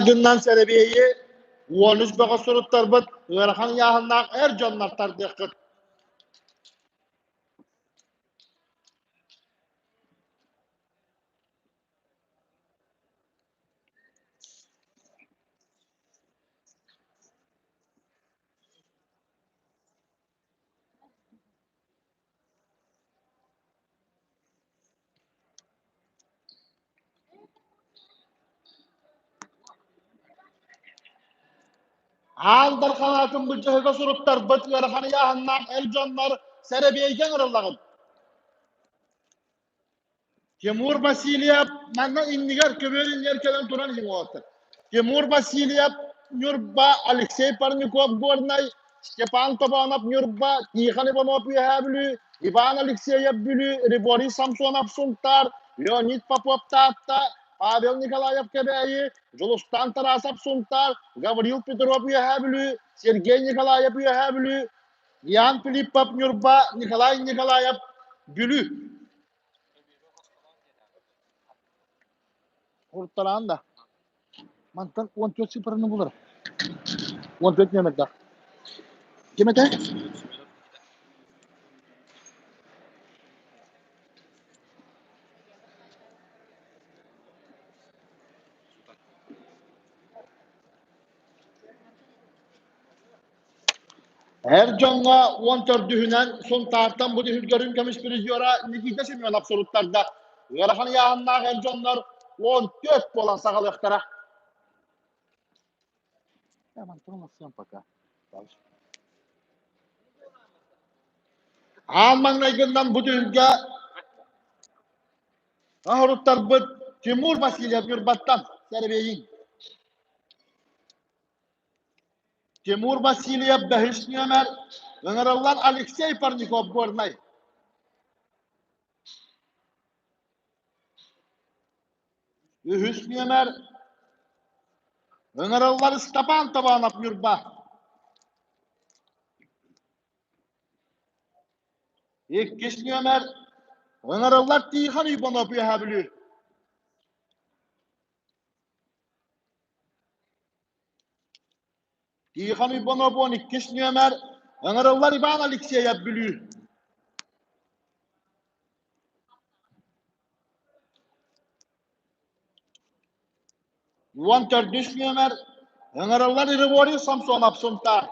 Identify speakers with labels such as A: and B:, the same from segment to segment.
A: Гынан сэрэбиэйи 13 бөҕө суруттарбыт ыарахан ыйааһыннаах эр дьоннор тардыаххыт. Аан Дархан аатын былдьаһыга суруттарбыт ыарахан ыйааһыннаах эр дьоннор сэрэбиэйгэ ыҥырыллаҕын. Тимур Васильев манна иннигэр көбүөр иннигэр кэлэн туран иһин уолаттар. Тимур Васильев Ньурба, Алексей Парников Горнай, Степан Тобонов Ньурба, Тихон Иванов Үөһээ Бүлүү, Иван Алексеев Бүлүү, Григорий Самсонов Сунтаар, Леонид Попов Таатта, Павел Николаев Кэбээйи, Дьулустан Тарасов Сунтаар, Гаврил Петров Үөһээ Бүлүү, Сергей Николаев Үөһээ Бүлүү, Ян Филиппов Ньурба, Николай Николаев Бүлүү. Куртараан да. Мантан 14 цифраны булар. 14 нөмердаах. Ким этэ? Эр дьоҥҥо уон төрдүһүнэн Сунтаартан бу түһүлгэрин көмүс призера Никита Семенов суруттарда. Ыарахан ыйааһыннаах эр дьоннор 14 буолан саҕалыахтара. Пока. Аан маҥнайгыннан бу түһүлгэ оһоруттарбыт Тимур Васильев Ньурбаттан сэрэбиэйиҥ. Тимур Васильев бэһис нүөмэр, ыҥырыллар Алексей Парников Горнай. Үһүс нүөмэр, ыҥырыллар Степан Табанов Ньурба. Иккис нүөмэр, ыҥырыллар Тихон Иванов Үөһээ Бүлүү. Тихон Иванов 12 нүөмэр, ыҥырыллар Иван Алексеев Бүлүү. Уон төрдүс нүөмэр, ыҥырыллар Григорий Самсонов Сунтаар.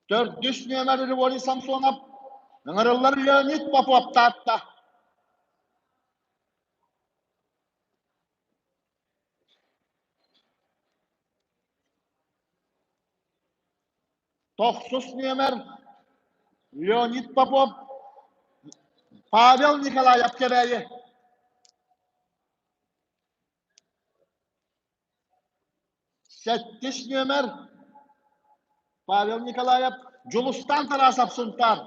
A: Төрдүс нүөмэр Григорий Самсонов, ыҥырыллар Леонид Попов Таатта. Тохсус нүөмэр Леонид Попов, Павел Николаев Кэбээйи. Сэттис нүөмэр Павел Николаев, Дьулустан Тарасов Сунтаар.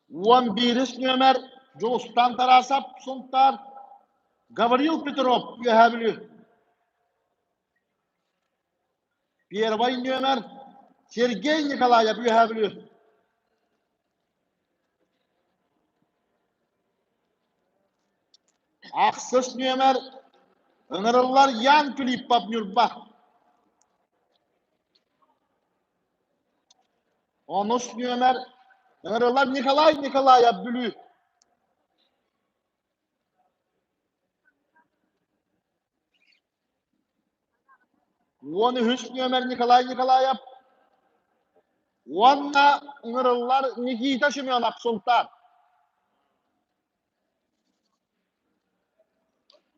A: Уон биирис нүөмэр Дьулустан Тарасов Сунтаар, Гаврил Петров Үөһээ Бүлүү. Первый нүөмэр Сергей Николаев Үөһээ Бүлүү. Ахсыс нүөмэр ыҥырыллар Ян Филиппов Ньурба. Онус нүөмэр ыҥырыллар Николай Николаев Бүлүү. 13 нүөмэр Николай Николаев уонна ыҥырыллар Никита Семенов Сунтаар.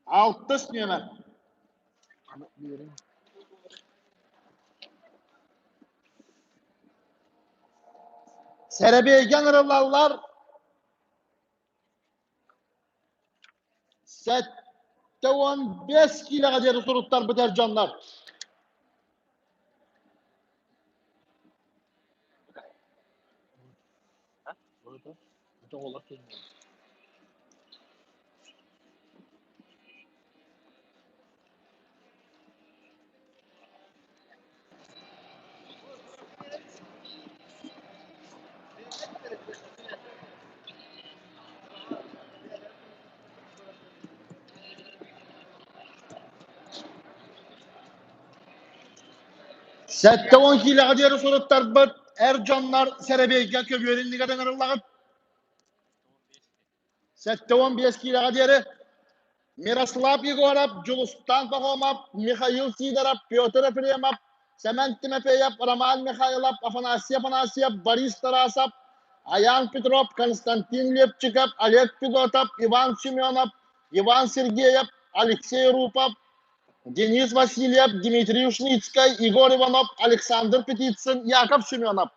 A: Алтыс нүөмэр. Сэрэбиэйгэ ыҥырыллаллар 75 киилэҕэ диэри суруттарбыт эр дьоннор. 70 киилэҕэ диэри суруттарбыт эр дьоннор сэрэбиэйгэ көбүөр иннигэр ыҥырыллаҕыт. 75 киилэҕэ диэри Мирослав Егоров, Дьулустаан Пахомов, Михаил Сидоров, Петр Ефремов, Сэмэн Тимофеев, Роман Михайлов, Афанасий Афанасьев, Борис Тарасов, Аян Петров, Константин Лепчиков, Олег Федотов, Иван Семенов, Иван Сергеев, Алексей Рупов, Денис Васильев, Дмитрий Ушницкай, Егор Иванов, Александр Петицын, Яков Семенов.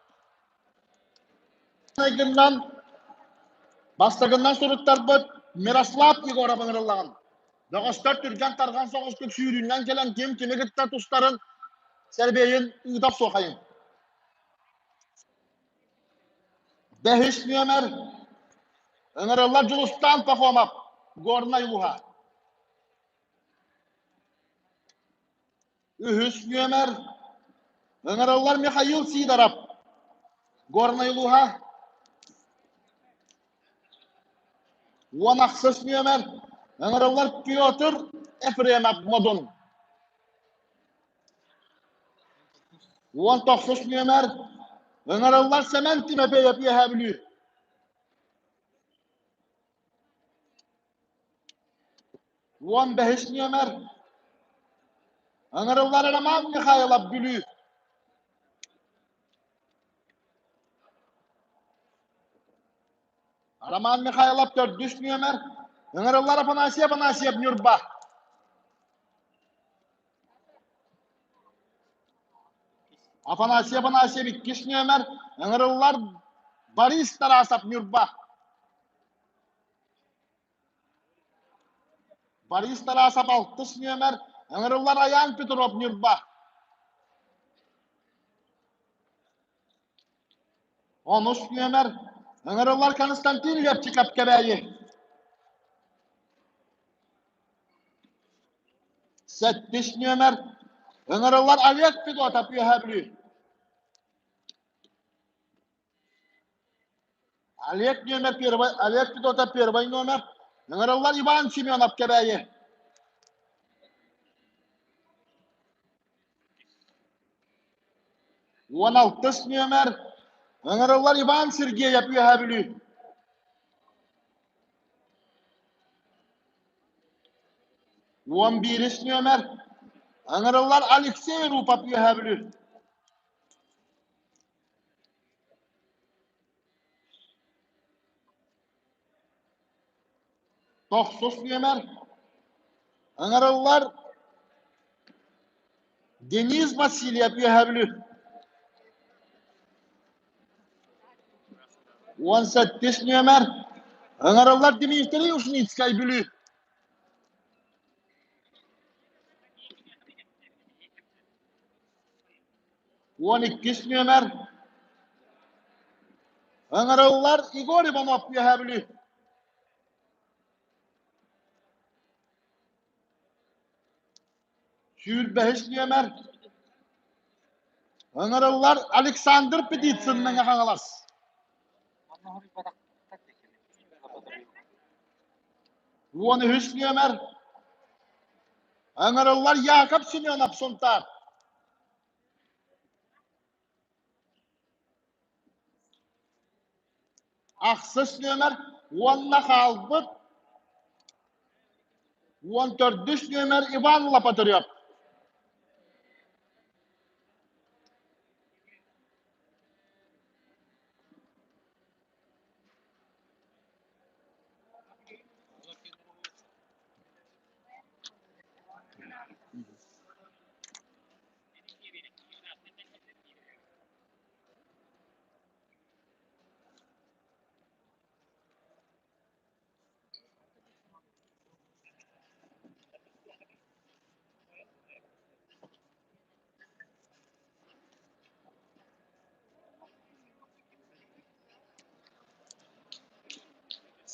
A: Бастакынан суруттарбыт Мирослав Егоров ыҥырыллаҕын. Бөҕөстөр түргэн-тарҕан соҕустук сүүрүүнэн кэлэн ким кими кытта тустарын сэрбиэйин ыыта охсуохайын. Бэһис нүөмэр ыҥырыллар Дьулустаан Пахомов, Горнай улууһа. Үһүс нүөмэр ыҥырыллар Михаил Сидоров, Горнай улууһа. 16 нүөмэр ыҥырыллар Петр Ефремов, Модун. 19 нүөмэр ыҥырыллар Сэмэн Тимофеев, Үөһээ Бүлүү. 15 нүөмэр ыҥырыллар Роман Михайлов, Бүлүү. Роман Михайлов төрдүс нүөмэр ыҥырыллар Афанасий Афанасьев, Ньурба. Афанасий Афанасьев иккис нүөмэр ыҥырыллар Борис Тарасов, Ньурба. Борис Тарасов алтыс нүөмэр ыҥырыллар Айаан Петров, Ньурба. Онус нүөмэр ыҥырыллар Константин Лепчиков, Кэбээйи. Сэттис нүөмэр ыҥырыллар Олег Федотов, Үөһээ Бүлүү. Олег нүөмэр первый, Олег Федотов первый номер. Ыҥырыллар Иван Семенов, Кэбээйи. 16 нүөмэр ыҥырыллар Иван Сергеев, Үөһээ Бүлүү. 11 нүөмэр ыҥырыллар Алексей Рупов, Үөһээ Бүлүү. Тохсус нүөмэр ыҥырыллар Денис Васильев, Үөһээ Бүлүү. 18 нүөмэр ыҥырыллар Дмитрий Ушницкай, Бүлүү. 12 нүөмэр ыҥырыллар Егор Иванов, Үөһээ Бүлүү. 25 нүөмэр ыҥырыллар Александр Петицын, Мэҥэ Хаҥалас. 13 нүөмэр ыҥырыллар Яков Семенов, Сунтаар. Ахсыс нүөмэр уонна хаалбыт 14 нүөмэр Иван Лопатырев.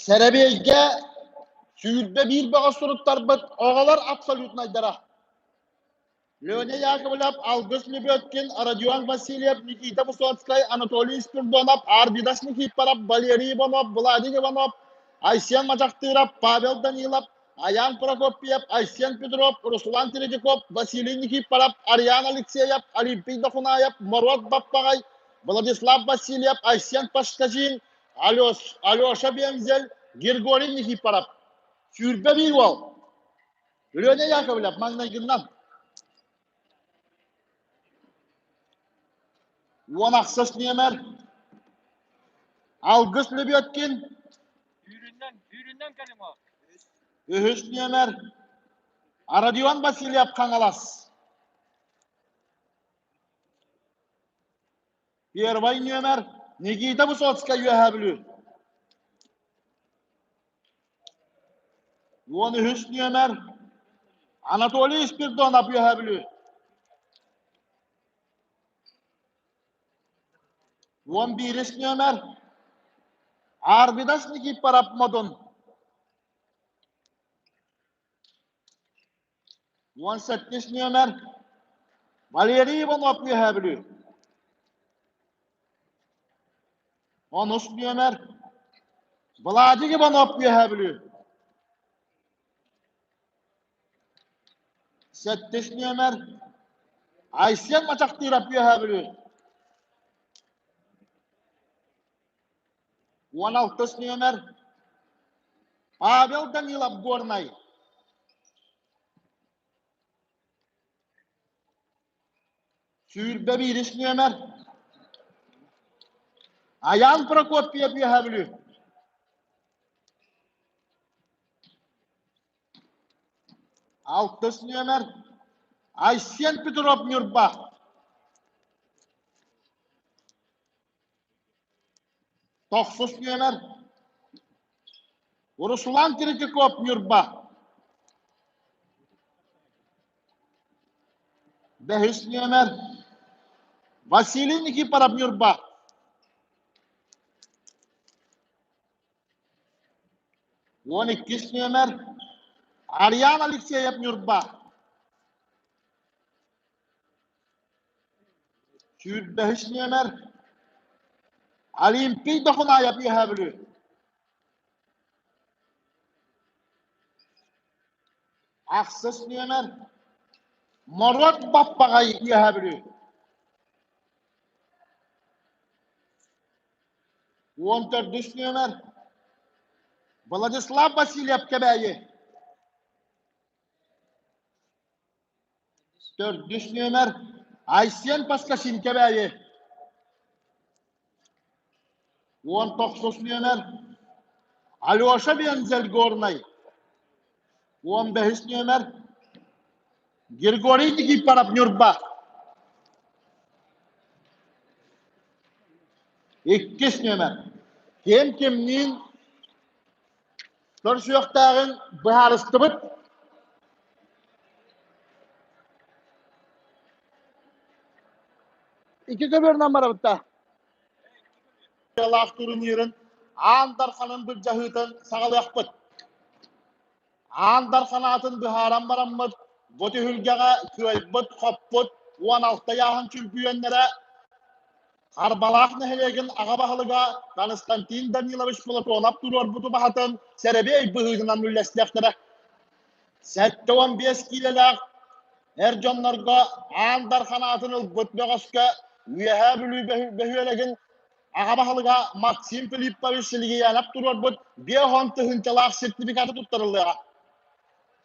A: Сэрэбиэйгэ 21 бөҕө суруттарбыт оҕолор абсолютнайдара. Леня Яковлев, Алгыс Лебедкин, Родион Васильев, Никита Высоцкай, Анатолий Спирдонов, Арвидас Никифоров, Валерий Иванов, Владимир Иванов, Айсен Мадьахтыров, Павел Данилов, Аян Прокопьев, Айсен Петров, Руслан Третьяков, Василий Никифоров, Ариан Алексеев, Олимпий Дохунаев, Моруот Баппаҕай, Владислав Васильев, Айсен Пашкажин, Алеша Бензель, Григорий Никифоров. 21 уол. Леня Яковлев маҥнайгыннан. 16 нүөмэр. Алгыс Лебедкин.
B: Сүүрүннэн, сүүрүннэн кэлиҥ ол.
A: Үһүс нүөмэр. Родион Васильев Хаҥалас. Первый нүөмэр Никита Высоцкай Үөһээ Бүлүү. 13 нүөмэр Анатолий Спирдонов Үөһээ Бүлүү. 11 нүөмэр Арвидас Никифоров Модун. 18 нүөмэр Валерий Иванов Үөһээ Бүлүү. Онус нүөмэр Владик Иванов Үөһээ Бүлүү. Сэттис нүөмэр Айсен Мачахтыров Үөһээ Бүлүү. 16 нүөмэр Павел Данилов Горнай. 21 нүөмэр Аян Прокопьев Үөһээ Бүлүү. Алтыс нүөмэр Айсен Петров Ньурба. Тохсус нүөмэр Руслан Третьяков Ньурба. Бэһис нүөмэр Василий Никифоров Ньурба. 12 нүөмэр Ариан Алексеев Ньурба. 25 нүөмэр Олимпий Дохунаев Үөһээ Бүлүү. Ахсыс нүөмэр Моруот Баппаҕай Үөһээ Бүлүү. 14 нүөмэр Владислав Васильев Кэбээйи. Төрдүс нүөмэр Айсен Паскасин Кэбээйи. 19 нүөмэр Алеша Вензель Горнай. 15 нүөмэр Григорий Никифоров Ньурба. Иккис нүөмэр Ким кимниин көрсүөхтээҕин быһаарыстыбыт. Икки көбүөрүнэн барабыт да. Лаах турнирын Аан Дарханын былдьаһыытын саҕалыахпыт. Аан Дархан аатын быһааран бараммыт, бу түһүлгэҕэ кыайбыт-хоппут 16 ыйааһын чөмпүйүөннэрэ Харбалаах нэһилиэгин аҕа баһылыга Константин Данилович Платонов туруорбут убаһатын сэрэбиэй быһыытынан үллэстиэхтэрэ. 75 киилэлээх эр дьоннорго Аан Дархан аатын ылбыт бөҕөскө Үөһээ Бүлүү бөһүөлэгин аҕа баһылыга Максим Филиппович Силигиянов туруорбут 50 тыһыынчалаах сертификаты туттарыллыаҕа.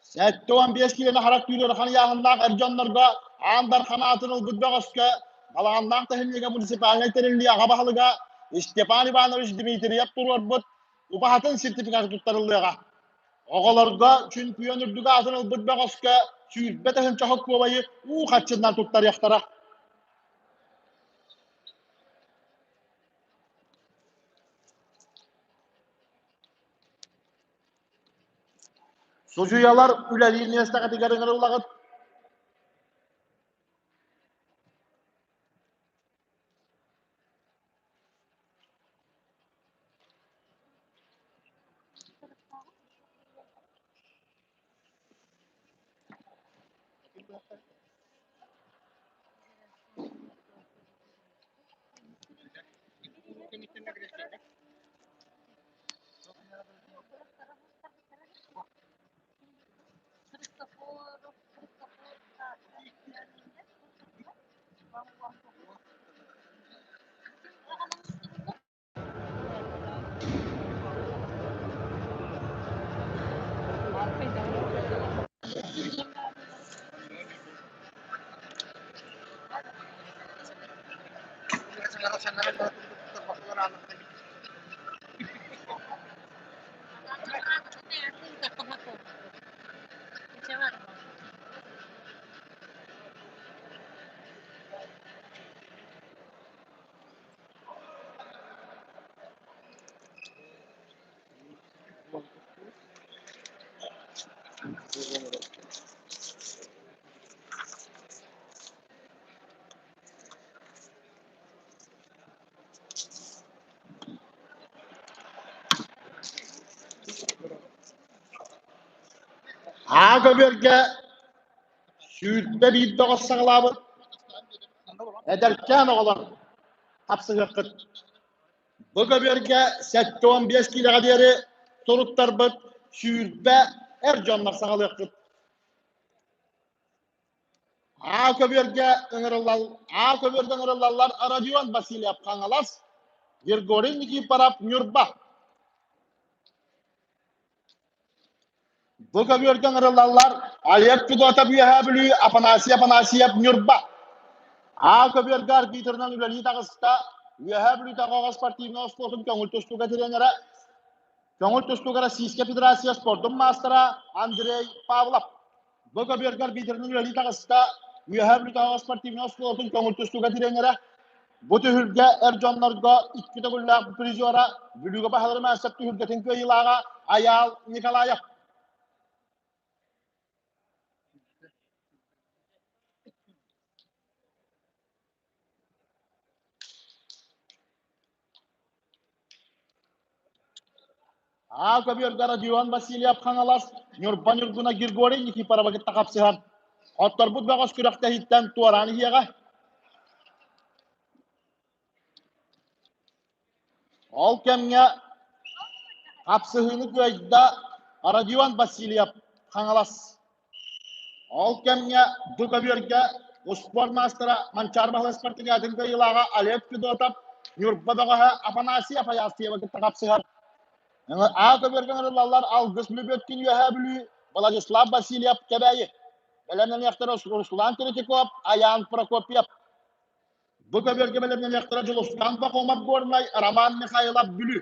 A: 75 киилэни харах түүр ыарахан ыйааһыннаах эр дьоннорго Аан Дархан аатын ылбыт бөҕөскө Балаҕаннаах Тэһинньигэ муниципальнай тэриллии аҕа баһылыга Степан Иванович Дмитриев туруорбут убаһатын сертификаты туттарыллыаҕа. Оҕолорго чөмпүйүөн үрдүк аатын ылбыт бөҕөскө 20 тыһыынча холкуобайы уу харчынан туттарыахтара. Судьуйалар үлэлиир миэстэҕитигэр ыҥырыллаҕыт. Аа көбүөргэ 21 бөҕөс саҕалаабыт эдэркээн оҕолор хапсыһыаххыт. Бу көбүөргэ 75 киилэҕэ диэри суруттарбыт 20 эр дьоннор саҕалыаххыт. Аа көбүөргэ ыҥырыллал Аа көбүөргэ ыҥырыллаллар Родион Васильев Хаҥалас, Григорий Никифоров Ньурба. Бу көбүөргэ ыҥырыллаллар Олег Федотов Үөһээ Бүлүү, Афанасий Афанасьев Ньурба. Аа көбүөргэ арбитрынан үлэлии таҕыста Үөһээ Бүлүүтээҕи спортивнай оскуолатын көҥүл тустууга тренерэ, көҥүл тустууга Российскай Федерация спордун маастара Андрей Павлов. Бу көбүөргэ арбитрынан үлэлии таҕыста Үөһээ Бүлүүтээҕи спортивнай оскуолатын көҥүл тустууга тренерэ. Бу түһүлгэ эр дьоннорго икки төгүллээх призера, Бүлүүгэ баһылары маастар түһүлгэтин кыайыылааҕа Айаал Николаев. Аа көбүөргэ Родион Васильев Хаҥалас, Ньурба Ньургуна Григорий Никифорова кытта хапсыһар. Хотторбут бөҕөс күрэхтэһииттэн туораан иһиэҕэ. Ол кэмҥэ хапсыһыыны кыайда Родион Васильев Хаҥалас. Ол кэмҥэ бу көбүөргэ успуорт маастара Манчаары Баһылай спартакиадатын кыайыылааҕа Олег Федотов Ньурба бөҕөһө Афанасий Афаястьева кытта хапсыһар. А көбүөргэ ыҥырыллаллар Алгыс Лүбүөткин Үөһээ Бүлүү, Владислав Васильев Кэбээйи. Бэлэмнэниэхтэрэ Руслан Третьяков, Айаан Прокопьев. Бу көбүөргэ бэлэмнэниэхтэрэ Дьулустаан Пахомов Горнай, Роман Михайлов Бүлүү.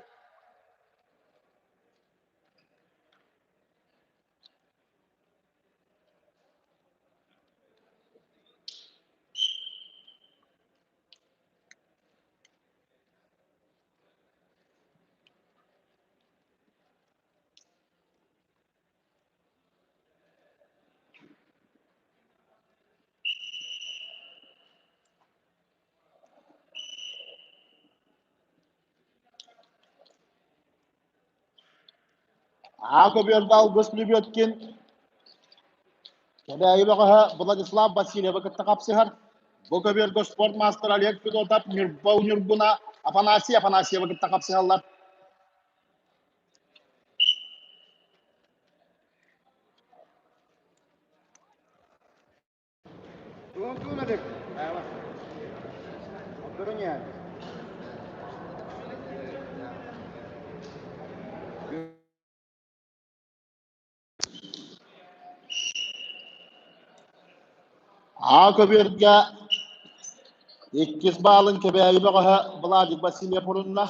A: Аа көбүөргэ Алгыс Лебедкин Кэбээйи бөҕөһө Владислав Васильевы кытта хапсыһар. Бу көбүөргэ спорт маастара Олег Федотов Ньурба Ньургуна Афанасий Афанасьевы кытта хапсыһаллар. Аа көбүөргэ иккис баалын Кэбээйи бөҕөһө Владик Васильев урунна.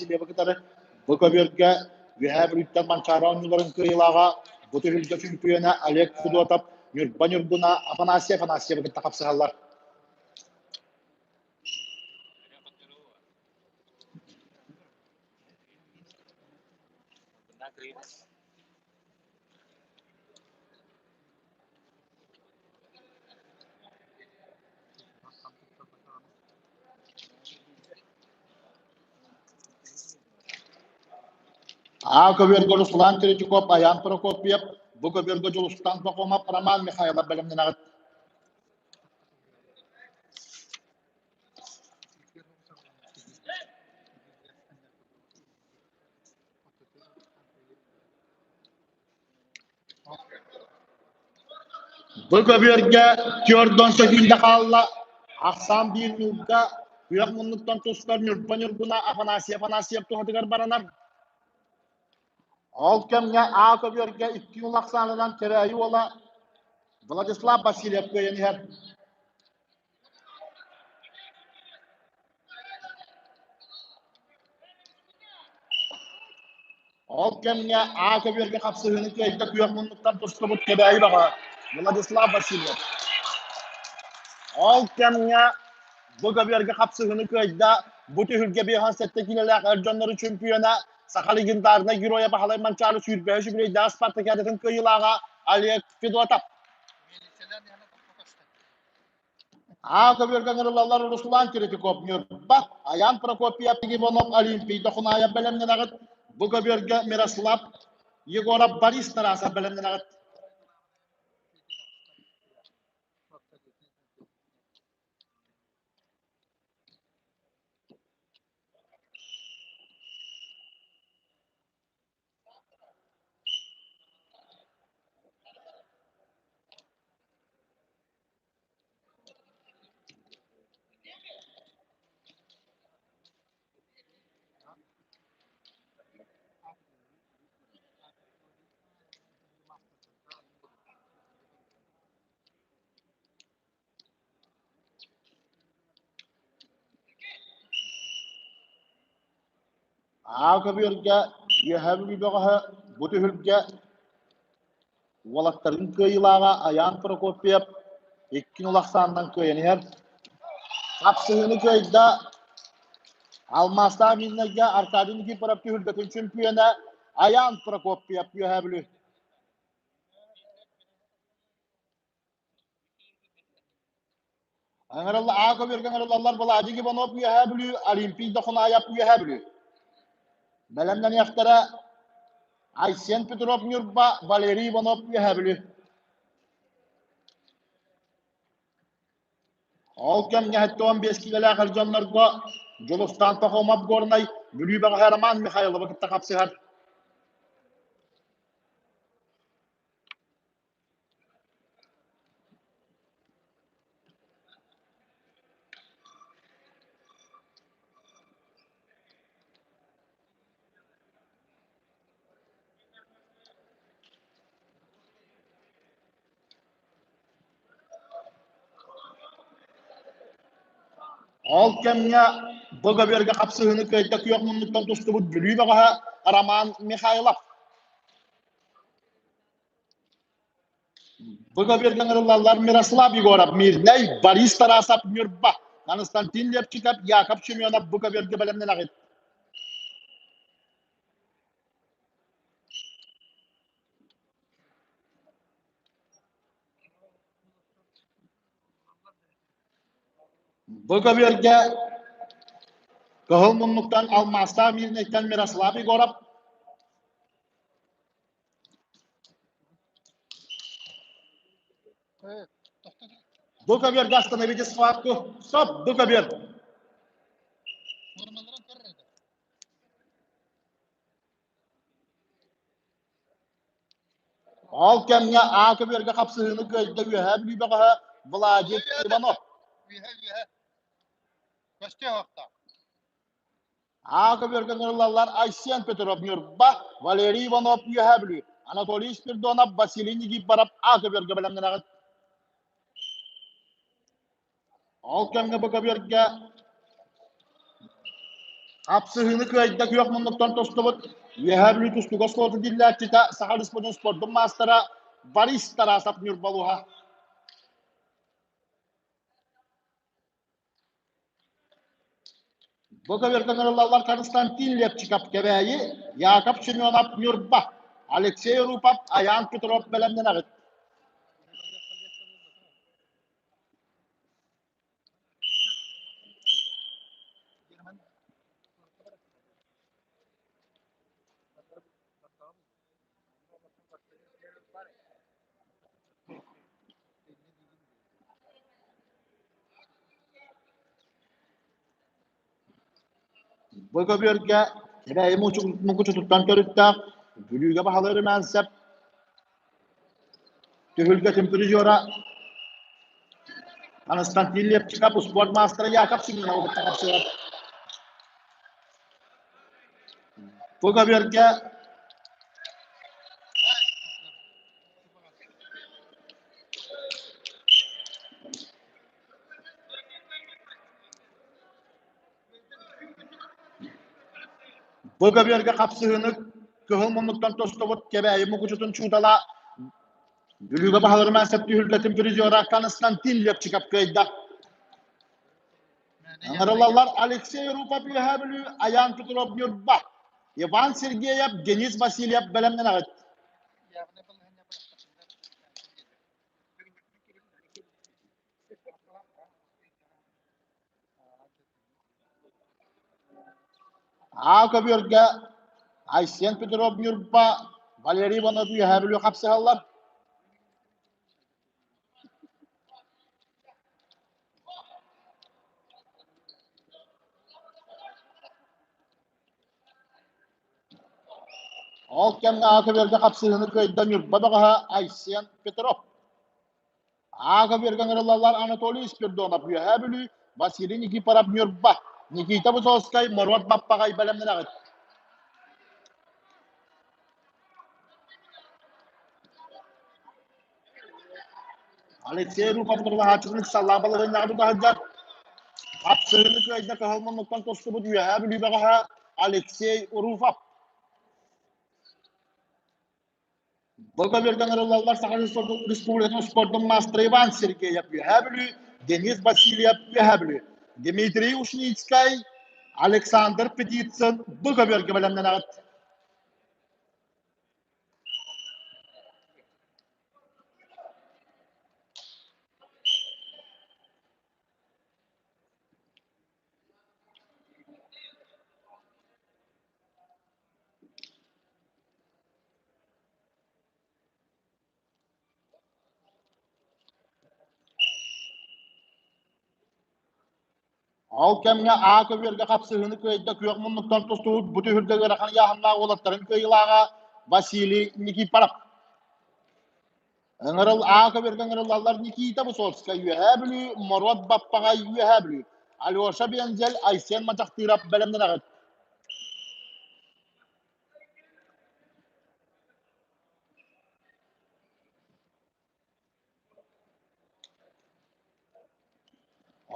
A: Васильевы кытары бу көбүөргэ Үөһээ Бүлүүттэн Манчаары оонньууларын кыайыылааҕа, бу түһүлгэ чөмпүйүөнэ Олег Федотов, Ньурба Ньургуна Афанасий Афанасьевы кытта хапсыһаллар. Аа көбүөргэ Руслан Третьяков, Айаан Прокопьев, Бу көбүөргэ Дьулустаан Пахомов, Роман Михайлов бэлэмнэнэҕит. Бу көбүөргэ 40 сөкүүндэ хаалла. Ахсаан биир ньуурга күөх муннуктан тустар Ньурба Ньургуна Афанасий Афанасьев туһатыгар баранар. Ол кэмҥэ А көбүөргэ икки уол ахсаанынан Кэбээйи уола Владислав Васильев кыайан иһэр. Ол кэмҥэ А көбүөргэ хапсыһыыны кыайда күөх муннуктан тустубут Кэбээйи баҕа Владислав Васильев. Ол кэмҥэ бу көбүөргэ хапсыһыыны кыайда бу түһүлгэ 57 киилэлээх эр дьоннору чемпиона саха легендарнай геройа Баһылай Манчаары сүүрбэһэ үбүлүөйдээх спартакиадатын кыайыылааҕа Олег Федотов. Аа көбүөргэ ыҥырыллаллар Руслан Третьяков Ньурба, Аян Прокопьев Иванов Олимпий Дохунаев бэлэмнэнэҕит. Бу көбүөргэ Мирослав Егоров Борис Тарасов бэлэмнэнэҕит. Аа көбүөргэ Үөһээ Бүлүү бөҕөһө бу түһүлгэ уолаттарын кыайыылааҕа Айаан Прокопьев икки нул ахсаанынан кыайан иһэр. Хапсыһыыны кыайда Алмаастаах Миирнэйгэ Аркадий Никифоров түһүлгэтин чөмпүйүөнэ Айаан Прокопьев Үөһээ Бүлүү. Ыҥырылла Аа көбүөргэ ыҥырыллаллар Владик Иванов Үөһээ Бүлүү, Олимпий Дохунаев Үөһээ Бүлүү. Бэлэмнэниэхтэрэ Айсен Петров Ньурба, Валерий Иванов Үөһээ Бүлүү. Ол кэмҥэ 75 киилэлээх эр дьоннорго Дьулустаан Пахомов Горнай Бүлүү бөҕөһө Роман Михайловы кытта хапсыһар. Ол кэмҥэ бу көбүөргэ хапсыһыыны кыайда күөх муннуктан тустубут Бүлүү бөҕөһө Роман Михайлов. Бу көбүөргэ ыҥырыллаллар Мирослав Егоров, Мирнэй, Борис Тарасов, Ньурба, Константин Лепчиков, Яков Семенов бу көбүөргэ бэлэмнэнэҕит. Бу көбүөргэ Кыһыл муннуктан Алмаастаах Мирнэйтэн Мирослав Егоров Бу көбүөргэ остановите схватку. Стоп, бу көбүөр. Ол кэмҥэ А көбүөргэ хапсыһыыны кыайда Үөһээ Бүлүү бөҕөһө Владимир Иванов. А көбүөргэ ыҥырыллаллар Айсен Петров Ньурба, Валерий Иванов Үөһээ Бүлүү, Анатолий Спирдонов, Василий Никифоров А көбүөргэ бэлэмнэнэҕит. Ол кэмҥэ бу көбүөргэ хапсыһыыны кыайда күөх муннуктан тустубут Үөһээ Бүлүү тустууга оскуолатын биллээччитэ Саха Республикатын спордун маастара Борис Тарасов Ньурбалуһа. Бу көбүөргэ ыҥырыллаллар Константин Лепчиков Кэбээйи, Яков Семенов Ньурба, Алексей Рупов, Айаан Петров бэлэмнэнэҕит. Бу көбүөргэ Кэбээйи мукучутуттан төрүттээх Бүлүүгэ баһылыыр Румянцев түһүлгэтин призера Константин Лепчиков успуорт маастара Яков Семенов кытта хапсыһар. Бу көбүөргэ Бу көбүөргэ хапсыһыыны кыһыл муннуктан тостубут Кэбээйи мукучутун чуутала Бүлүүгэ баһыларынан сөп түһүлгэтин призера Константин Лепчиков кыайда. Ыҥырылаллар Алексей Рупов Үөһээ Бүлүү, Айаан Петров Ньурба, Иван Сергеев, Денис Васильев бэлэмнэнэҕит. Аа көбүөргэ Айсен Петров Ньурба, Валерий Иванов Үөһээ Бүлүү хапсыһаллар. Ол кэмҥэ Аа көбүөргэ хапсыһыыны кыайда Ньурба бөҕөһө Айсен Петров. Аага Берган ырылаллар Анатолий Спирдонов Үөһээ Бүлүү, Василий Никифоров Ньурба, Никита Высоцкай Моруот Баппаҕай бэлэмнэнэҕит. Алексей Рупов турулаһааччытын ыксаллаах балаһыанньаҕа тута сылдьар. Хапсыһыыны кыайда кыһыл муннуктан тостубут Үөһээ Бүлүү бөҕөһө Алексей Руфов. Бу көбүөргэ ыҥырыллаллар Саха Республикатын спордун маастара Иван Сергеев Үөһээ Бүлүү, Денис Васильев Үөһээ Бүлүү, Дмитрий Ушницкай, Александр Птицын бу көбүөргэ бэлэмнэнэҕит. Ол кэмҥэ Аа көбүөргэ хапсыһыыны кыайда күөх муннуктан тустубут бу түһүлгэ ыарахан ыйааһыннаах уолаттарын кыайыылааҕа Василий Никифоров. Ыҥырыл Аа көбүөргэ ыҥырыллаллар Никита Высоцкай Үөһээ Бүлүү, Моруот Баппаҕай Үөһээ Бүлүү, Алеша Бензель, Айсен Мачахтыров бэлэмнэнэҕит.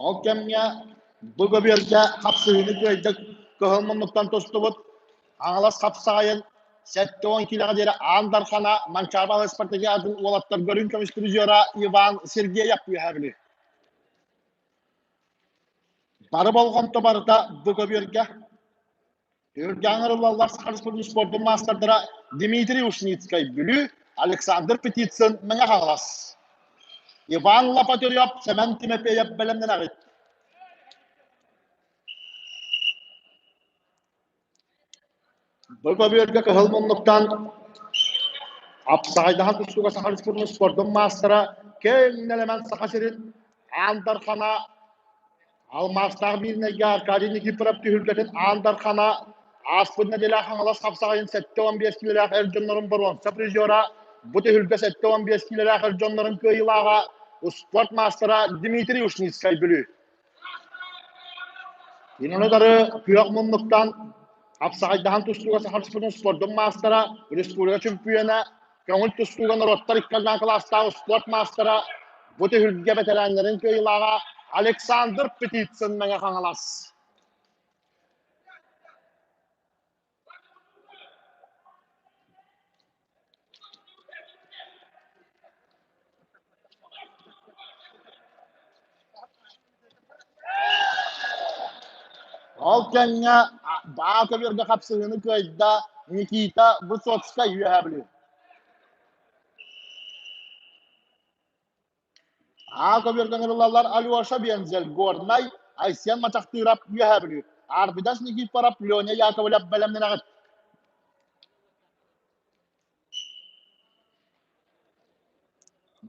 A: Ол кэмҥэ бу көбүөргэ хапсыһыыны кыайда кыһыл муннуктан тустубут Хаҥалас хапсаҕайын 70 киилэҕэ диэри Аан Дархана Манчаары спартакиадатын уолаттар көрүҥ көмүс призера Иван Сергеев үөһээ Бүлүү. Бары болҕомто барыта бу көбүөргэ. Үргээн ырыллаллар Саха Республикатын спордун маастардара Дмитрий Ушницкай Бүлүү, Александр Птицын Мэҥэ Хаҥалас. Иван Лопатырев, Сэмэн Тимофеев бэлэмнэнэҕит. Бу көбүөргэ кыһыл муннуктан Апсаҕайдаһан тустууга Саха Республикатын спордун маастара киэҥ нэлэмэн Саха сирин Аан Дархана Алмаастаах Миирнэйгэ Аркадий Никифоров түһүлгэтин Аан Дархана ааспыт нэдиэлэ Хаҥалас хапсаҕайын 75 киилэлээх эр дьоннорун боруонса призера, бу түһүлгэ 75 киилэлээх эр дьоннорун кыайыылааҕа успуорт маастара Дмитрий Ушницкай Бүлүү. Кинини утары күөх муннуктан хапсаҕайдаһан тустууга Саха Республикатын спордун маастара, республика чөмпүйүөнэ, көҥүл тустууга норуоттар икки ардынан кылаастаах успуорт маастара, бу түһүлгэ бэтэрээннэрин кыайыылааҕа Александр Птицын Мэҥэ Хаҥалас. Ол кэмҥэ баа көбүөргэ хапсыһыыны кыайда Никита Высоцкай Үөһээ Бүлүү. Аа көбүөргэ ыҥырыллаллар Алеша Бензель, Горнай, Айсен Мачахтыров, Үөһээ Бүлүү, Арбидас Никифоров, Леня Яковлев бэлэмнэнэҕит.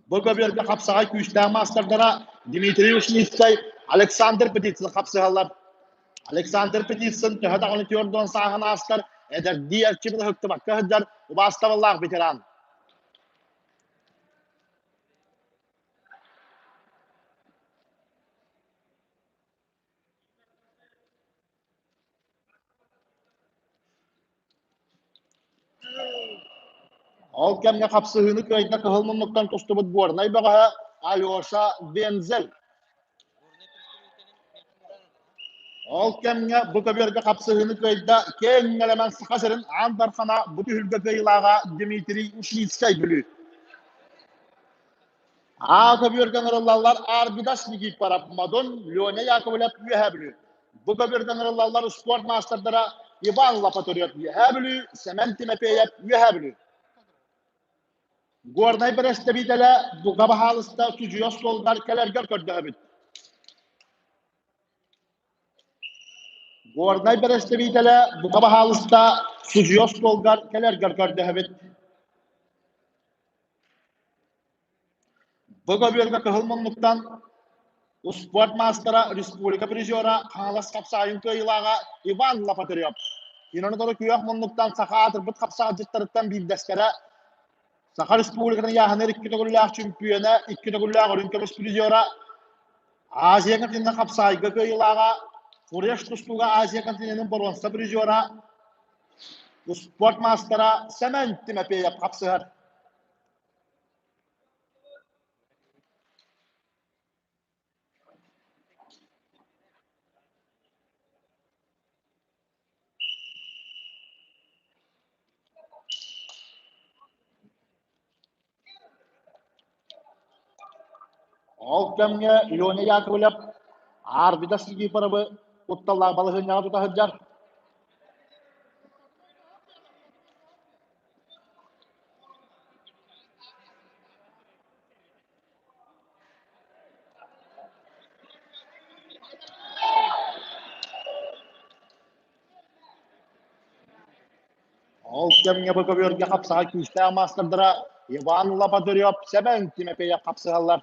A: Бу көбүөргэ хапсаҕай күүстээх маастардара Дмитрий Ушницкай, Александр Птицын хапсыһаллар. Александр Петицын төһө даҕаны 40 сааһын аастар, эдэрдии эрчимин ыһыктыбакка сылдьар убаастабыллаах ветеран. Ол кэмҥэ хапсыһыыны кыайда кыһыл муннуктан тустубут Горнай бөҕөһө Алеша Вензель. Ол кэмҥэ бу көбүөргэ хапсыһыыны кыайда киэҥ нэлэмэн Саха сирин аан дархана бу түһүлгэ кыайыылааҕа Дмитрий Ушницкай Бүлүү. Аа көбүөргэ ыҥырыллаллар Арбидас Никифоров, Модун, Леня Яковлев, Үөһээ Бүлүү. Бу көбүөргэ ыҥырыллаллар спорт маастардара Иван Лопатырев, Үөһээ Бүлүү, Сэмэн Тимофеев, Үөһээ Бүлүү. Горнай бэрэстэбиитэлэ бука баһаалыста судьуйа остуолугар кэлэргэр көрдөһөбүт. Горнай бэрэстэбиитэлэ бука баһаалыста судьуйа остуолугар кэлэргэр көрдөһөбүт. Бу көбүөргэ кыһыл муннуктан успуорт маастара, республика призера, Хаҥалас хапсаайын кыайыылааҕа Иван Лопатырев. Кинини кытары күөх муннуктан саха аатырбыт хапсаҕайдьыттарыттан биирдэстэрэ, Саха Республикатын ыйааһыныгар икки төгүллээх чөмпүйүөнэ, икки төгүллээх үрүҥ көмүс призера, Азия континенын хапсаайга кыайыылааҕа, Фуреш тустууга Азия континенын боруонса призера, успуорт маастара Сэмэн Тимофеев хапсыһар. Ол кэмҥэ Леня Яковлев Арвида Сергеевы кутталлаах балаһыанньаҕа тута сылдьар. Ол кэмҥэ бу көбүөргэ хапсаҕай күүстээх маастардара Иван Лопатырев, Сэмэн Тимофеев хапсыһаллар.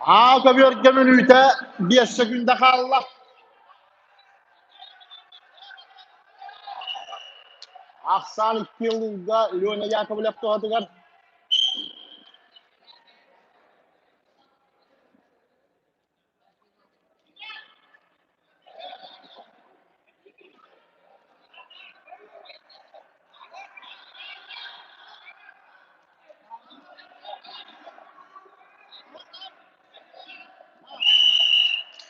A: Аал көбүөргэ мүнүүтэ 5 секунда хаалла. Ахсаан икки лууга Леня Яковлев туһатыгар.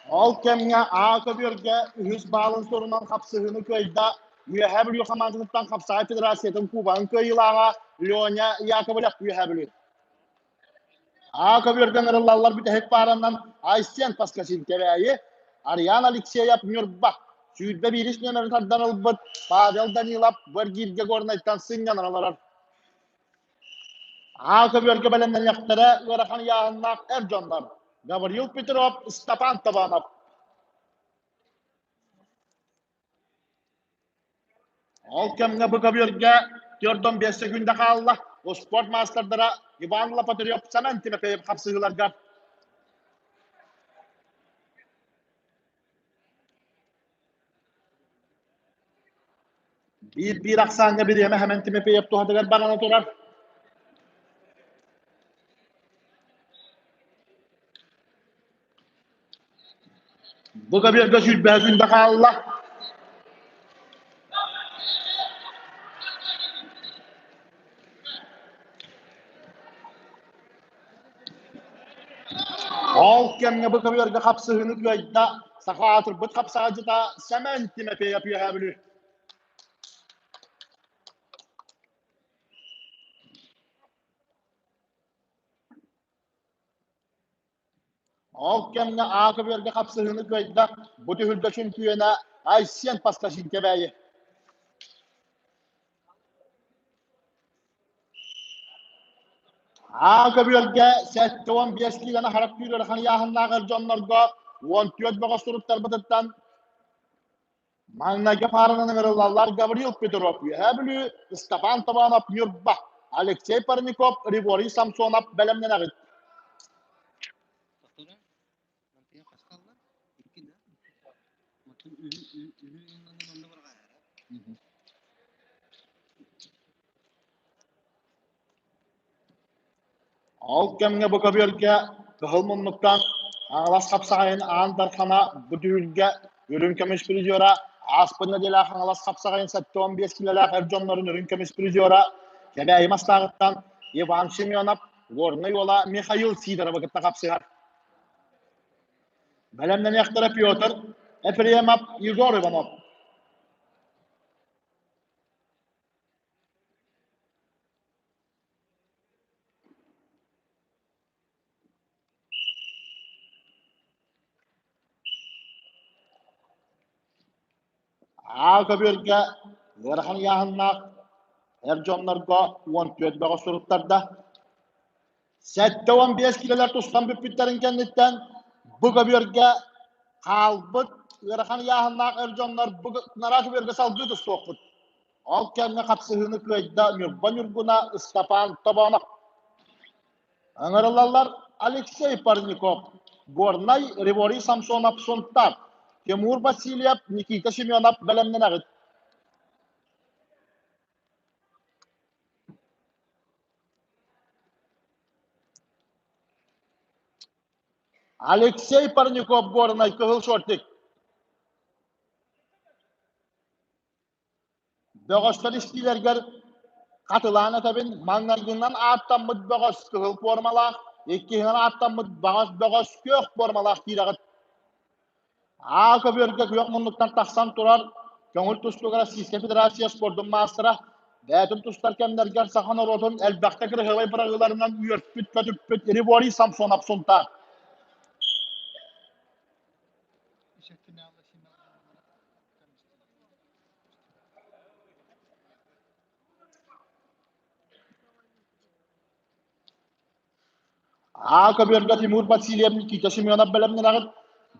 A: Ол кэмҥэ Аа көбүөргэ үһүс баалын сурунан хапсыһыыны кыайда Үөһээ Бүлүү хамаандатыттан хапсаҕай федерациятын кубогын кыайыылааҕа Леня Яковлев Үөһээ Бүлүү. Аа көбүөргэ ыҥырыллаллар бүтэһик пааранан Айсен Паскасин Кэбээйи, Ариан Алексеев Ньурба, 21 нүөмэрин тардан ылбыт Павел Данилов бу эргииргэ Горнайтан сынньанан олорор. Аа көбүөргэ бэлэмнэниэхтэрэ ыарахан ыйааһыннаах эр дьоннор Гаврил Петров, Степан Табанов. Ол кэмҥэ бу көбүөргэ 45 секунда хаалла. Успуорт маастардара Иван Лопатырев, Семен Тимофеев хапсыһыыларга. Биир-биир ахсааҥҥа бириэмэ Семен Тимофеев туһатыгар барана турар. Бу көбүөргэ сүүрбэһэ күндэ хаалла. Ол кэмҥэ бу көбүөргэ хапсыһыыны кыайда саха аатырбыт хапсаҕайдьыта Сэмэн Тимофеев Үөһээ Бүлүү. Ол кэмҥэ А көбүөргэ хапсыһыыны кыайда бу түһүлгэ чөмпүйүөнэ Айсен Пасташин Кэбээйи. А көбүөргэ 75 киилэни харах түүр ыарахан ыйааһыннаах эр дьоннорго 14 бөҕөс суруттарбытыттан маҥнайгы пааранан ыҥырыллаллар Гаврил Петров Үөһээ Бүлүү, Степан Тобонов Ньурба, Алексей Парников, Григорий Самсонов бэлэмнэнэҕит. Ол кэмҥэ бу көбүөргэ кыһыл муннуктан Хаҥалас хапсаҕайын Аан Дархана бу түһүлгэ үрүҥ көмүс призера, ааспыт нэдиэлэ Хаҥалас хапсаҕайын 75 киилэлээх эр дьоннорун үрүҥ көмүс призера Кэбээйи Мастааҕыттан Иван Семенов, Горнай уола Михаил Сидоровы кытта хапсыһар. Бэлэмнэниэхтэрэ Петр Ефремов, Егор Иванов. Аа көбүөргэ ыарахан ыйааһыннаах эр дьоннорго 14 бөҕө суруттарда. 75 киилэлэр тустан бүппүттэрин кэнниттэн бу көбүөргэ хаалбыт ыарахан ыйааһыннаах эр дьоннор бу нараа көбүөргэ салгыы тустуохпут. Ол кэмҥэ хапсыһыыны кыайда Ньурба Ньургуна Ыстапаан Тобонов. Ыҥырыллаллар Алексей Парников, Горнай Реворий Самсонов Сунтаар, Тимур Васильев, Никита Семенов бэлэмнэнэҕит. Алексей Парников Горнай кыһыл шортик. Бөҕөстөр истиилэргэр хатылаан этэбин, маҥнайгынан ааттаммыт бөҕөс кыһыл пуормалаах, иккиһинэн ааттаммыт баҕас бөҕөс күөх пуормалаах киирэҕит. Аа көбүөргэ күөх муннуктан тахсан турар көҥүл тустууга Российскай Федерация спордун маастара, бэйэтин тустар кэмнэргэр саха норуотун элбэхтэ кыраһыабай быраҕыыларынан үөрпүт-көтүппүт Григорий Самсонов Сунтаар. А көбүөргэ Тимур Васильев, Никита Семенов бэлэмнэнэҕит.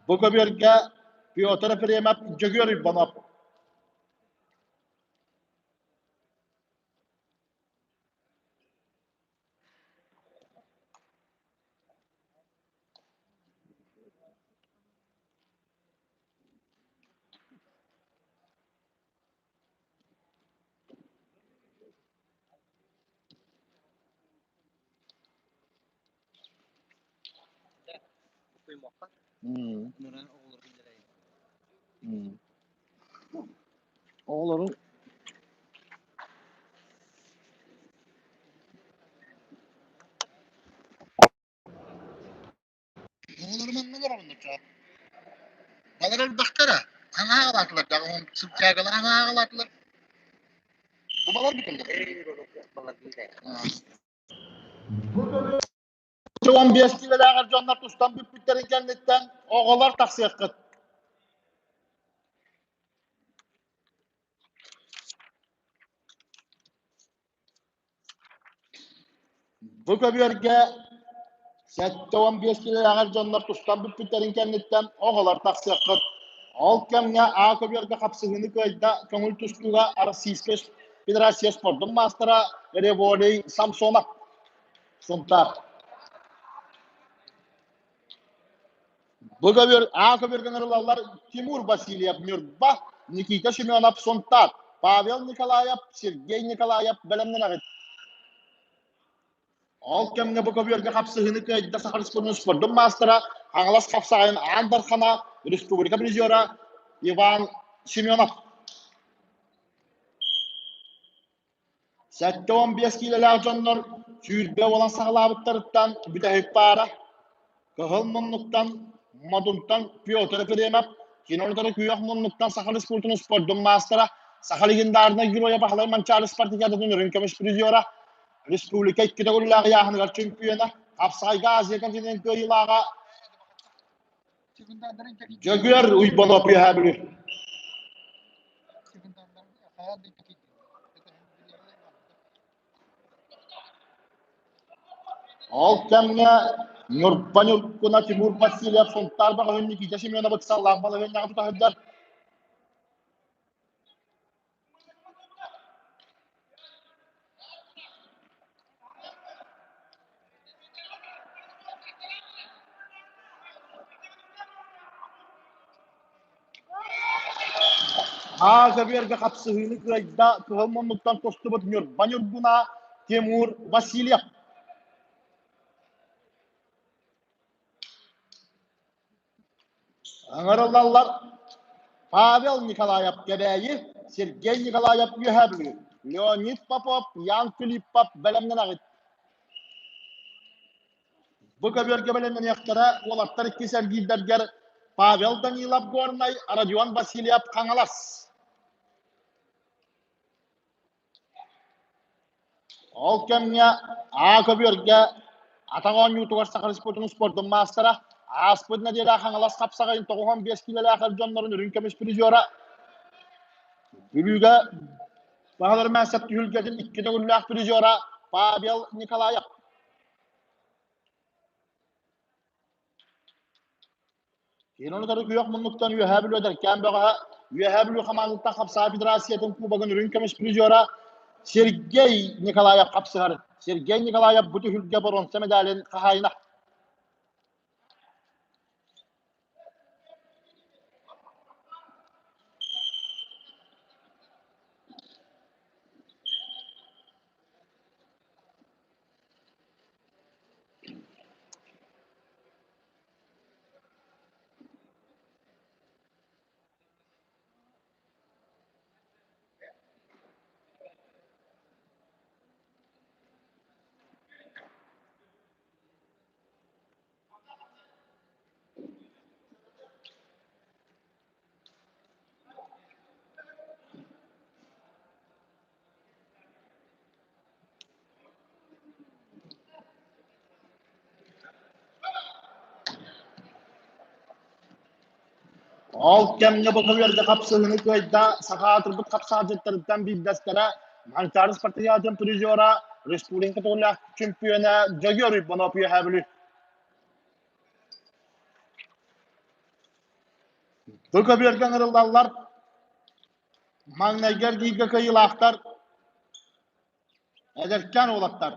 A: Бу көбүөргэ Петр Ефремов, Дьөгүөр Иванов. Оҕолорун Оҕолорум оннулар оннучча. Балар элбэхтэрэ. Аҥааҕалаатылар даҕаны, сыпчаагалар аҥааҕалаатылар. Бу балар бүтэллэр. 15 киилэлээҕэр дьоннор тустан бүппүттэрин кэнниттэн оҕолор тахсыаххыт. Бу көбүөргэ 75 киилэлээҕэр дьоннор тустан бүппүттэрин кэнниттэн оҕолор тахсыаххыт. Ол кэмҥэ А көбүөргэ хапсыһыыны кыайда көҥүл тустууга Российскай Федерация спордун маастара Револий Самсонов. Сунтаар. Бу көбүөр А көбүөргэ ыҥырыллаллар Тимур Васильев Ньурба, Никита Семенов Сунтаар, Павел Николаев, Сергей Николаев бэлэмнэнэҕит. Ол кэмҥэ бу көбүөргэ хапсыһыыны кыайда Саха Республикатын спордун маастара, Хаҥалас хапсаҕайын Аан Дархана, республика призера Иван Семенов. 75 киилэлээх дьоннор 20 буолан саҕалаабыттарыттан бүтэһик паара. Кыһыл муннуктан Модунтан Петр Ефремов, кино күөх муннуктан Саха Республикатын спордун маастара, саха легендарнай геройа Баһылай Манчаары спартакиадатын үрүҥ көмүс призера, республика икки төгүллээх ыйааһыныгар чемпиона, хапсаҕайга Азия континент кыайыылааҕа Дьөгүөр Уйбанов Үөһээ Бүлүү. Ол кэмҥэ Ньурба Ньургуна Тимур Васильев Сунтаар бөҕөһүн Никита Семенов ыксаллаах балаһыанньаҕа тута сылдьар. Аа көбүөргэ хапсыһыыны кыайда кыһыл муннуктан тостубут Ньурба Ньургуна Тимур Васильев. Ыҥырыллаллар Павел Николаев Кэбээйи, Сергей Николаев Үөһээ Бүлүү, Леонид Попов, Ян Филиппов бэлэмнэнэҕит. Бу көбүөргэ бэлэмнэниэхтэрэ уолаттар иккис эргиирдэргэр Павел Данилов Горнай, Родион Васильев Хаҥалас. Ол кэмҥэ А көбүөргэ атах оонньуутугар Саха Республикатын спордун маастара, ааспыт нэдиэлэ Хаҥалас хапсаҕайын 95 киилэлээх эр дьоннорун үрүҥ көмүс призера, Бүлүүгэ Баһылар Мээсэп түһүлгэтин икки төгүллээх призера Павел Николаев. Киин утары күөх муннуктан Үөһээ Бүлүү эдэркээн бөҕөһө, Үөһээ Бүлүү хамаандата хапсаҕай федерациятын кубогын үрүҥ көмүс призера Сергей Николаев хапсыһар. Сергей Николаев бу түһүлгэ боруонса медалин хаһаайына. Ол кэмҥэ бу көбүөргэ хапсыһыыны кыайда саха аатырбыт хапсаҕайдьыттарыттан биирдэстэрэ Манчаары спартакиадатын призера, республика төгүллээх чемпиона Дьөгүөр Уйбанов Үөһээ Бүлүү. Бу көбүөргэ ыҥырыллаллар маҥнайгы эргииргэ кыайыылаахтар Эдэркээн уолаттар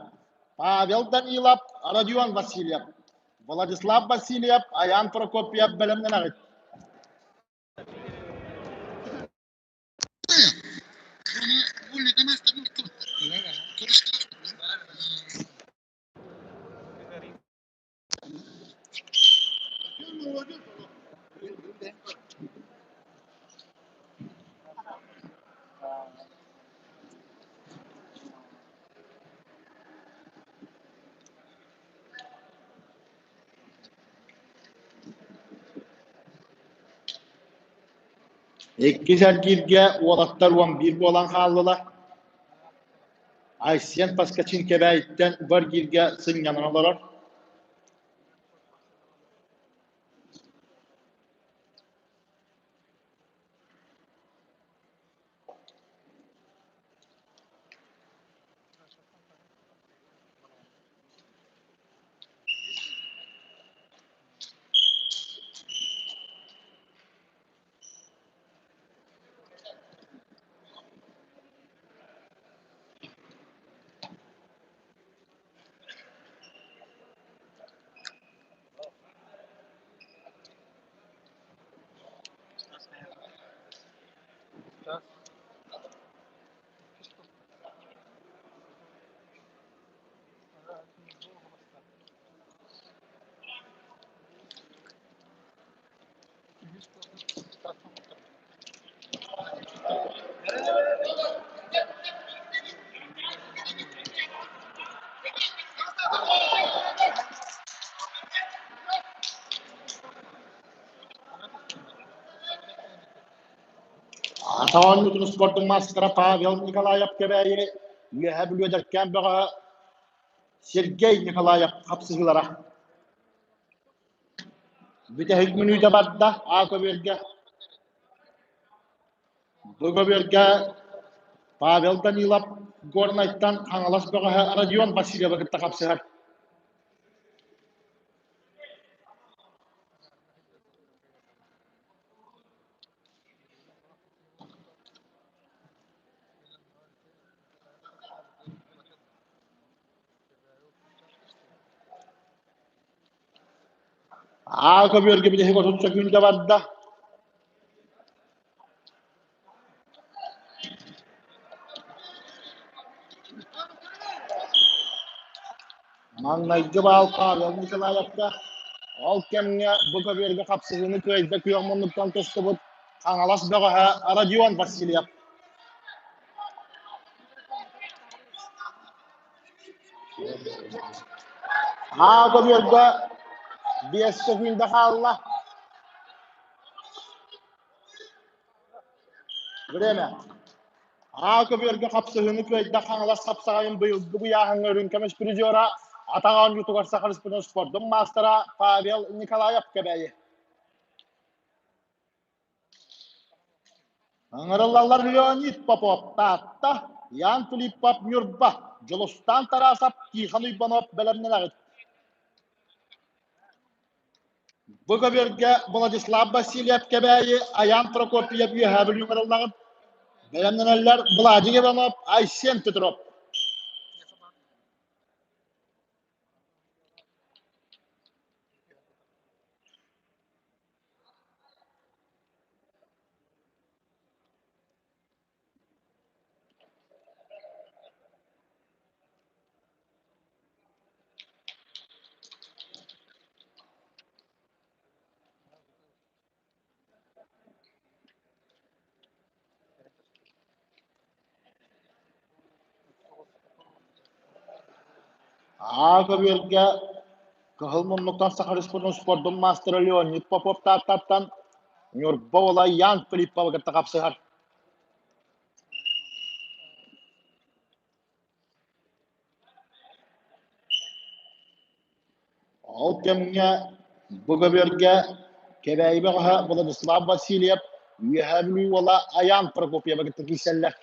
A: Павел Данилов, Родион Васильев, Владислав Васильев, Айаан Прокопьев бэлэмнэнэҕит. Иккис эргииргэ уолаттар 11 буолан хааллылар. Айсен Поскачин Кэбээйиттэн бу эргииргэ сынньанан олорор. Атах оонньуутун спордун маастара Павел Николаев Кэбээйи Үөһээ Бүлүү эдэркээн бөҕөһө Сергей Николаев хапсыһыылара. Бүтэһик мүнүүтэ барда А көбүөргэ. Бу көбүөргэ Павел Данилов Горнайтан Хаҥалас бөҕөһө Родион Васильевы кытта хапсыһар. Аа көбүөргэ бүтэһик 30 сөкүүндэ барда. Маҥнайгы баал Павел Николаевка. Ол кэмҥэ бу көбүөргэ хапсыһыыны кыайда күөх муннуктан тустубут Хаҥалас бөҕөһө Родион Васильев. Аа көбүөргэ 5 сөкүүндэ хаалла. Время. Аа көбүөргэ хапсыһыыны кыайда Хаҥалас хапсаҕайын быйылгы быйааһыҥҥа үрүҥ көмүс призера, атах оонньуутугар Саха Республикатын спордун маастара Павел Николаев Кэбээйи. Ыҥырыллаллар Леонид Попов Таатта, Ян Филиппов Ньурба, Дьулустаан Тарасов, Тихон Уйбанов бэлэмнэнэҕит. Бу көбүөргэ Владислав Васильев Кэбээйи, Айаан Прокопьев Үөһээ Бүлүү ыҥырыллаҕыт. Бэлэмнэнэллэр Владик Иванов, Айсен Петров. Аа көбүөргэ Кыһыл муннуктан Саха Республикатын спордун маастара Леонид Попов Тааттаттан Ньурба уола Ян Филипповы кытта хапсыһар. Ол кэмҥэ бу көбүөргэ Кэбээйи бөҕөһө Владислав Васильев Үөһээ Бүлүү уола Айаан Прокопьевы кытта киирсэллэр.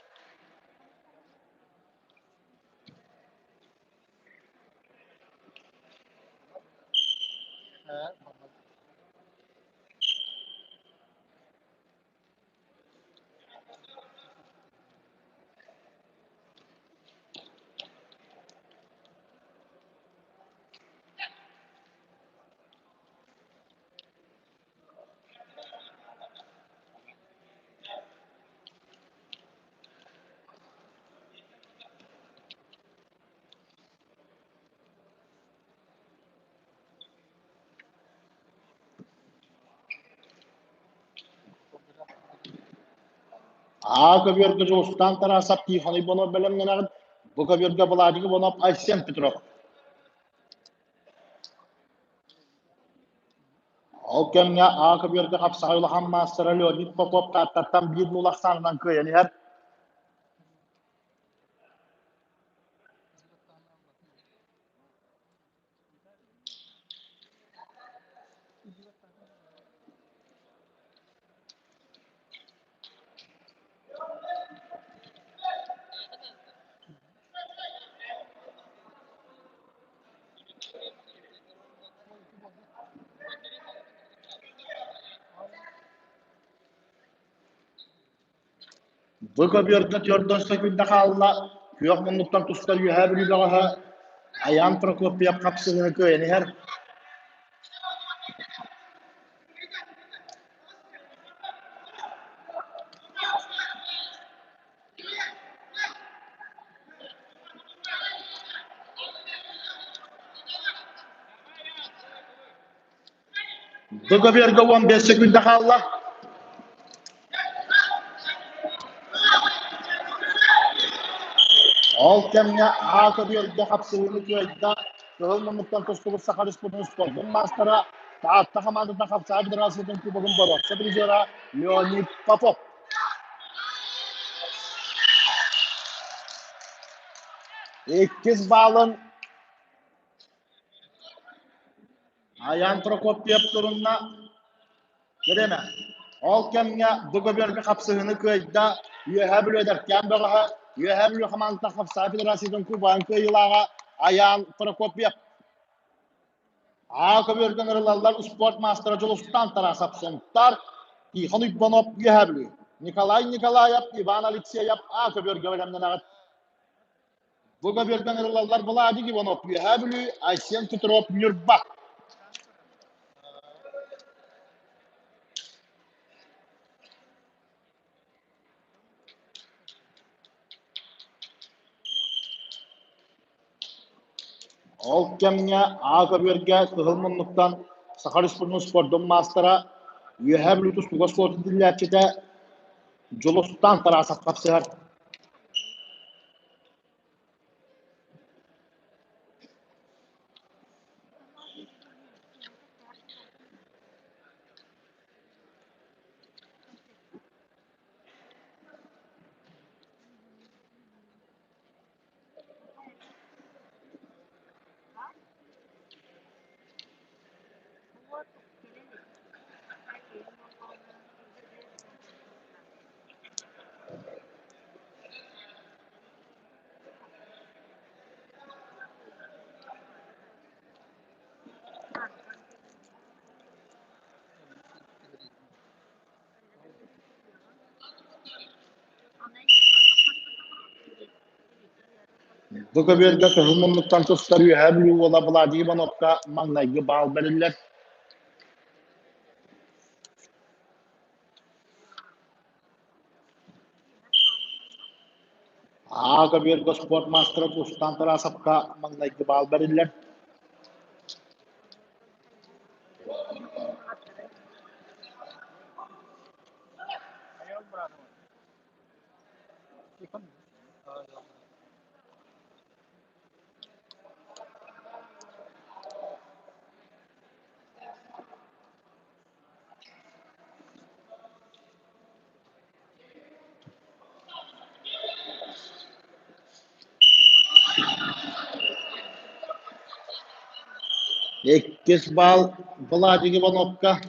A: Аа көбүөргэ Дьулустаан Тарасов, Тихон Иванов бэлэмнэнэҕит. Бу көбүөргэ Владик Иванов, Айсен Петров. Ол кэмҥэ Аа көбүөргэ хапсаҕай улахан маастара Леонид Попов Тааттаттан биир нуул ахсаанынан кыайан иһэр. Бу көбүөргэ түөрт сөкүүндэ хаалла, күөх муннуктан тустар Үөһээ Бүлүү бөҕөһө Айаан Прокопьев хапсыһыыны кыайан иһэр. Бу көбүөргэ 15 сөкүүндэ хаалла. Ол кэмҥэ А көбүөргэ хапсыһыыны кыайда Кыһыл муннуктан тустубут Саха Республикатын спордун маастара, Таатта хамаандата хапсаҕай федерациятын кубогын боруобса призера Леонид Попов. Иккис баалын Айаан Прокопьев турунна. Бириэмэ. Ол кэмҥэ бу көбүөргэ хапсыһыыны кыайда Үөһээ Бүлүү эдэркээн бөҕөһө, Үөһээ Бүлүү хамаандата хапсаҕай федерациятын кубогын кыайыылааҕа Айаан Прокопьев. Аа көбүөргэ ыҥырыллаллар спорт маастара Дьулустаан Тарасов Сунтаар, Тихон Уйбанов Үөһээ Бүлүү, Николай Николаев, Иван Алексеев Аа көбүөргэ бэлэмнэнэҕит. Бу көбүөргэ ыҥырыллаллар Владик Иванов Үөһээ Бүлүү, Айсен Петров Ньурба. Ол кэмҥэ Аа көбүөргэ кыһыл муннуктан Саха Республикатын спордун маастара, Үөһээ Бүлүү тустууга спордун тиллээччитэ Дьулустаан Тарасов хапсыһар. Бу көбүөргэ кыһыл муннуктан тустар Үөһээ Бүлүү уола Владимир Ивановка маҥнайгы баал бэриллэр. Аа көбүөргэ спорт маастара Тустаан Тарасовка маҥнайгы баал бэриллэр. Иккис баал Владик Ивановка.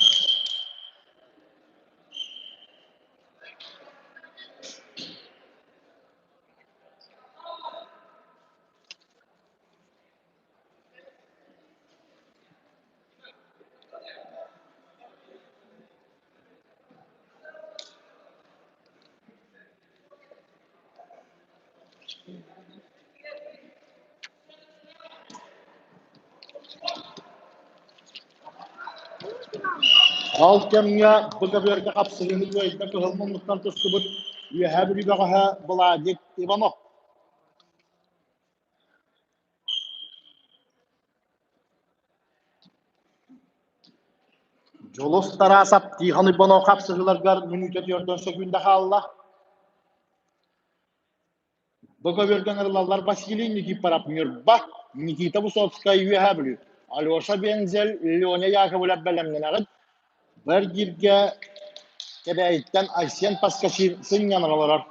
A: Ол кэмҥэ бу көбүөргэ хапсыһыыны кыайда кыһыл муннуктан тустубут Үөһээ Бүлүү бөҕөһө Владик Иванов. Дьулус Тарасов Тихон Иванов хапсыһыыларыгар мүнүүтэ түөртэн сөкүүндэ хаалла. Бу көбүөргэ ыҥырыллаллар Василий Никифоров Ньурба, Никита Высоцкай Үөһээ Бүлүү, Алеша Вензель, Леня Яковлев бэлэмнэнэҕит. Бу эргииргэ Кэбээйиттэн Айсен Поскачин сынньанан олорор.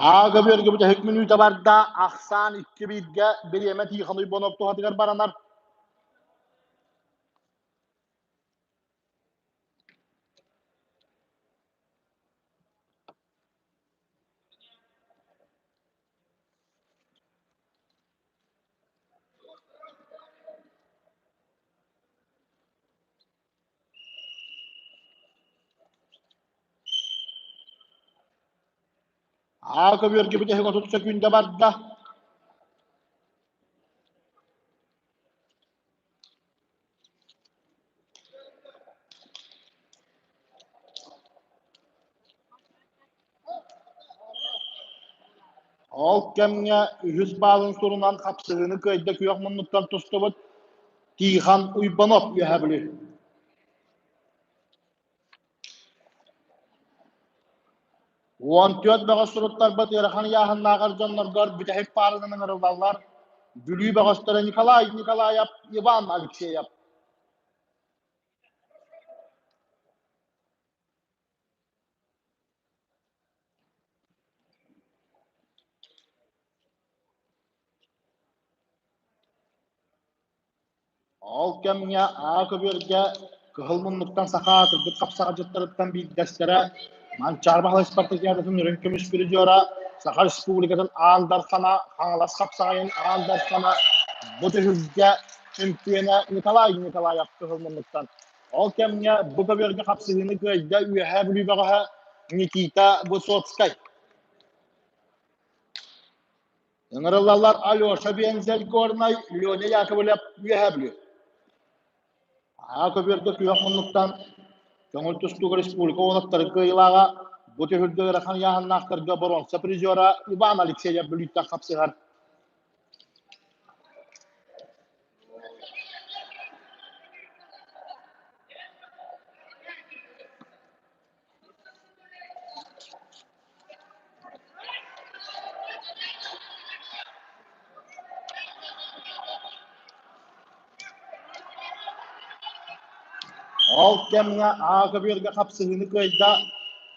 A: Аага бүөргэ бүтэһик мүнүүтэ барда, ахсаан икки бииргэ бириэмэ Тихон Уйбанов туһатыгар баранар. Аа көбүөргэ бүтэһик 30 сөкүүндэ барда. Ол кэмҥэ үһүс баалын сурунан хапсыһыыны кыайда күөх муннуктан тустубут Тихон Уйбанов Үөһээ Бүлүү. 14 бөҕөс суруттарбыт ыарахан ыйааһыннааҕар дьонноргор бүтэһик паарынан ыҥырыллаллар. Бүлүү бөҕөстөрө Николай Николаев, Иван Алексеев. Ол кэмҥэ Аа көбүөргэ кыһыл муннуктан саха аатырбыт хапсаҕадьыттарыттан биирдэстэрэ Манчаары Баһылай спартакиадатын үрүҥ көмүс призера, Саха Республикатын Аан Дархана, Хаҥалас хапсаҕайын Аан Дархана, бу түһүлгэ чемпиона Николай Николаев кыһыл муннуктан. Ол кэмҥэ бу көбүөргэ хапсыһыыны кыайда Үөһээ Бүлүү бөҕөһө Никита Высоцкай. Ыҥырыллаллар Алеша Вензель Горнай, Леня Яковлев Үөһээ Бүлүү. Аа көбүөргэ күөх муннуктан көҥүл тустууга республика уолаттарын кыайыылааҕа бу түһүлгэ ыарахан ыйааһыннаахтарга боруонса призера Иван Алексеев Бүлүүттэн хапсыһар. Ол кэмҥэ Аа көбүөргэ хапсыһыыны кыайда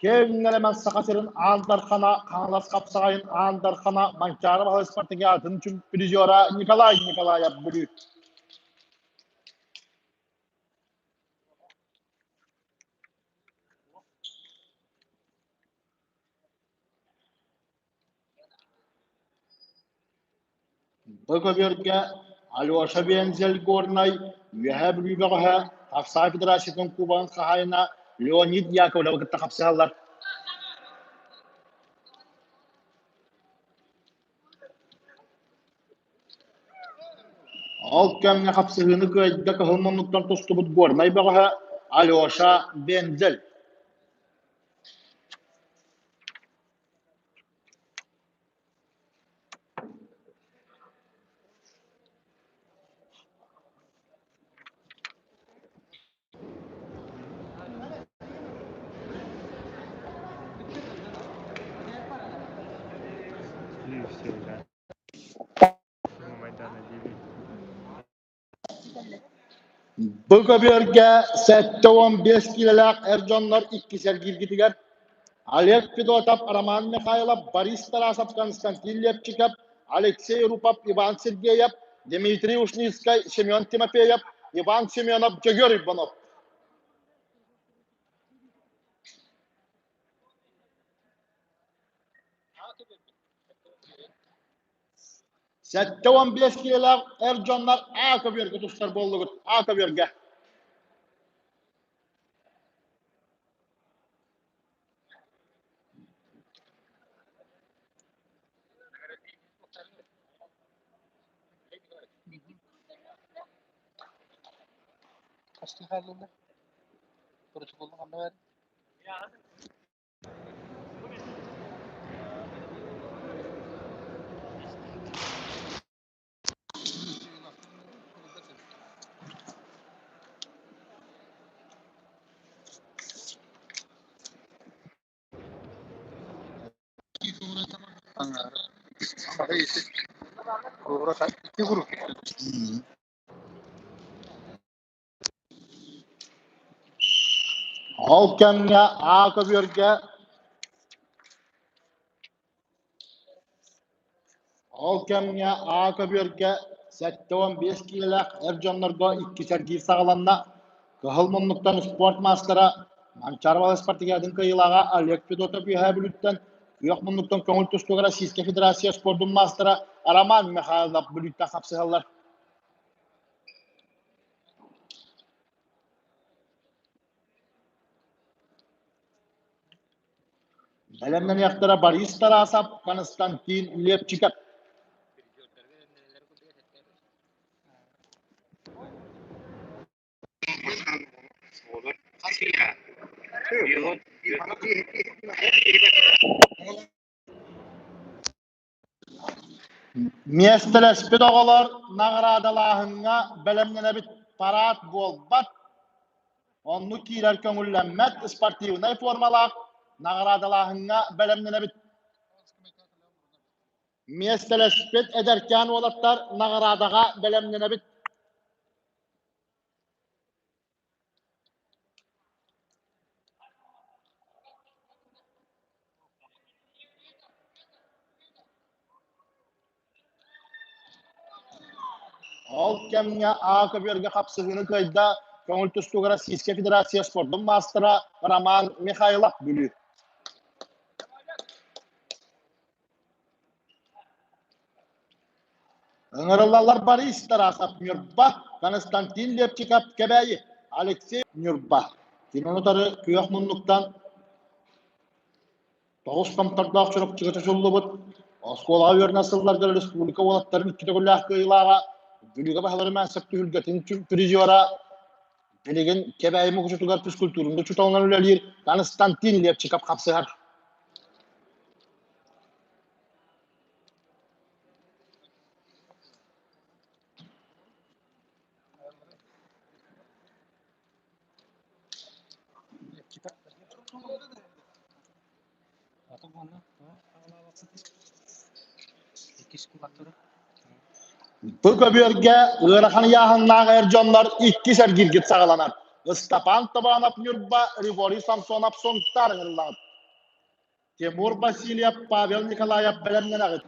A: Кэҥҥэлэмэн Саха сирин Аан Дархана, Хаҥалас хапсаҕайын Аан Дархана, Манчаары Баһылай спартакиадатын призера Николай Николаев Бүлүү. Бу көбүөргэ Алеша Вензель Горнай, Үөһээ Бүлүү бөҕөһө, Хапсаҕай Федерациятын Кубогын хаһаайына Леонид Яковлевы кытта хапсыһаллар. Ол кэмҥэ хапсыһыыны кыайда кыһыл муннуктан тустубут Горнай бөҕөһө Алеша Вензель. Бу көбүөргэ 75 киилэлээх эр дьоннор иккис эргииргитигэр Олег Федотов, Роман Михайлов, Борис Тарасов, Константин Лепчиков, Алексей Рупов, Иван Сергеев, Дмитрий Ушницкай, Семен Тимофеев, Иван Семенов, Дьөгүөр Иванов. 75 киилэлээх эр дьоннор А көбүөргэ тустар буоллугут. А көбүөргэ.
B: Хастыы хааллылар? Протоколу ханна баар?
A: Ол кэмҥэ Аа көбүөргэ Ол кэмҥэ Аа көбүөргэ 75 киилэлээх эр дьоннорго икки сэргиир саҕаланна. Кыһыл муннуктан спорт маастара Манчаары спартакиадын кыайыылааҕа Олег Федотов Үөһээ Бүлүүттэн, күөх муннуктан көҥүл тустууга Российскай Федерация спордун маастара Роман Михайлов Бүлүүттэн хапсыһаллар. Бэлэмнэниэхтэрэ Борис Тарасов, Константин Лепчиков. Миэстэлэспит оҕолор наҕараадалааһыҥҥа бэлэмнэнэбит парад буолбат, оннук киирэр көҥүллэммэт спортивнай формалаах наҕараадалааһыҥҥа бэлэмнэнэбит. Миэстэлэспит эдэркээн уолаттар наҕараадаҕа бэлэмнэнэбит. Ол кэмҥэ А көбүөргэ хапсыһыыны кыайда көҥүл тустууга Российскай Федерация спордун маастара Роман Михайлов Бүлүү. Ыҥырыллаллар Борис Тарасов Ньурба, Константин Лепчиков Кэбээйи, Алексей Ньурба. Кинини утары күөх муннуктан тоҕус томтордоох Чурапчыга чочуллубут оскуолаҕа үөрэнэр сылларга республика уолаттарын икки төгүллээх кыайыылааҕа, Бүлүүгэ баһылары Мээсэп түһүлгэтин призера, билигин Кэбээйи Мукучутугар физкультурун учууталынан үлэлиир Константин Лепчиков хапсыһар. Бу көбүөргэ ыарахан ыйааһыннаах эр дьоннор иккис эргииргит саҕаланар. Ыстапаан Тобоонов Ньурба, Григорий Самсонов Сунтаар ыҥырыллаҕыт. Тимур Васильев, Павел Николаев бэлэмнэнэҕит.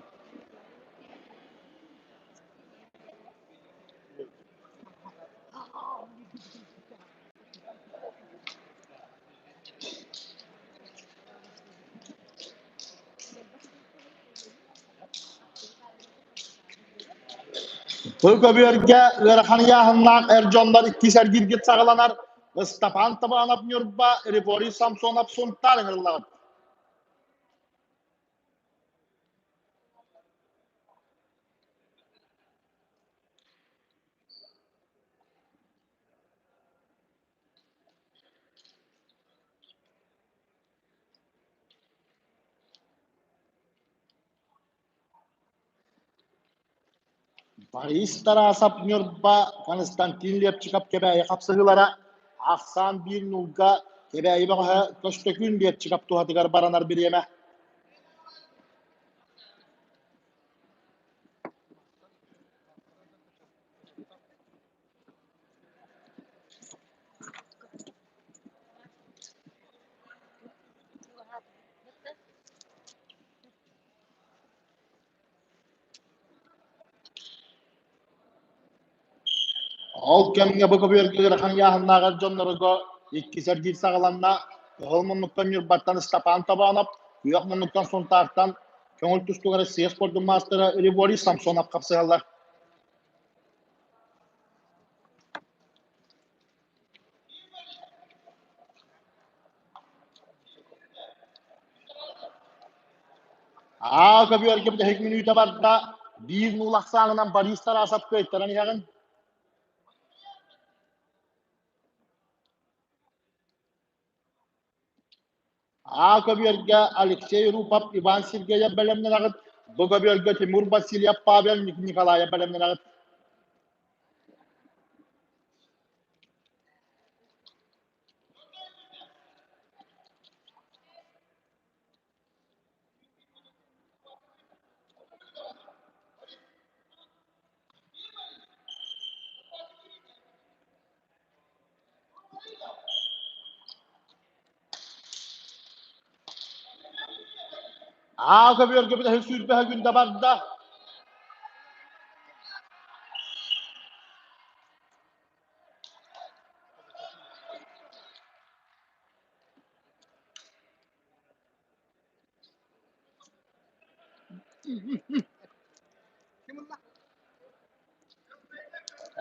A: Бу көбүөргэ ыарахан ыйааһыннаах эр дьоннор иккис эргииргит саҕаланар. Ыстапаан Табанов Ньурба, Григорий Самсонов Сунтаар ыҥырыллаҕыт. Борис Тарасов Ньурба, Константин Лепчиков Кэбээйи хапсыһыылара ахсаан биир нуулга Кэбээйи бөҕөһө Көстөкүүн Лепчиков туһатыгар баранар бириэмэ. Ол кэмҥэ бу көбүөргэ ыарахан ыйааһыннааҕар дьоннорго иккис эргиир саҕаланна. Кыһыл муннуктан Ньурбаттан Ыстапаан Тобоонов, күөх муннуктан Сунтаартан көҥүл тустууга Россия спордун маастара Григорий Самсонов хапсыһаллар. Аа, көбүөргэ бүтэһик мүнүүтэ барда. Биир нуул ахсаанынан Борис Тарасов кыайтаран иһэҕин. Аа көбүөргэ Алексей Рупов, Иван Сергеев бэлэмнэнэҕит. Бу көбүөргэ Тимур Васильев, Павел Николаев бэлэмнэнэҕит. Аа көбүөргэ бүтэһик сүүрбэһэ күндэ барда.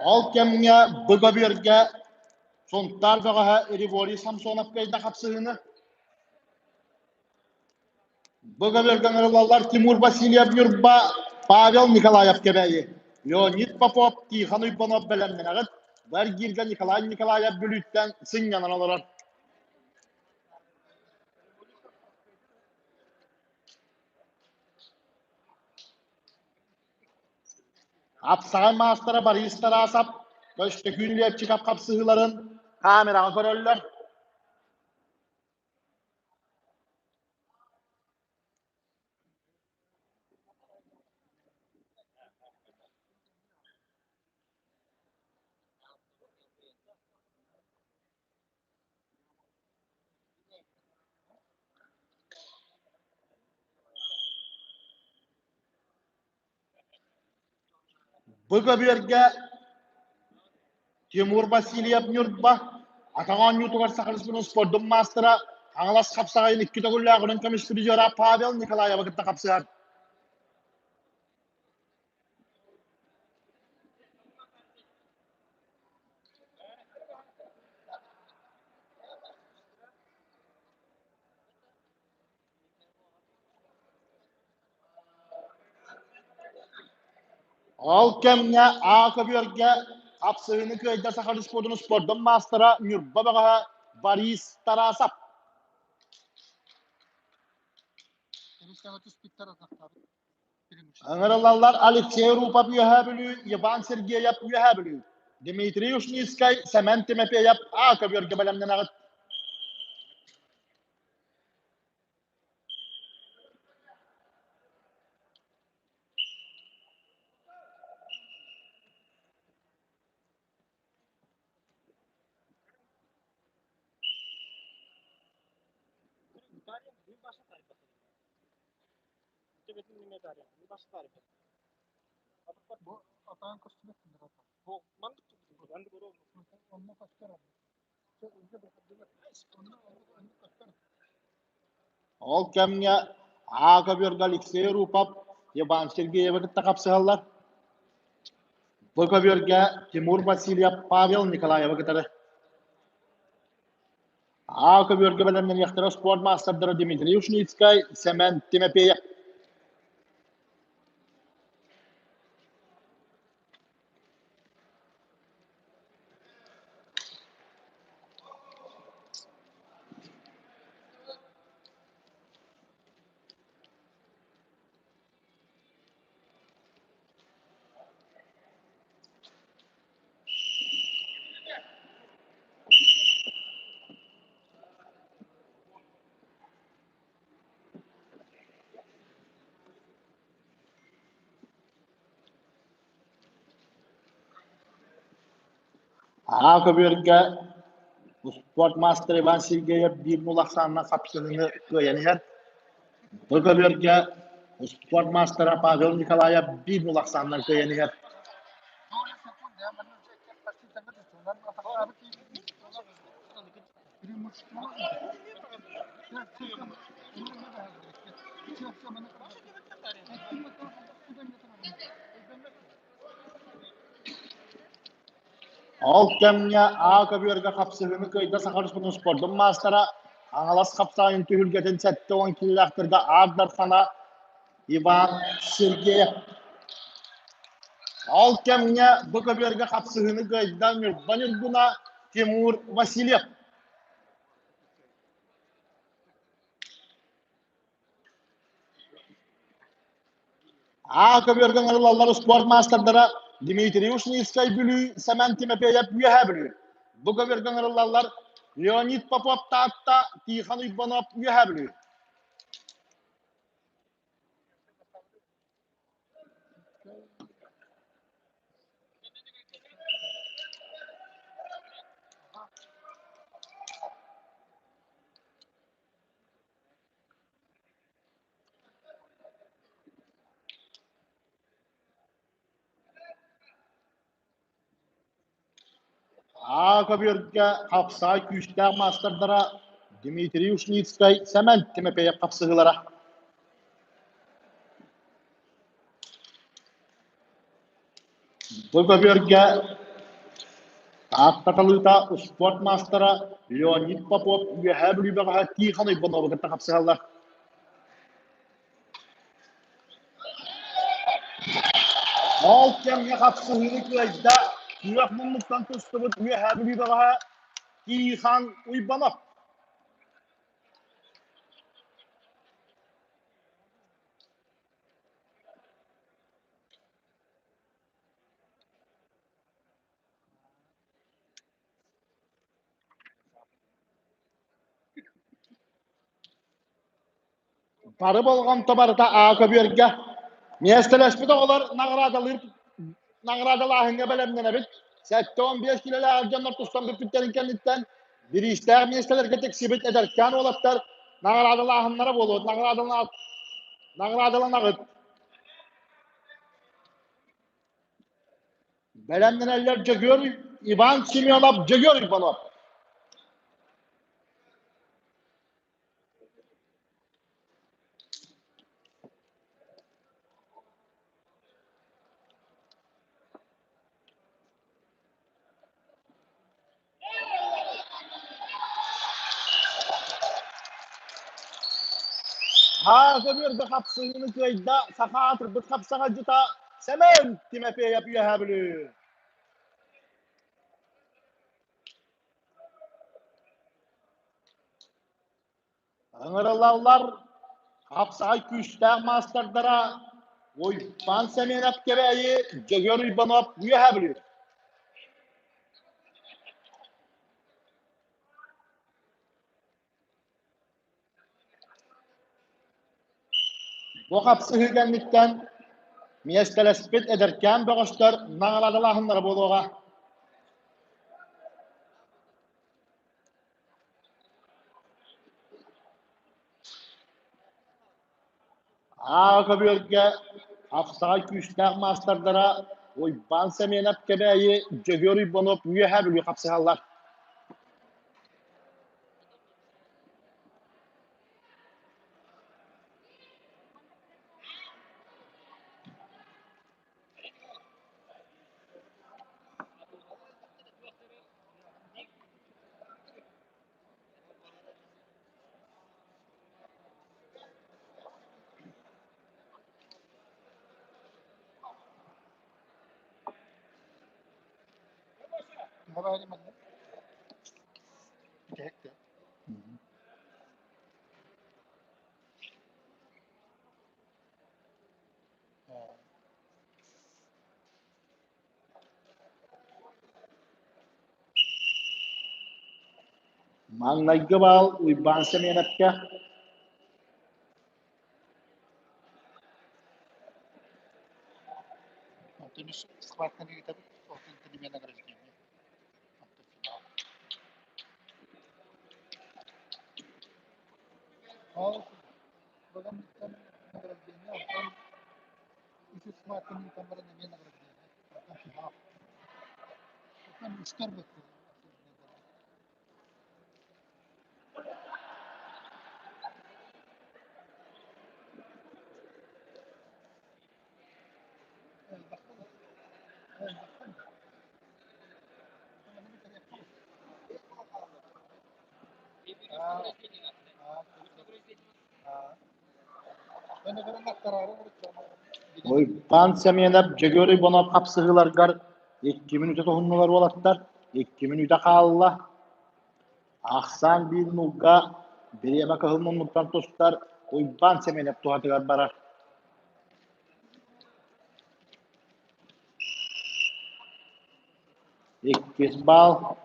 A: Ол кэмҥэ бу көбүөргэ Сунтаар бөҕөһө Григорий Самсонов кыайда хапсыһыыны. Бу көбүөргэ ыҥырыллаллар Тимур Васильев Ньурба, Павел Николаев Кэбээйи, Леонид Попов, Тихон Уйбанов бэлэмнэнэҕит. Бу эргииргэ Николай Николаев Бүлүүттэн сынньанан олорор. Хапсаҕай маастара Борис Тарасов Көстөкүүн Лепчиков хапсыһыыларын камераҕа көрөллөр. Бу көбүөргэ Тимур Васильев Ньурба атах оонньуутугар Саха Республикатын спордун маастара Хаҥалас хапсаҕайын икки төгүллээх үрүҥ көмүс призера Павел Николаевы кытта хапсыһар. Ол кэмҥэ А көбүөргэ хапсыһыыны кыайда Саха Республикатын спордун маастара Ньурба бөҕөһө Борис Тарасов. Ыҥырыллаллар Алексей Рупов Үөһээ Бүлүү, Иван Сергеев Үөһээ Бүлүү, Дмитрий Ушницкай, Сэмэн Тимофеев А көбүөргэ бэлэмнэнэҕит. Ол кэмҥэ А көбүөргэ Алексей Рупов, Иван Сергеевы кытта хапсыһаллар. Б көбүөргэ Тимур Васильев, Павел Николаевы кытары. А көбүөргэ бэлэмнэниэхтэрэ спорт маастардара Дмитрий Ушницкай, Сэмэн Тимофеев. Аа көбүөргэ успуорт маастара Иван Сергеев биир нул ахсаанынан хапсыһыыны кыайан иһэр. Бу көбүөргэ успуорт маастара Павел Николаев биир нул ахсаанынан кыайан иһэр. Ол кэмҥэ А көбүөргэ хапсыһыыны кыайда Саха Республикатын спордун маастара, Хаҥалас хапсаҕайын түһүлгэтин 70 киилэлээхтэргэ Аар Дархана Иван Сергеев. Ол кэмҥэ бу көбүөргэ хапсыһыыны кыайда Ньурба Ньургуна Тимур Васильев. Аа көбүөргэ ыҥырыллаллар успуорт маастардара Дмитрий Ушницкай Бүлүү, Сэмэн Тимофеев Үөһээ Бүлүү. Бу көбүөргэ ыҥырыллаллар Леонид Попов Таатта, Тихон Уйбанов Үөһээ Бүлүү. Аа көбүөргэ хапсаай күүстээх маастардара Дмитрий Ушницкай, Сэмэн Тимофеев хапсыһыылара. Бу көбүөргэ Таатта успуорт маастара Леонид Попов Үөһээ Бүлүү бөҕөһө Тихон Уйбановы кытта хапсыһаллар. Ол кэмҥэ хапсыһыыны кыайда күөх муннуктан тустубут Үөһээ Бүлүү бөҕөһө Тихон Уйбанов. Бары болҕомто барыта Аа көбүөргэ. Миэстэлэспит оҕолор наҕараадалыыр наҕараадалааһыҥҥа бэлэмнэнэбит. 75 килэлээх дьоннор тустан бүппүттэрин кэнниттэн бириистээх миэстэлэргэ тиксибит эдэркээн уолаттар наҕараадалааһыннара буолуо. Наҕараадаланаҕыт. Бэлэмнэнэллэр Дьөгүөр Иван Семенов, Дьөгүөр Иванов. Хааза хапсыһыыны кыайда саха аатырбыт хапсаҕайдьыта Сэмэн Тимофеев Үөһээ Бүлүү. Ыҥырылаллар хапсаҕай күүстээх маастардара Уйбаан Сэмиэнэп Кэбээйи, Дьөгүөр Уйбанов Үөһээ Бүлүү. Бу хапсыһыы кэнниттэн миэстэлэспит эдэркээн бөҕөстөр наҕараадалааһыннара буолуоҕа. Ааҕа көбүөргэ хапсаҕай күүстээх маастардара Уйбаан Сэмиэнэп Кэбээйи, Дьөгүөр Уйбанов Үөһээ Бүлүү хапсыһаллар. Маҥнайгы баал Уйбаан Сэмиэнэпкэ.
B: Онтон үс схватканы ыытабыт, онтон перемена награждения. Онтон финал. Ол Богомыттан награждение, онтон үс схватканы ыытан баран эмиэ награждение. Онтон финал. Онтон үстэр бөттүлэр.
A: Уйбаан Сэмиэнэп Дьөгүөр Уйбанов хапсыһыыларгар 2 мүнүүтэ туһуннулар уолаттар, 2 мүнүүтэ хаалла. Ахсаан биир нуулга бириэмэ кыһыл муннуктан тустар Уйбаан Сэмиэнэп туһатыгар барар. Иккис баал.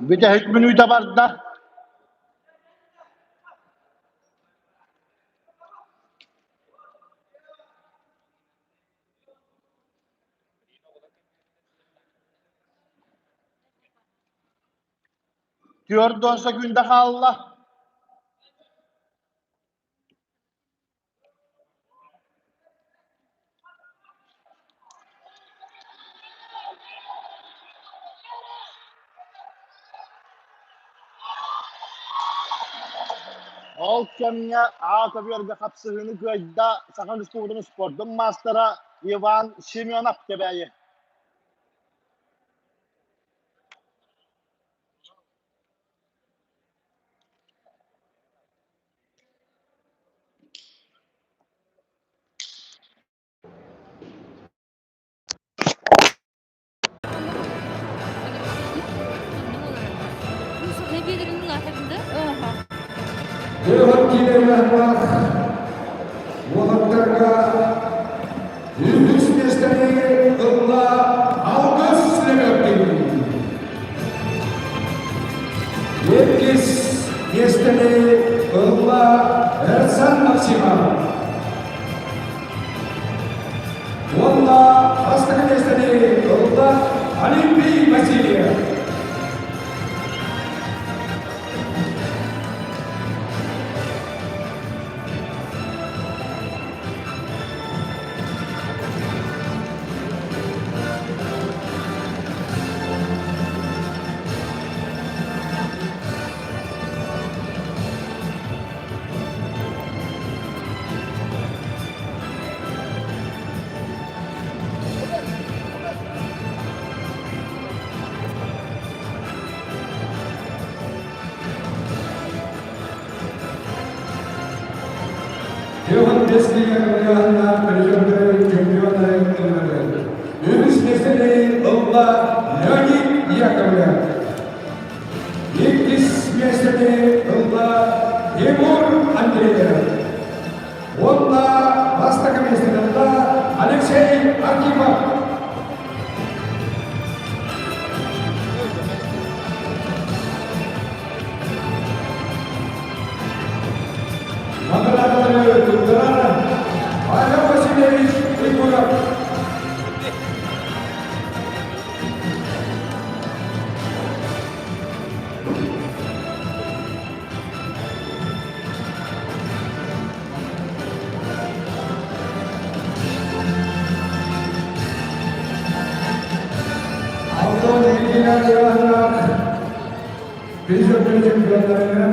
A: Бүтэһик мүнүүтэ барда. 40 секунда хаалла. Ол кэмҥэ Аа көбүөргэ хапсыһыыны кыайда Саха Республикатын спордун маастара Иван Семенов Кэбээйи.
C: Дьиэҕэр киирэн уолаттарга үһүс миэстэни ылла Алгыс Лебедкин. Иккис миэстэни ылла Эрсан Максимов. Уонна бастакы миэстэни ылла Олимпий Васильев. Тыаҕын бэс киһи призердары чемпионнары ылынары. Үһүс миэстэни ылла Леонид Яковлев. Иккис миэстэни ылла Егор Андреев. Уонна бастакы миэстэни ылла Алексей Архипов. Наградалары туттарар Павел Васильевич Егоров. Антон Ильина Призер чемпионнарынан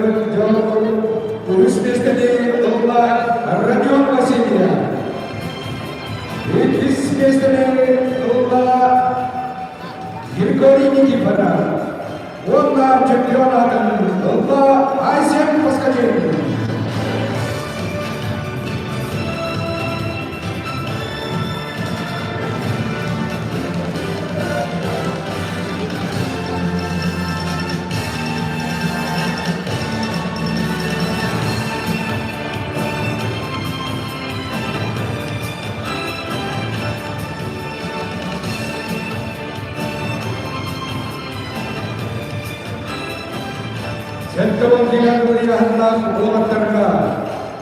C: үһүс миэстэни ылла Родион Васильев. Иккис миэстэни ылла Григорий Никифоров. Уонна чемпион аатын ылла Айсен Поскачин. Сэттэ уон ыйааһыннаах уолаттарга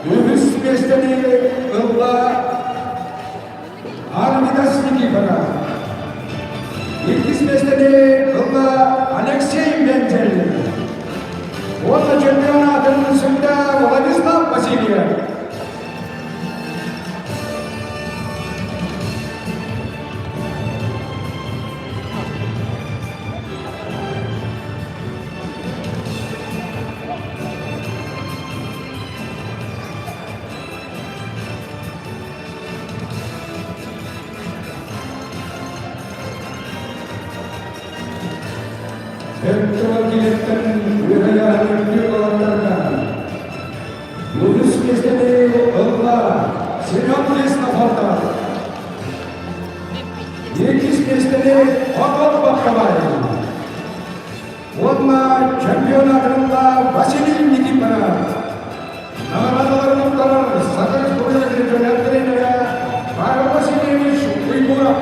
C: үһүс миэстэни ылла Армидас Никифоров. Иккис миэстэни ылла Алексей Вензель. Уонна чемпионатын сүндэ Владислав Васильев. Эртэн үөһэйээһин уолаттарга үһүс миэстэни ылла Семен Христофоров. Иккис миэстэни Окон Баккабаев. Уонна чемпионатында Василий Никифоров. Наҕараадаларын туттарар Саха Республикатын тренерэ Павел Васильевич Уйгуров.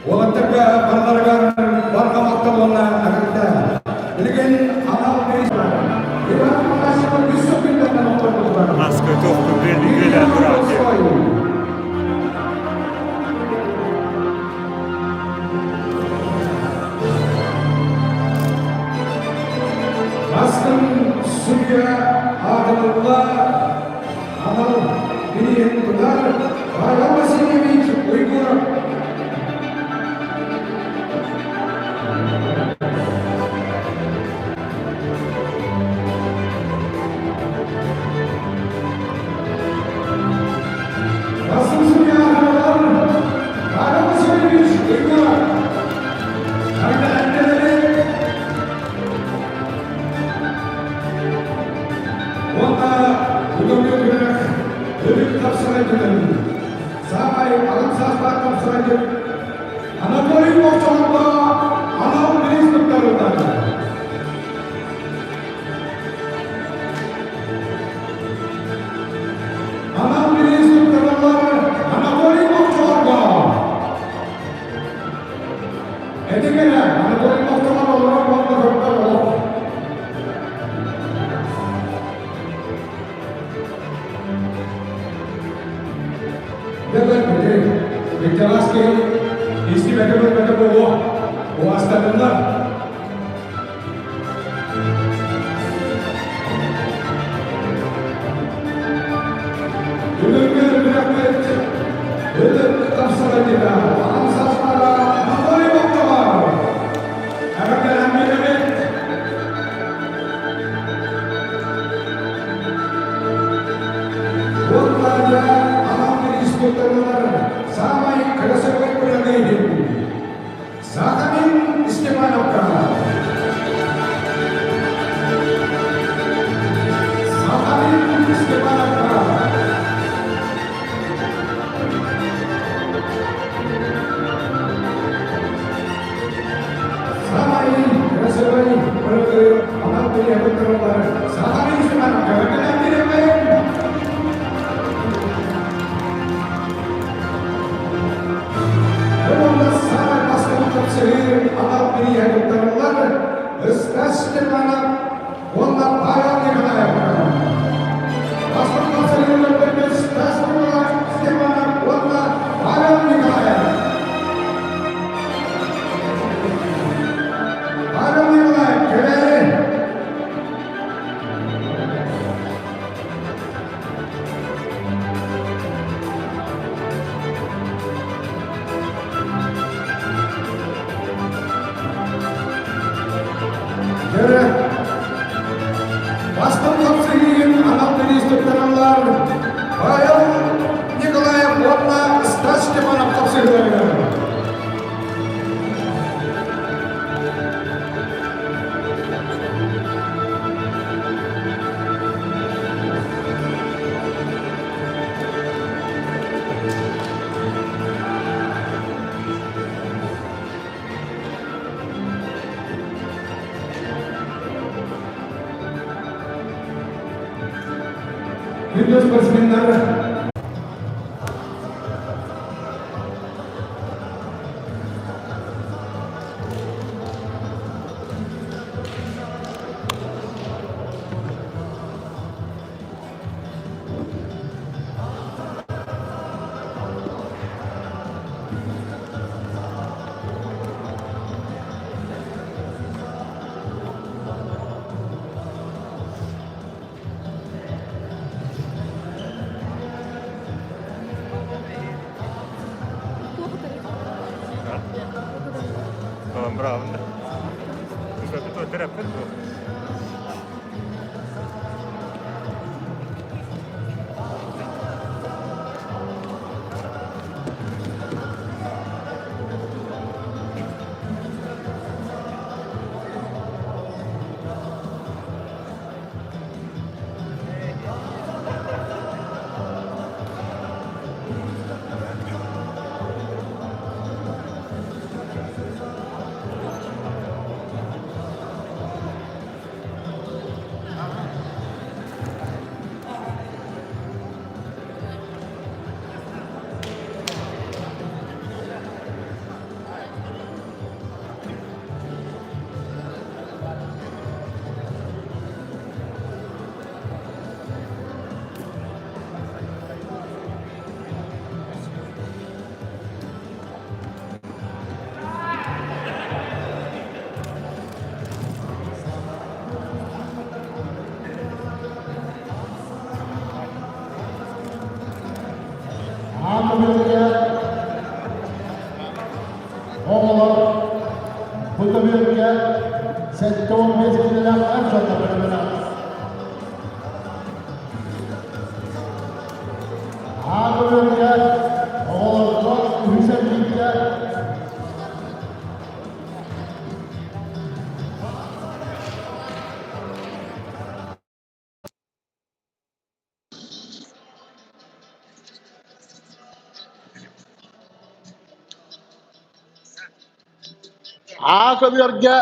C: Уолаттарга барыларыгар барҕа махтал уонна эҕэрдэ. Билигин анал Иван Афанасьев үс күннэринэн оҥорбутугар.
D: Маскы туох күлэ тураати.
C: Бастыҥ судья аатырылла анал бирииһин тутар Павел Васильевич Уйгуров. Ытык тапсарайдытын, саамай алын саастаах тапсарайдыт Анатолий Мохчолорго анал бириис туттарыллар. Анал бириис туттарыллар Анатолий Мохчолорго. Этиҥ эрэ, Анатолий Мохчолор олорор уонна көрдөр олох. Дьэ, кырдьаҕас киһи истибэтэ көрбөтө буолуо, убаастатыллар. Бүгүҥҥү күрэхпит ытык тапсарайдыга аҕам саастаах Анатолий Бохтоҕор эҕэрдэлэммит. Уонна дьэ анал инструкторлар саамай кырасыабай күрэҕи иһин Сахамин Степановка Сахамин Степановка Саамай кырасыабай күрэҕи анал инструкторлар Сахамин Степановка Уонна саамай бастакы көрсүһүү анал бирииһэ туттарыллар Стас Степанов уонна Павел Николаев. Бастакы көрсүһүүлэрбит Стас Степанов уонна Павел Николаев. Павел Николаев, кэлээри! Дьэрэ, бастыҥ хапсыһыыгын анал бириис туттараллар Павел Николаев уонна Стас Степанов хапсыһыыларыгар. Күндү спортсменнар,
D: Tamam bravo. Төрөппүт бу.
A: Аан Оҕолор бу көбүөргэ 75 киилэлээх эр дьонно бөлөмөнө. Аан көбүөргэ оҕолорго үһүс эргииргэ Аа көбүөргэ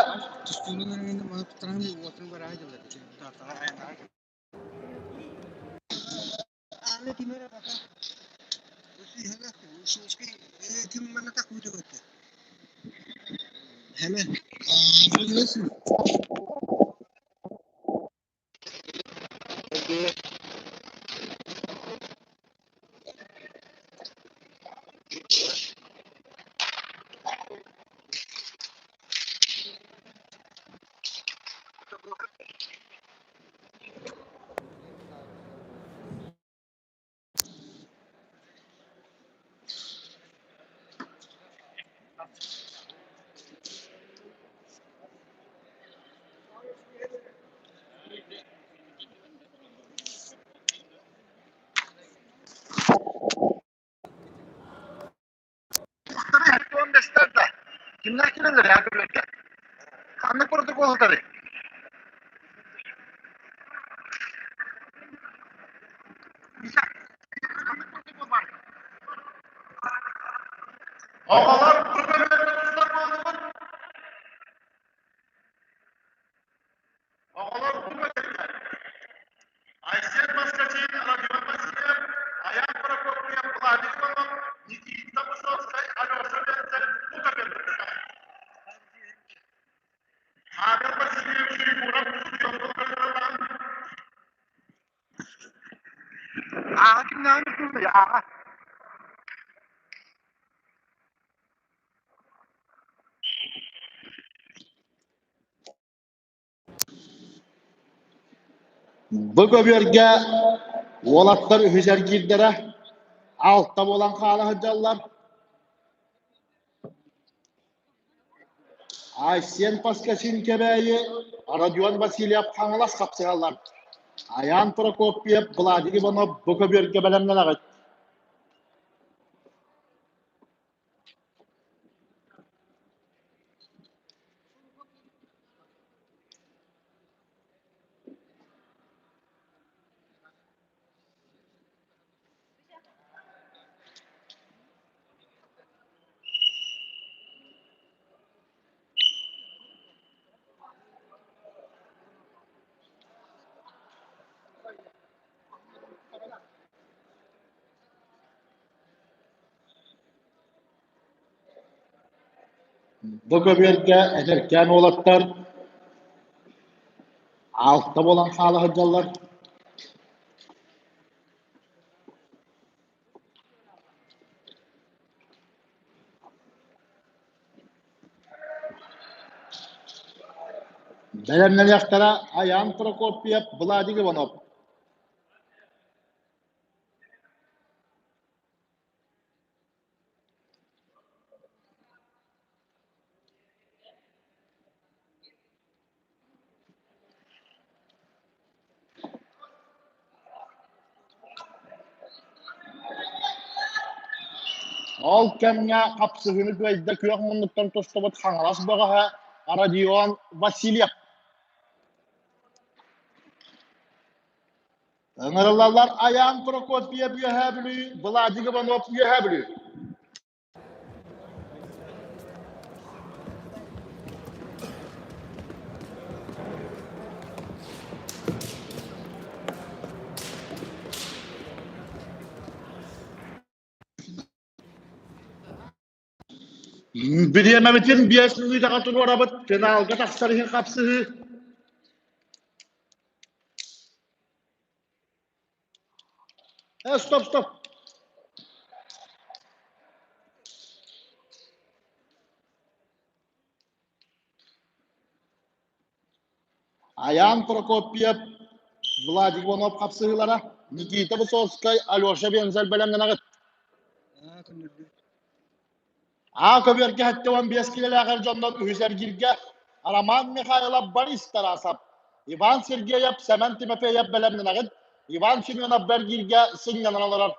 A: Кимнээх кэлэллэр yaa Ханнык протокол ытарый? Оҕолор Оҕолор бу көтөллөр. Айсен Москачин, Родион Васильев, Аян Прокопьев, Владимир Иванов, Никита Высоцкай, Алеша Венцель бу көтөллөр. Павел Васильевич Егоров Ааҕа кимнээҕин ааҕа. Бу көбүөргэ уолаттар үһүс эргиирдэрэ алта буолан хаала сылдьаллар. Айсен Поскачин Кэбээйи, Родион Васильев Хаҥалас хапсыһаллар. Айаан Прокопьев, Владимир Иванов бу көбүөргэ бэлэмнэнэҕит. Бу көбүөргэ эдэркээн уолаттар алта буолан хаала сылдьаллар. Бэлэмнэниэхтэрэ Айаан Прокопьев, Владик Иванов. Ол кэмҥэ хапсыһыыны кыайда күөх муннуктан тустубут Хаҥалас бөҕөһө Родион Васильев. Ыҥырыллаллар Айаан Прокопьев Үөһээ Бүлүү, Владик Иванов Үөһээ Бүлүү. Бириэмэбитин 5 мүнүүтэҕэ туруорабыт, финалга тахсар иһин хапсыһыы. Стоп, стоп. Айаан Прокопьев, Владик Иванов хапсыһыылара, Никита Высоцкай, Алеша Вензель бэлэмнэнэҕит. Аа көбүөргэ 75 килэлээх эр дьоннор үһүс эргииргэ Роман Михайлов, Борис Тарасов, Иван Сергеев, Сэмэн Тимофеев бэлэмнэнэҕит. Иван Семенов бэргииргэ сынньанан олорор.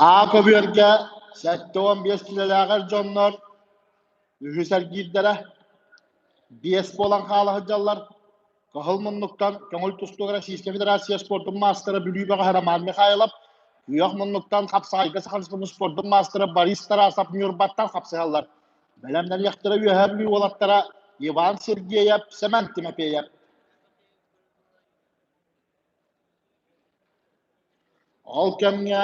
A: Аа көбүөргэ 75 киилэлээҕэр дьоннор үһүс эргиирдэрэ биэс буолан хаала сылдьаллар. Кыһыл муннуктан көҥүл тустууга Российскай Федерация спордун маастара Бүлүү бөҕөһө Роман Михайлов, күөх муннуктан хапсаҕайга Саха Республикатын спордун маастара Борис Тарасов Ньурбаттан хапсыһаллар. Бэлэмнэниэхтэрэ Үөһээ Бүлүү уолаттара Иван Сергеев, Сэмэн Тимофеев. Ол кэмҥэ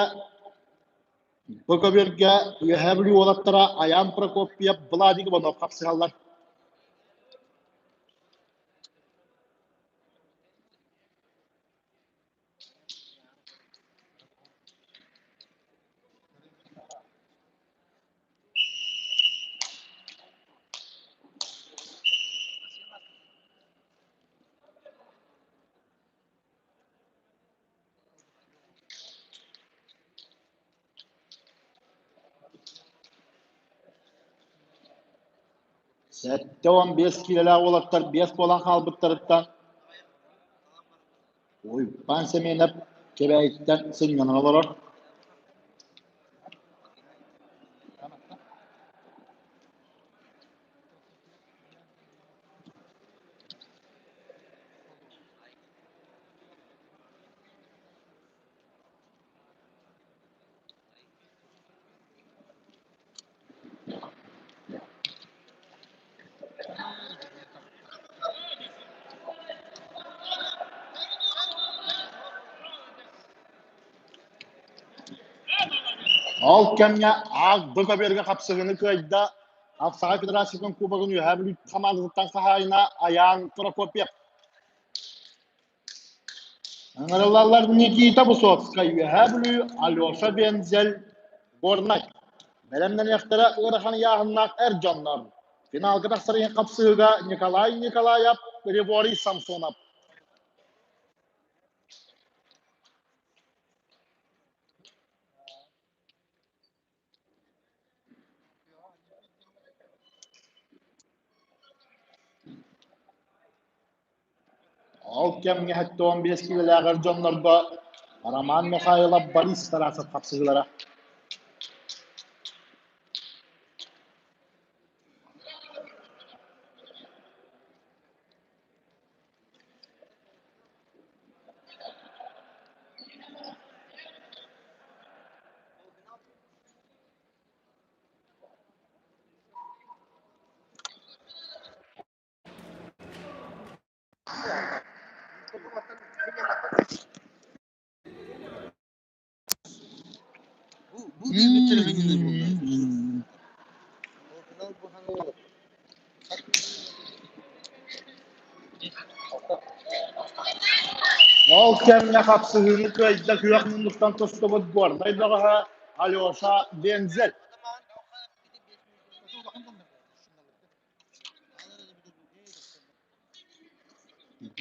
A: бу көбүөргэ Үөһээ Бүлүү уолаттара Айаан Прокопьев, Владик Иванов хапсыһаллар. 75 киилэлээх уолаттар биэс буолан хаалбыттарыттан Уйбаан Сэмиэнэп Кэбээйиттэн сынньанан олорор. Ол кэмҥэ аах бу көбүөргэ хапсыһыыны кыайда Саха Федерациятын Кубогын Үөһээ Бүлүү хамаандатыттан хаһаайына Айаан Прокопьев. Ыҥырыллаллар Никита Высоцкай, Үөһээ Бүлүү, Алеша Вензель, Горнай. Бэлэмнэниэхтэрэ ыарахан ыйааһыннаах эр дьоннор. Финалга тахсар иһин хапсыһыыга Николай Николаев, Григорий Самсонов. Ол кэмҥэ 75 киилэлээх эр дьоннорго Роман Михайлов, Борис Тарасов хапсыһыылара. Ол кэмҥэ хапсыһыыны кыайда күөх муннуктан тустубут Горнай бөҕөһө Алеша Вензель.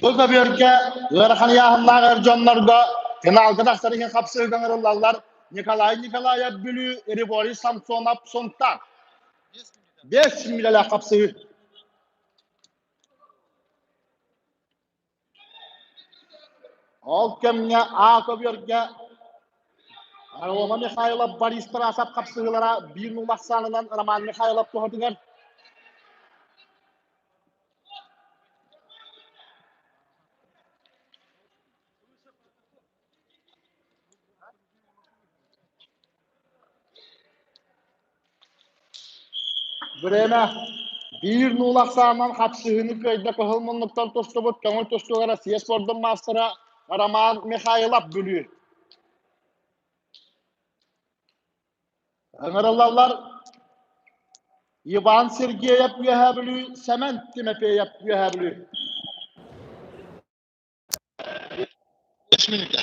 A: Бу көбүөргэ ыарахан ыйааһыннаах эр дьоннорго финалга тахсар иһин хапсыһыыга ыҥырыллаллар Николай Николаев Бүлүү, Григорий Самсонов Сунтаар. 5 миилэлээх хапсыһыы. Ол кэмҥэ А көбүөргэ Рома Михайлов, Борис Тарасов хапсыһыылара биир нуул ахсаанынан Роман Михайлов туһатыгар. Время биир нуул ахсаанынан хапсыһыыны кыайда кыһыл муннуктан тустубут көҥүл тустууга Россия спордун маастара Роман Михайлов Бүлүү. Ыҥырыллаллар Иван Сергеев Үөһээ Бүлүү, Сэмэн Тимофеев Үөһээ Бүлүү.
B: 5 мүнүүтэ.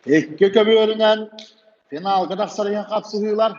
A: Икки көбүөрүнэн финалга тахсар иһин хапсыһыылар.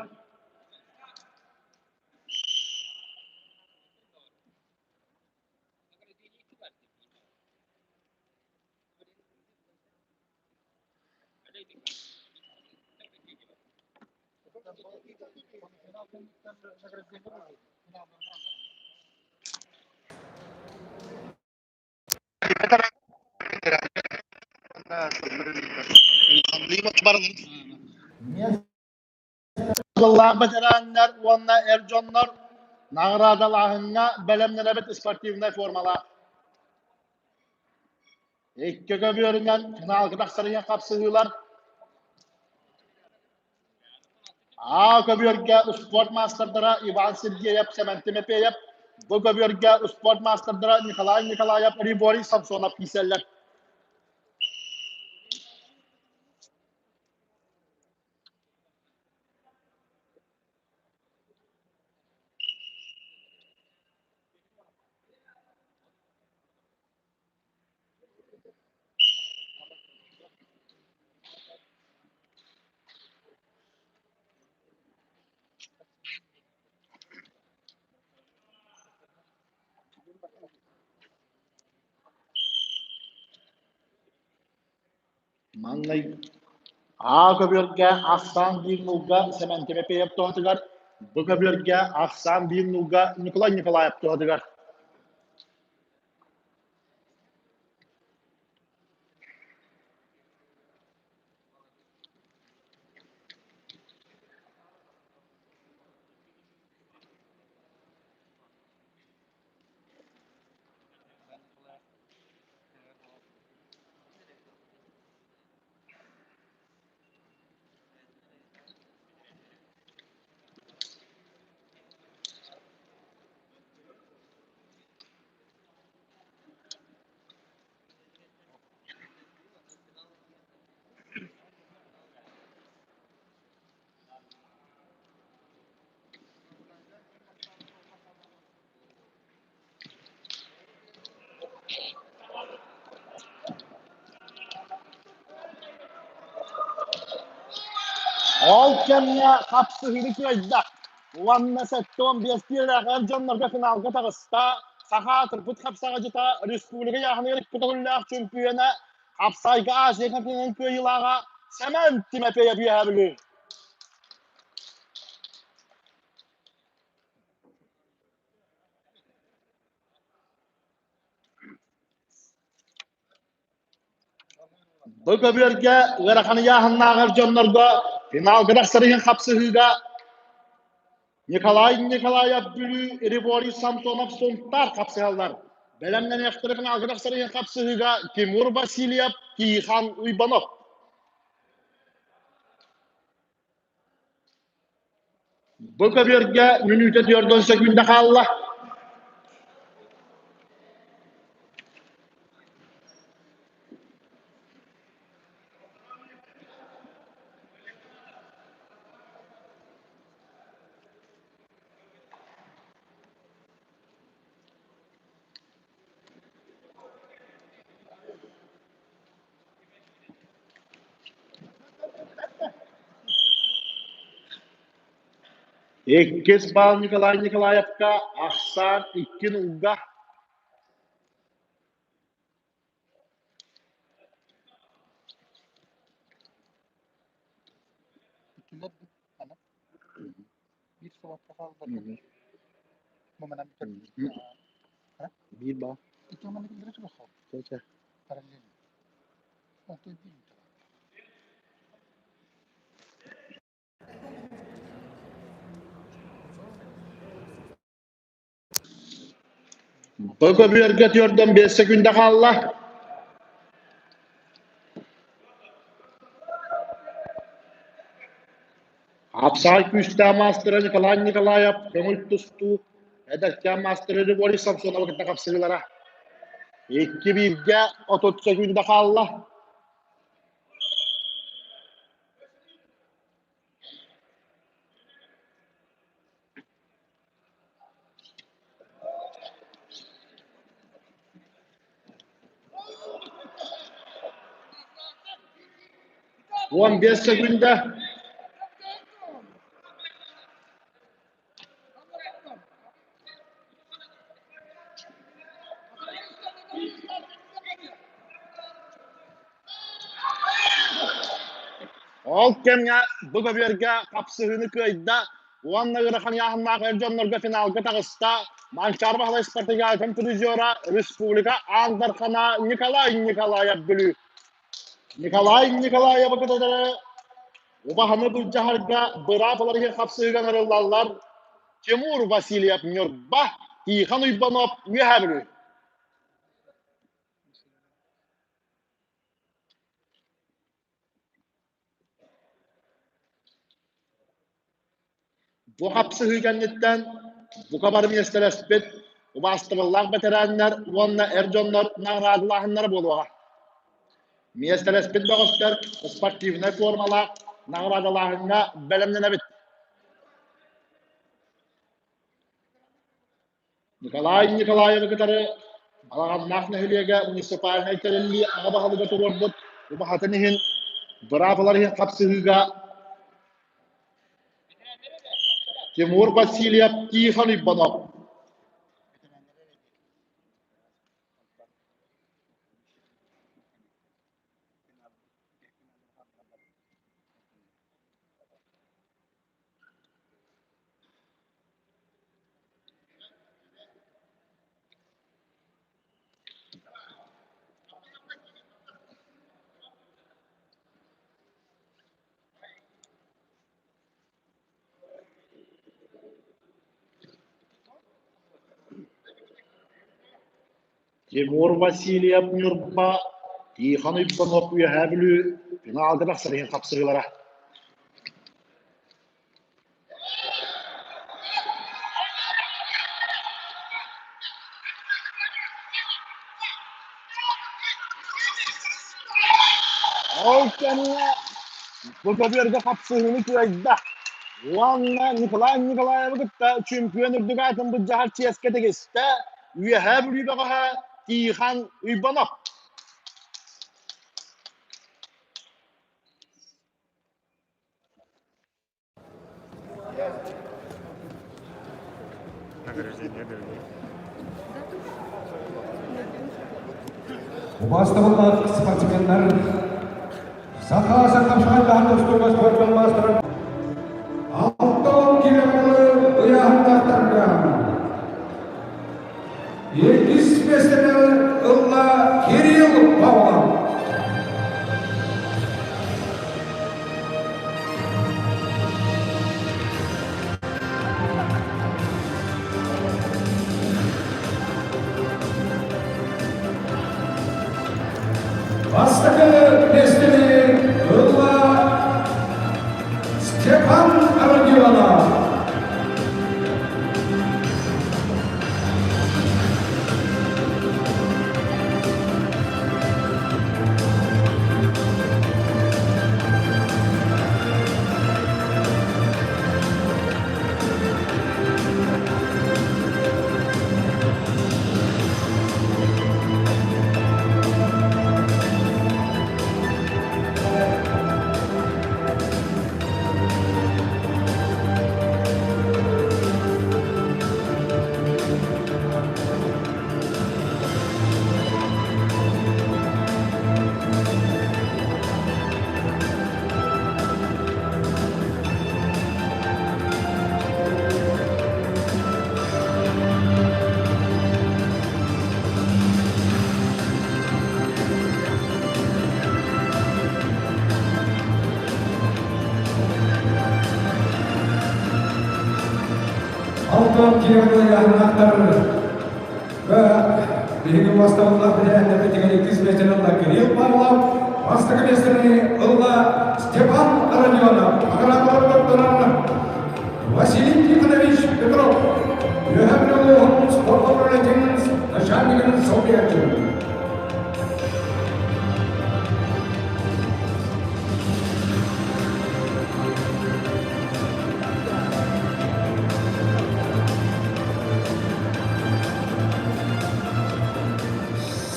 A: Тыллаах бэтэрээннэр уонна эр дьоннор наҕараадалааһыҥҥа бэлэмнэнэбит спортивнай формалаах. Икки көбүөрүнэн финалга тахсарыйан хапсыһыылар. А көбүөргэ спорт маастардара Иван Сергеев, Сэмэн Тимофеев, Б көбүөргэ спорт маастардара Николай Николаев, Риборий Самсонов киирсэллэр. Маҥнай А көбүөргэ ахсаан биир нуулга Сэмэн Тимофеев туһатыгар, Б көбүөргэ ахсаан биир нуулга Николай Николаев туһатыгар. Ол кэмҥэ хапсыһыыны кыайда уонна 75 киилэлээх эр дьоннорго финалга таҕыста. Саха аатырбыт хапсаҕайдьыта республика яһыныгар икки төгүллээх чөмпүйүөнэ, хапсайга Азия континенын кыайыылааҕа Сэмэн Тимофеев Үөһээ Бүлүү. Бу көбүөргэ ыарахан ыйааһыннааҕар дьоннорго финалга тахсар иһин хапсыһыыга Николай Николаев Бүлүү Риборий Самсонов Сунтаар хапсыһаллар. Бэлэмнэниэхтэрэ финалга тахсар иһин хапсыһыыга Тимур Васильев, Тихон Уйбанов. Бу көбүөргэ мүнүүтэ түөрт сөкүүндэ хаалла. Иккис баал Николай Николаевка, ахсаан иккин уга. Биир баал. Бу көбүөргэ түөрдэн биэс секунда хаалла. Хапсаҕай күүстээх маастара Николай Николаев көҥүл тустуу эдэркээн маастара Григорий Самсоновы кытта хапсыһыылара. Икки бииргэ 30 секунда хаалла. 15 секунда. Ол кэмҥэ бу көбүөргэ хапсыһыыны кыайда уонна ыарахан ыйааһыннаах эр дьоннорго финалга таҕыста Манчаары Баһылай спартакиадатын призера республика Аан Дархана Николай Николаев Бүлүү. Николай Николаевы кытары убаһаны былдьаһарга быраап ылар иһин хапсыһыыга ыҥырыллаллар Тимур Васильев Ньурба, Тихон Уйбанов Үөһээ Бүлүү. Бу хапсыһыы кэнниттэн бука бары миэстэлэспит убаастабыллаах бэтэрээннэр уонна эр дьоннор наҕараадалааһыннара буолуоҕа. Миэстэлэспит бөҕөстөр спортивнай формалаах наҕараадалааһыҥҥа бэлэмнэнэбит. Николай Николаевы кытары Балаҕаннаах нэһилиэгэ муниципальнай тэриллии аҕа баһылыга туруорбут убаһатын иһин быраабылар иһин хапсыһыыга Тимур Васильев, Тихон Иванов. Тимур Васильев Ньурба, Тихон Иванов Үөһээ Бүлүү финалга тахсар иһин хапсыһыылара. Ол кэмҥэ бу көбүөргэ хапсыһыыны кыайда уонна Николай Николаевы кытта чөмпүйүөн үрдүк аатын былдьаһар чиэскэ тигистэ Үөһээ Бүлүү бөҕөһө Тихон Уйбанов.
D: Награждение дали.
C: Убаастабыллаах спортсменнар, Саха сахамсаҕайдаһан тустууга спортун маастарын 60 километры ыйааһыннаахтарга иккис миэстэни ылла Кирилл Павлов. Бастакы миэстэни ылла Степан Родионов. Алтан километр Биһиги бастабыллаах бэлэһэннэрбитигэр иккис миэстэни ылла Кирилл Павлов, бастакы миэстэни ылла Степан Родионов, Агратордордорон Василий Тихонович Петров, Үөһээ Бүлүү спорт управлениетын начальнигын солбуйааччы.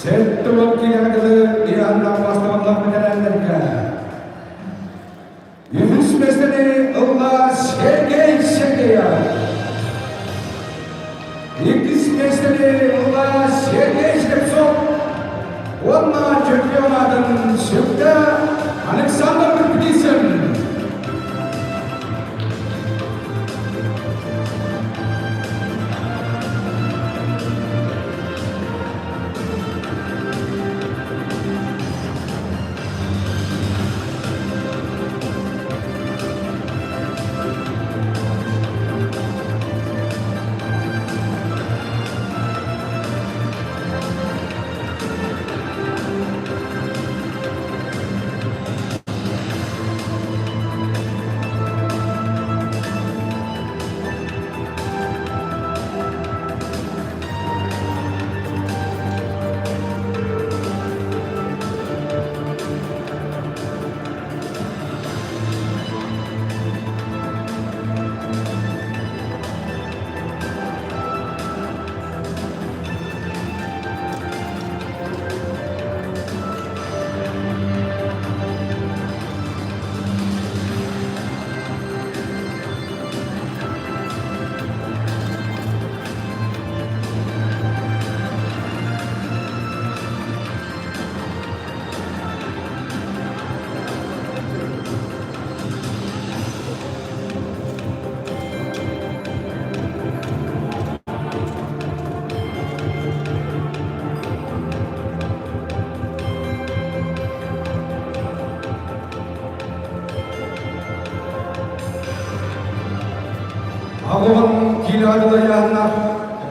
C: Сэттэ киһи Иоанна бастабыллах бэтэрээллэргэ үһүс миэстэни ылла Сергей Сергеев. Иккис миэстэни ылла Сергей Слепцов уонна чемпионатын сүктэ Александр Птицын. Аҕыһын киилэ дылайааннар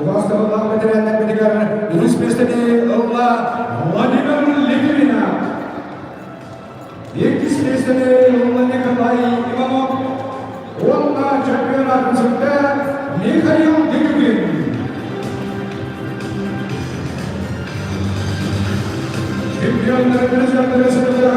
C: убаастабыллаах бэтэрээннэрбитигэр үһүс миэстэни ылла Владимир Литвинов. Иккис миэстэни ылла Николай Иванов уонна чемпионатын сүктэ Михаил Дегюгин. Чемпионнары призердары сылдьар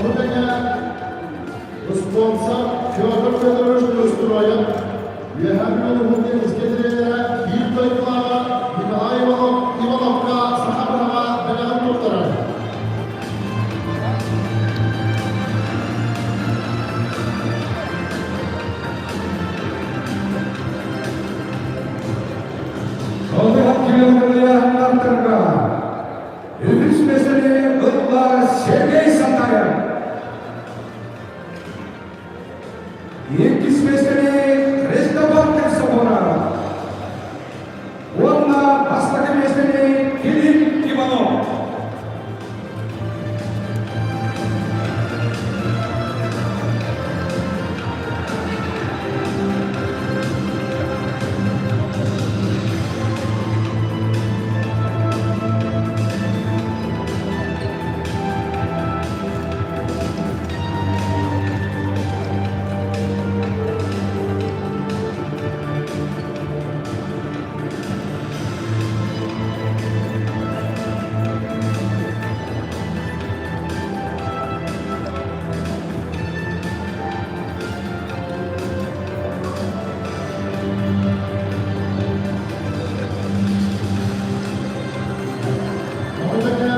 A: Ону тэҥэ спонсор Федор Федорович Неустроев, Үөһээ Бүлүү улууһун теннискэ тренерэ биир дойдулааҕа Николай Иванов Ивановка саха быһаҕа бэлэҕин туттарар.
C: Километрга үһүс миэстэни ылла Сергей Сатаев. Иккис миэстэни Христофор Христофоров. Уонна бастакы миэстэни Филипп Иванов.
A: Ону тэҥэ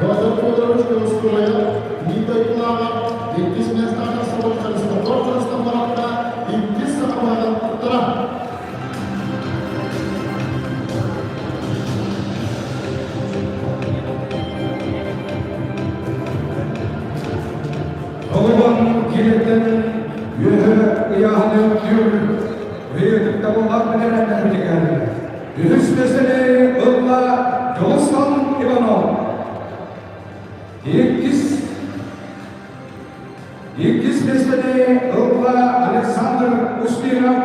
A: Федор Федорович Неустроев биир дойдулааҕар иккис миэстэҕэ тахсыбыт Христофор Христофоровка иккис саха быһаҕын туттарар.
C: Толугун кириттэн үөһэ ыйааһыны үктүүр ыйытыктабыллар бэтэрэннэрбитигэр үһүс миэстэни ылла Дьулустан Иванов. Иккис Иккис миэстэни ылла Александр Устинов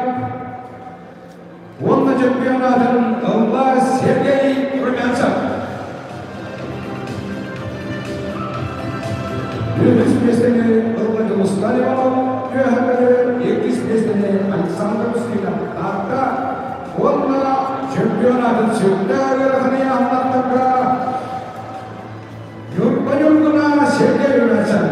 C: уонна чемпионатын ылла Сергей Румянцев. Үһүс миэстэни ылла Дьулустан Иванов, үөһэ иккис миэстэни Александр Устинов Таатта уонна чемпионатын сүрдээх ыарахан ыйааһыннартарга Ньурба Ньургуна Сергей Румянцев.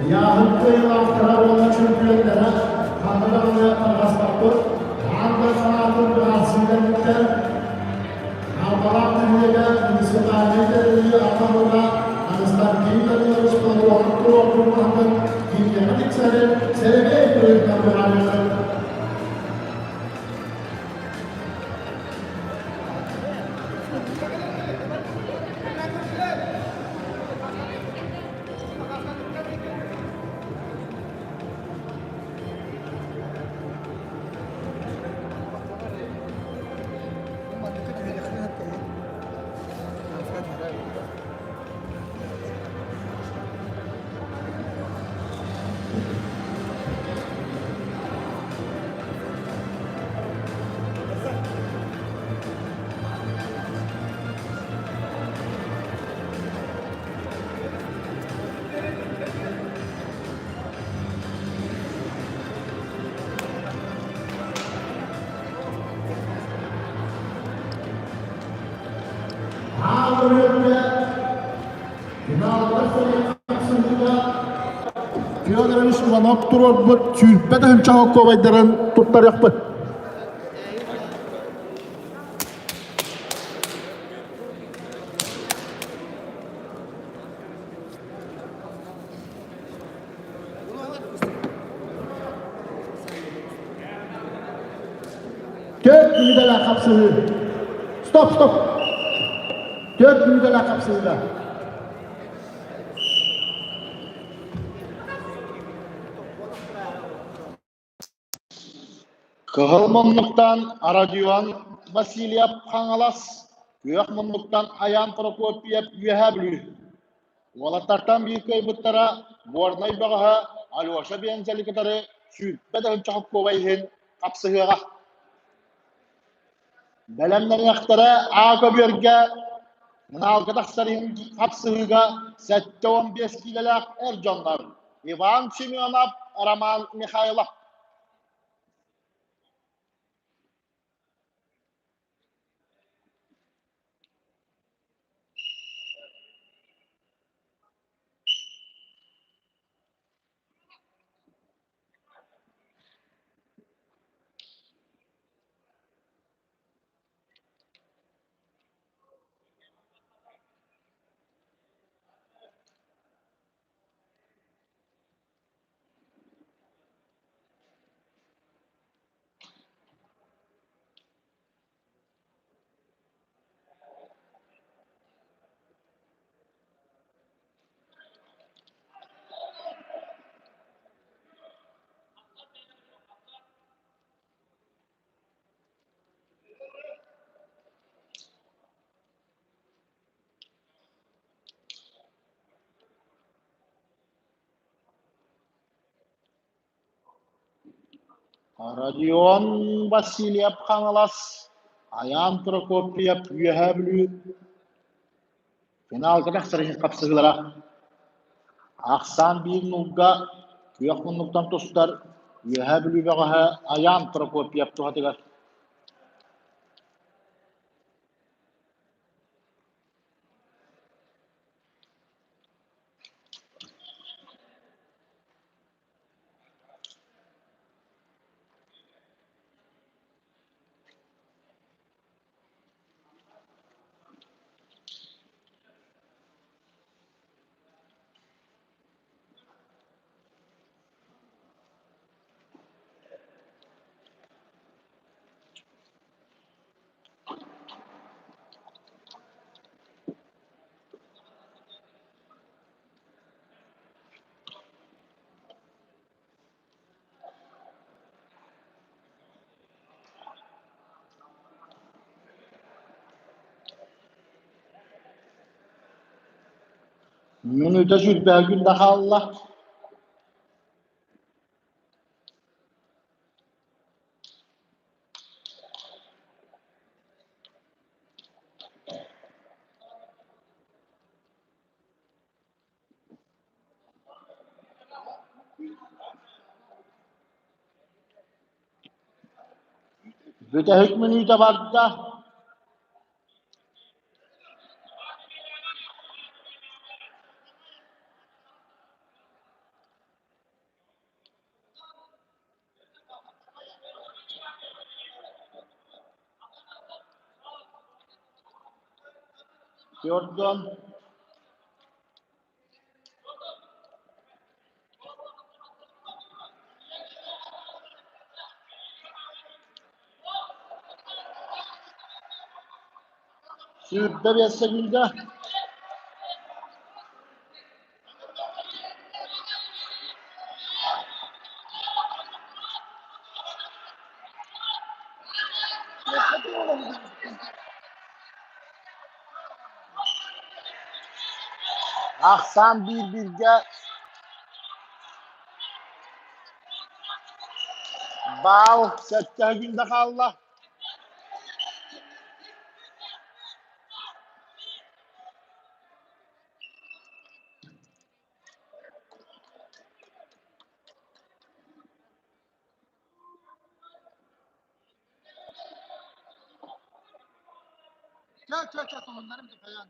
A: Ыйааһын кыайыылаахтара уонна чөмпүйүөннэрэ ханна даҕаны тарҕаспаппыт, аан дойду быһаарсыыларыттан Албалаах нэһилиэгэ муниципальнай тэриллии аҕа Константин Данилович Платонов туруорбут маһынан кинигэҕэ тиксэрин сэрэгэй быһыытынан быһаарыаххыт. Аан өрүөккэ финалга Иванович Иванов туруорбут 20 тыһыынча холкуобайдарын туттарыахпыт. Түөрт мүнүүтэлээх хапсыһыы. Стоп, стоп. 4 мүнүүтэлээх хапсыһыыга. Кыһыл муннуктан Родион Васильев Хаҥалас, күөх муннуктан Айаан Прокопьев Үөһээ Бүлүү. Уолаттартан биир кыайбыттара Горнай бөҕөһө Алеша Бензели кытары 20 тыһыынча холкуобай иһин хапсыһыаҕа. Бэлэмнэниэхтэрэ А көбүөргэ Мынаалга тахсар иһин хапсыһыыга 75 киилэлээх эр дьоннор Иван Семенов, Роман Михайлов. Родион Васильев Хаҥалас, Айаан Прокопьев Үөһээ Бүлүү финалга тахсар иһин хапсыһыылара. Ахсаан биир нуулга күөх муннуктан тустар Үөһээ Бүлүү бөҕөһө Айаан Прокопьев туһатыгар. Мүнүүтэ сүүрбэһэ күн да хаалла. Бүтэһик мүнүүтэ барда. Түөрт 25 секунда. Ахсаан биир бииргэ баал сэттэ күндэ хаалла.
B: Чэ, чэ, чэ, туһуннарым хайаан.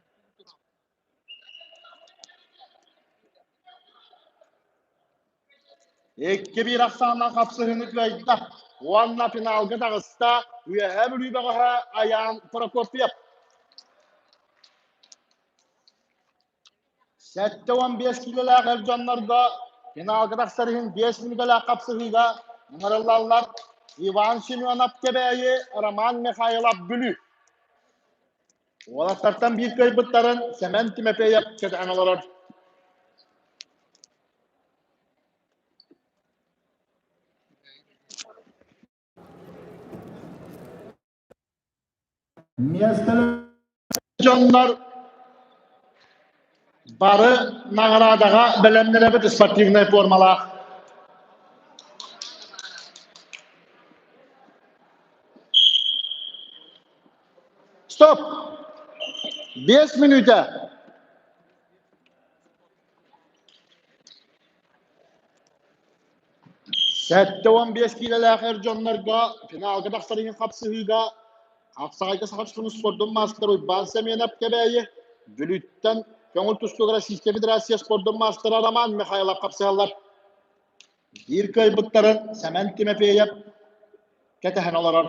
A: 2-1 ахсааннаах хапсыһыыны кыайда уонна финалга таҕыста Үөһээ Бүлүү бөҕөһө Айаан Прокопьев. 75 киилэлээх эр дьоннорго финалга тахсар иһин 5 мүнүүтэлээх хапсыһыыга ыҥырыллаллар Иван Семенов Кэбээйи, Роман Михайлов Бүлүү. Уолаттартан биир кыайбыттарын Сэмэн Тимофеев кэтээн олорор. Миэстэлэр дьоннор бары наҕараадаҕа бэлэмнэнэбит спортивнай формалаах. Стоп! 5 мүнүүтэ. 75 киилэлээх эр дьоннорго финалга тахсар иһин хапсыһыыга Хапсаҕайга саха тустууну спордун маастара Уйбаан Семенов Кэбээйи, Бүлүүттэн көҥүл тустууга Российскай Федерация спордун маастара Роман Михайлов хапсыһаллар. Биир кыайбыттарын Сэмэн Тимофеев кэтэһэн олорор.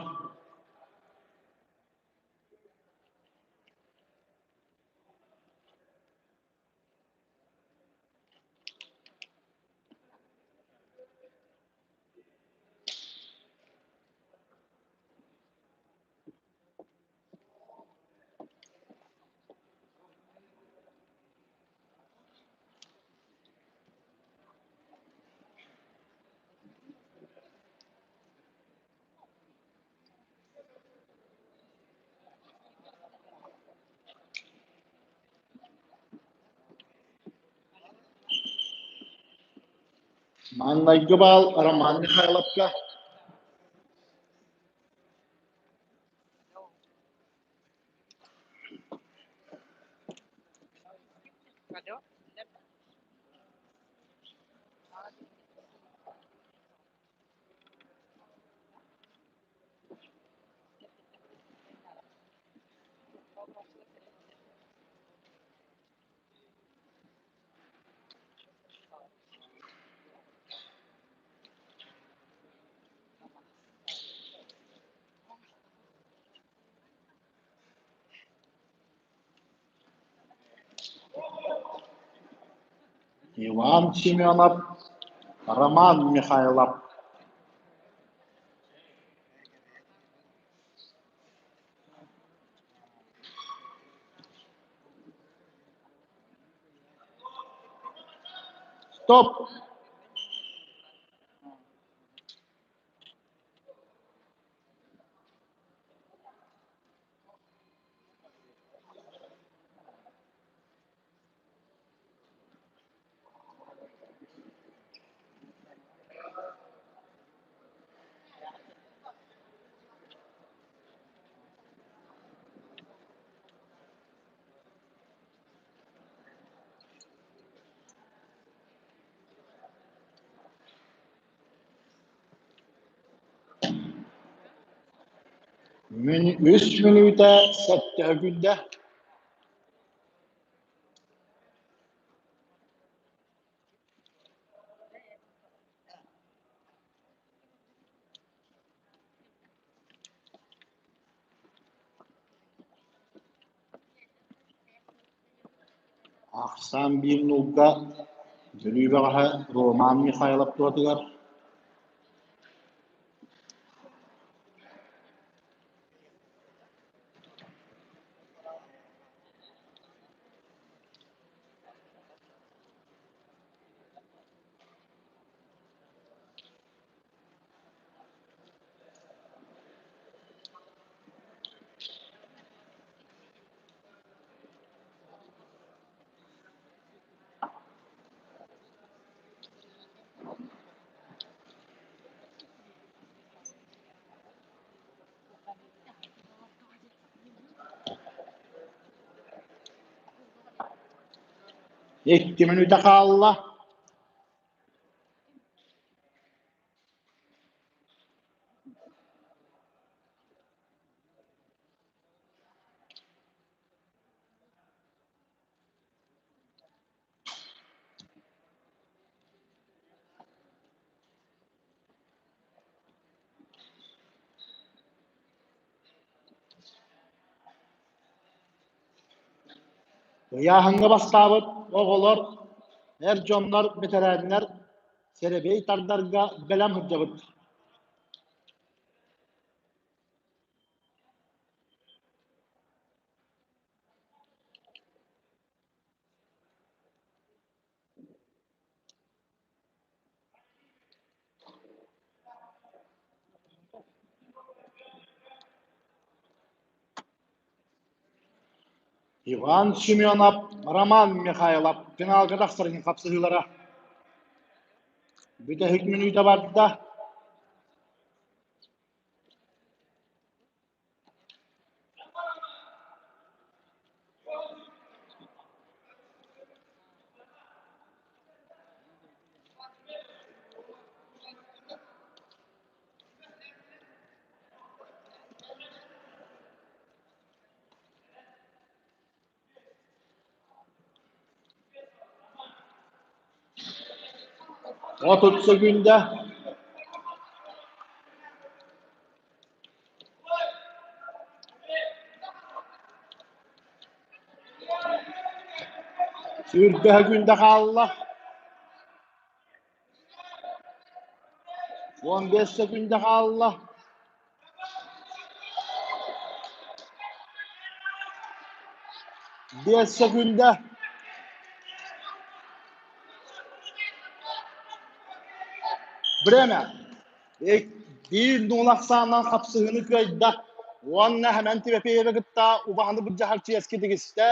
A: Маҥнайгы баал Роман Михайловка. Иван Семенов, Роман Михайлов. Стоп! Мин үс мүнүүтэ сэттэ күндэ. Ахсаан биир нуулга Бүлүү бөҕөһө Роман Михайлов туһатыгар Икки мүнүүтэ хаалла. Ыйааһыҥҥа бастаабыт оҕолор, эр дьоннор, бэтэрээннэр сэрэбиэй тардарга бэлэм сылдьабыт. Иван Семенов, Роман Михайлов финалга тахсар иһин хапсыһыылара. Бүтэһик мүнүүтэ барда. 30 сөкүүндэ. Сүүрбэһэ күндэ хаалла. 15 сөкүүндэ хаалла. 5 сөкүүндэ. Время. Биир нуул ахсаанынан хапсыһыыны кыайда уонна Хэмэн Тимофеевы кытта убаһаны былдьаһар чиэски тигистэ.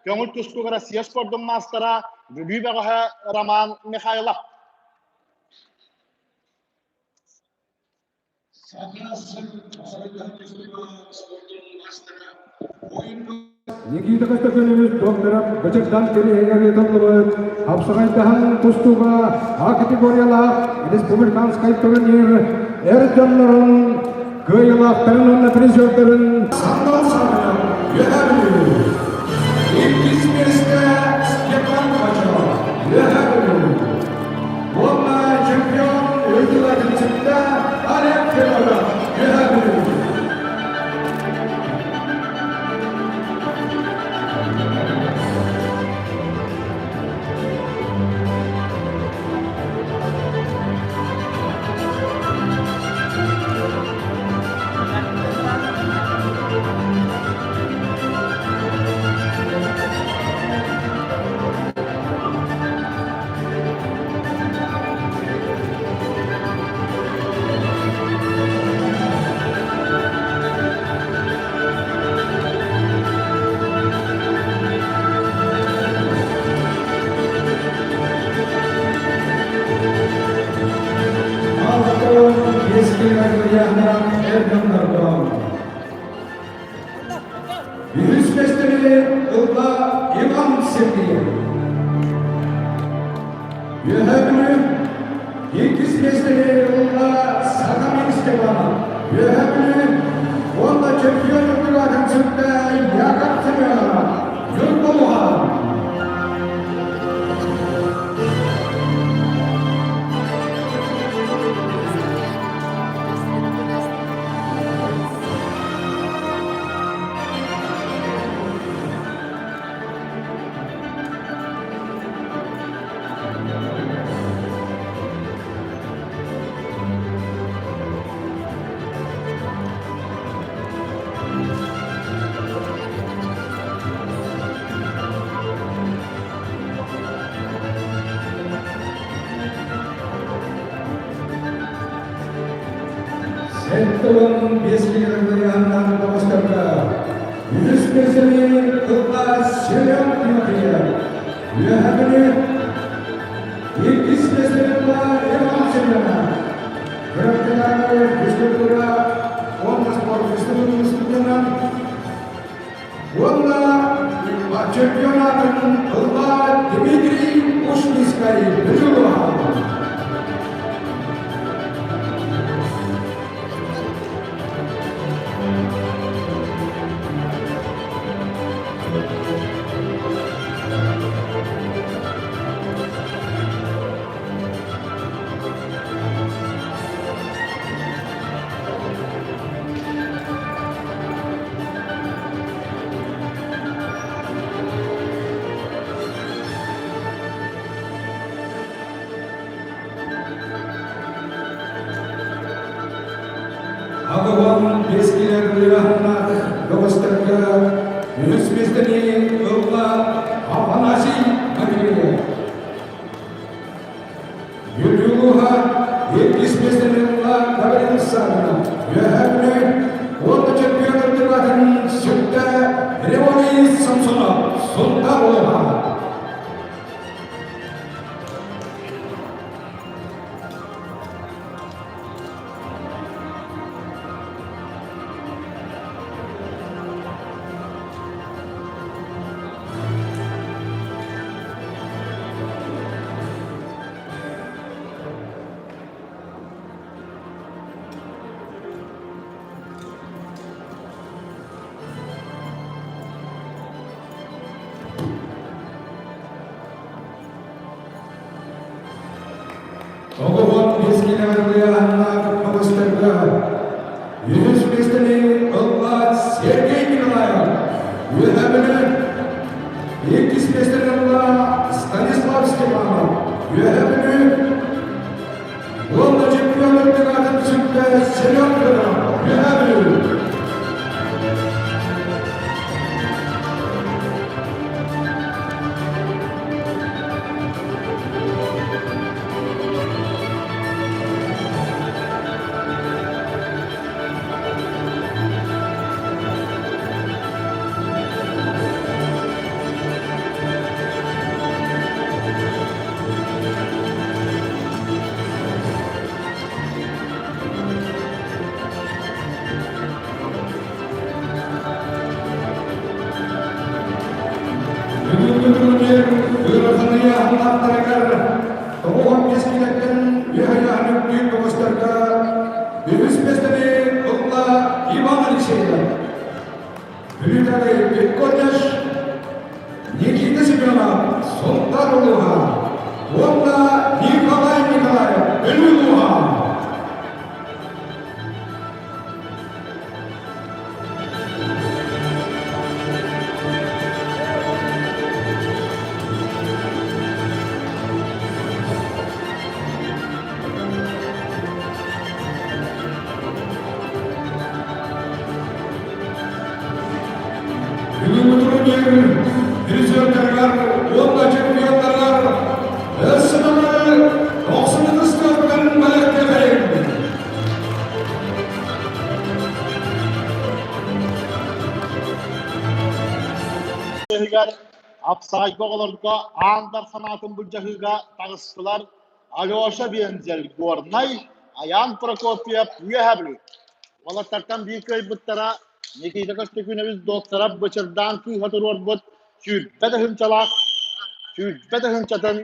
A: Көҥүл тустууга Россия спордун маастара Бүлүү бөҕөһө Роман Михайлов.
C: Никита Костакынович Докторов бычырдан кириэһигэр ыытыллыбыт хапсаҕайдаһан тустууга А категориялаах республиканскай турнир эр дьоннорун кыайыылаахтарын уонна призердарын Сандал Саввинов Үөһээ Бүлүү иккис миэстэ Степан Бочаров Үөһээ Бүлүү уонна чемпион үрдүк Олег Федоров Үөһээ Бүлүү. Алтын эр дьоннорго Үһүс миэстэни ылла Иван Сергеев. Үөһээ Бүлүү иккис миэстэни ылла Сахамин Степанов. Үөһээ Бүлүү уонна чемпион үрдүк аатын сүктэ Яков Семенов. Ньурба. 75 килограммнан тоҕустарга үһүс миэстэни ылла Семен Тимофеев. Үөһэ Бүлүү иккис миэстэни ылла Иван Семенов. Кыраттанааҕы физкультура уонна спорт институтунан уонна чемпионатын ылла Дмитрий Ушницкай Бүлүү. километр бөҕөстөргө үһүс миэстэни ылла Афанасий Матвеев. Бүлүү улууһа иккис миэстэни ылла Гаврил Саввинов. Үөһээ Бүлүү уонна чемпион үрдүк сүктэ Леонид Самсонов Сунтаар улууһа. Тоҕуһун мискилэргэ көстөргө үһүс миэстэни ылла Сергей Николаев. Үөһээ Бүлүү иккис миэстэни ылла Станислав Степанов. Үөһээ Бүлүү уонна чемпион үрдүк сүктэ Семен Федоров. Үөһээ Бүлүү. Бүгүҥҥү турнир ыарахан ыйааһыннаахтарыгар тоҕуһун кэскилэттэн үөһэ үрдүүр көҕүстэргэ үһүс миэстэни ылла Иван Алексеев. Бүлүүтээҕи педколледж Никита Семенов Сунтаар улууһа уонна Николай Николаев Бүлүү улууһа. Бүгүҥҥү турнир призердарыгар уонна чемпионнарыгар СММ 90 бэлэхтэһэйин!
A: Иһигэр Апсайга оҕолорго аан санаатын былдьаһыыга таҕыстылар Алеша Вензель Горнай, Айаан Прокопьев Үөһээ Бүлүү. Уолаттартан биир кыайбыттара Никита Көстөкүүнэбис Докторов Бычырдаан кыыһа туруорбут 20 тыһыынчалаах 20 тыһыынчатын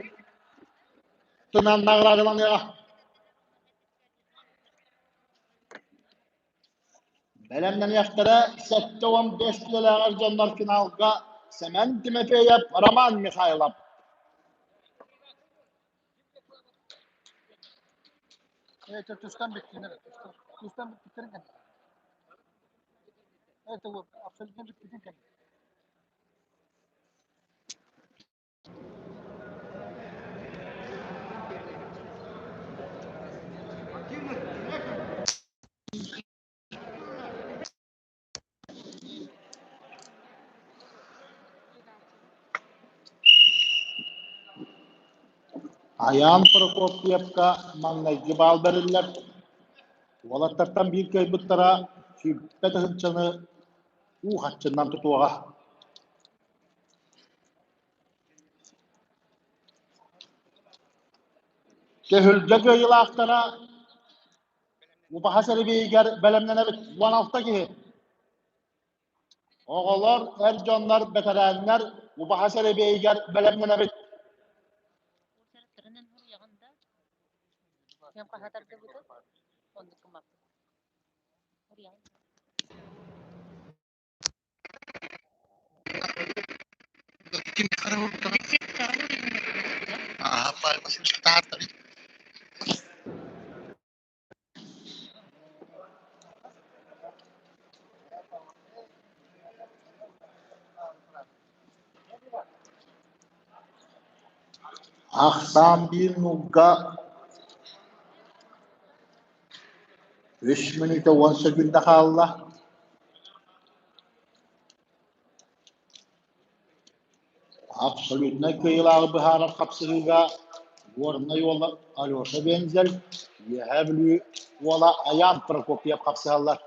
A: тынан наҕараадаланыаҕа. Бэлэмнэниэхтэрэ 75 килэлээҕэр дьоннор финалга Сэмэн Тимофеев, Роман Михайлов.
B: Тустан бүттүнэр. Тустан бүппүттэрин кэннэ. Это абсолютно бүппүтүн кэннэ.
A: Айаан Прокопьевка маҥнайгы баал бэриллэр. Уолаттартан биир кыайбыттара 20 тыһыынчаны уу харчынан тутуоҕа. Түһүлгэ кыайыылаахтара убаһа сэрэбиэйигэр бэлэмнэнэбит 16 киһи. Оҕолор, эр дьоннор, бэтэрээннэр убаһа сэрэбиэйигэр бэлэмнэнэбит. Ахсаан биир нуулга 3 мүнүүтэ 10 сөкүүндэ хаалла. Абсолютнай кыайыылааҕы быһаарар хапсыһыыга Горнай уола Алеша Вензель, Үөһээ Бүлүү уола Айаан Прокопьев хапсыһаллар.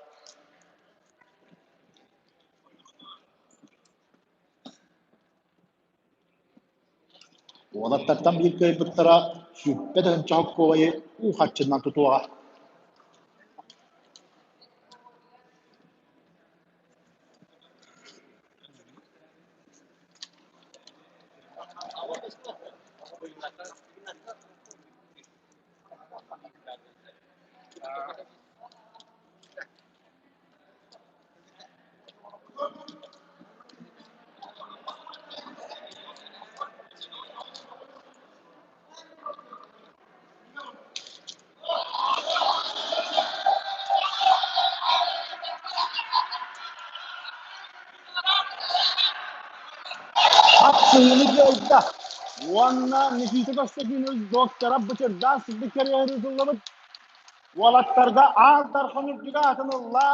A: Уолаттартан биир кыайбыттара 20 000 холкуобайы уу харчынан тутуоҕа. Хапсыһыыны кыайда уонна Никита Константинович доктора Бычырдаан сырдык кэриэһин ыытыллыбыт Уолаттарга Аал Дархан үрдүгэ аатын ылла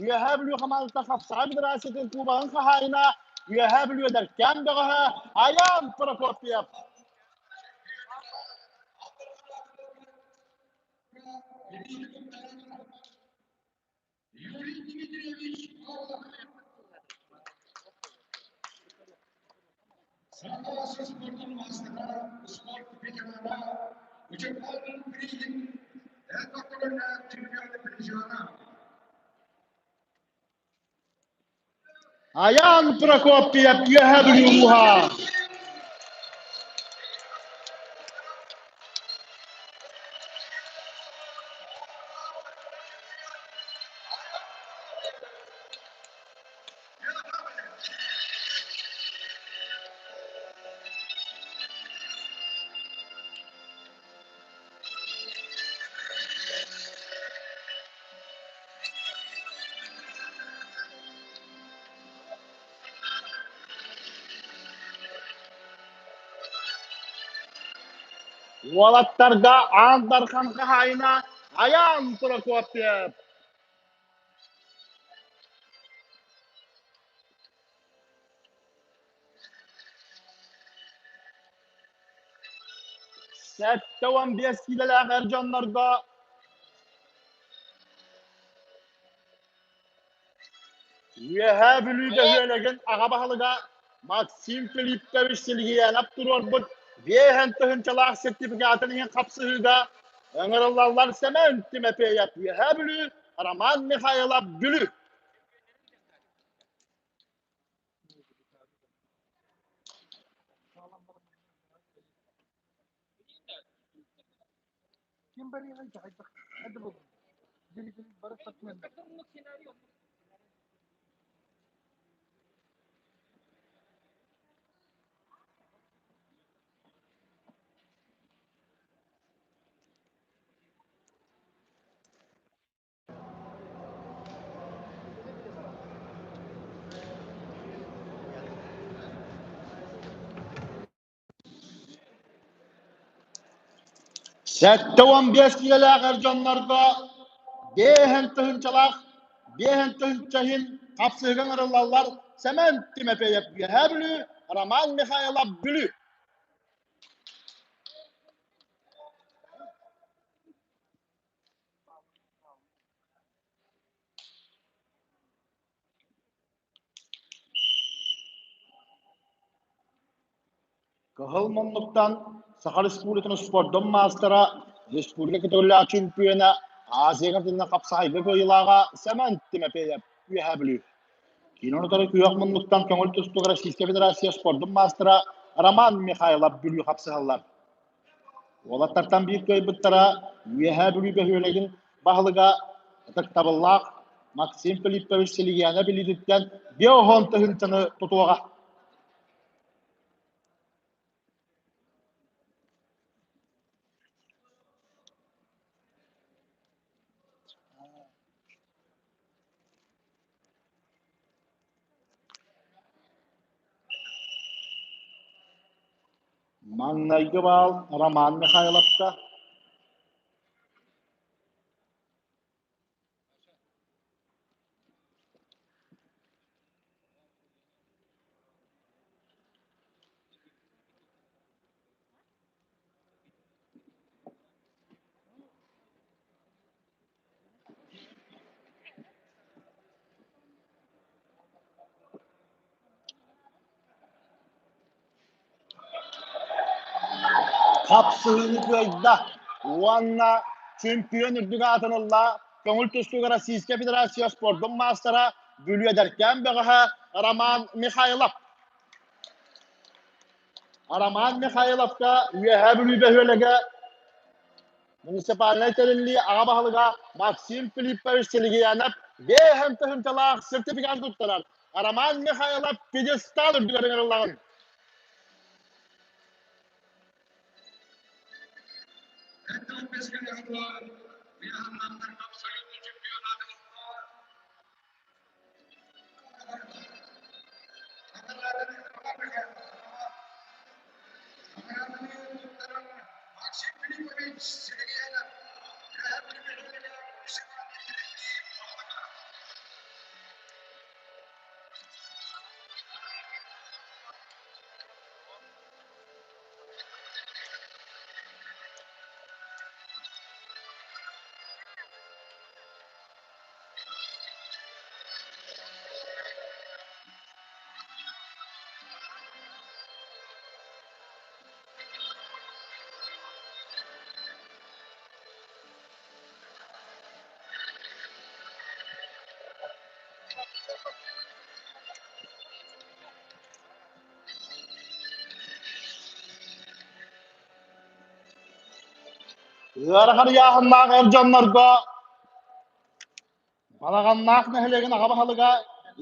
A: Үөһээ Бүлүү хамаандата хапсаҕай федерациятын кубогын хаһаайына Үөһээ Бүлүү эдэркээн бөҕөһө Айаан Прокопьев.
C: Юрий Дмитриевич Павлов. Саха спордун маастара, спорт ветерана, Учебный призин, это чемпиона призера.
A: Айаан Прокопьев Үөһээ Бүлүү улууһа. Уолаттарга Аан Дархан хаһаайына Айаан Прокопьев. 75 киилэлээх эр дьоннорго Үөһээ Бүлүү бөһүөлэгин аҕа баһылыга Максим Филиппович Силигиянов туруорбут 50 тыһыынчалаах сертификатын иһин хапсыһыыга ыҥырыллаллар Сэмэн Тимофеев Үөһээ Бүлүү, Роман Михайлов Бүлүү. 75 киилэлээх эр дьоннорго 50 тыһыынчалаах 50 тыһыынча иһин хапсыһыга ыҥырыллаллар Сэмэн Тимофеев Үөһээ Бүлүү, Роман Михайлов Бүлүү. Кыһыл муннуктан Саха Республикатын спордун маастара, республика көтөҕүллээх чөмпүйүөнэ, Азия картинынан хапсаҕайга кыайыылааҕа Сэмэн Тимофеев, Үөһээ Бүлүү. Киин утары күөх муннуктан көҥүл тустууга Российскай Федерация спордун маастара Роман Михайлов Бүлүү хапсыһаллар. Уолаттартан биир кыайбыттара Үөһээ Бүлүү бөһүөлэгин баһылыга ытыктабыллаах Максим Филиппович Силигиянэ билиититтэн 50 тыһыынчаны тутуоҕа. Маҥнайгы баал Роман Михайловка. Хапсыһыыны кыайда уонна чемпион үрдүк аатын ылла көҥүл тустууга Российскай Федерация спордун маастара Бүлүөдэркээн бөҕөһө Роман Михайлов. Роман Михайловка Үөһээ Бүлүү бөһүөлэгэ муниципальнай тэриллии аҕа баһылыга Максим Филиппович Силигиянов бэйэһэн тыһыынчалаах сертификат туттарар. Роман Михайлов пьедестал үрдүгэр ыҥырыллаҕын. Ыарахан ыйааһыннаах эр дьоннорго Балаҕаннаах нэһилиэгин аҕа баһылыга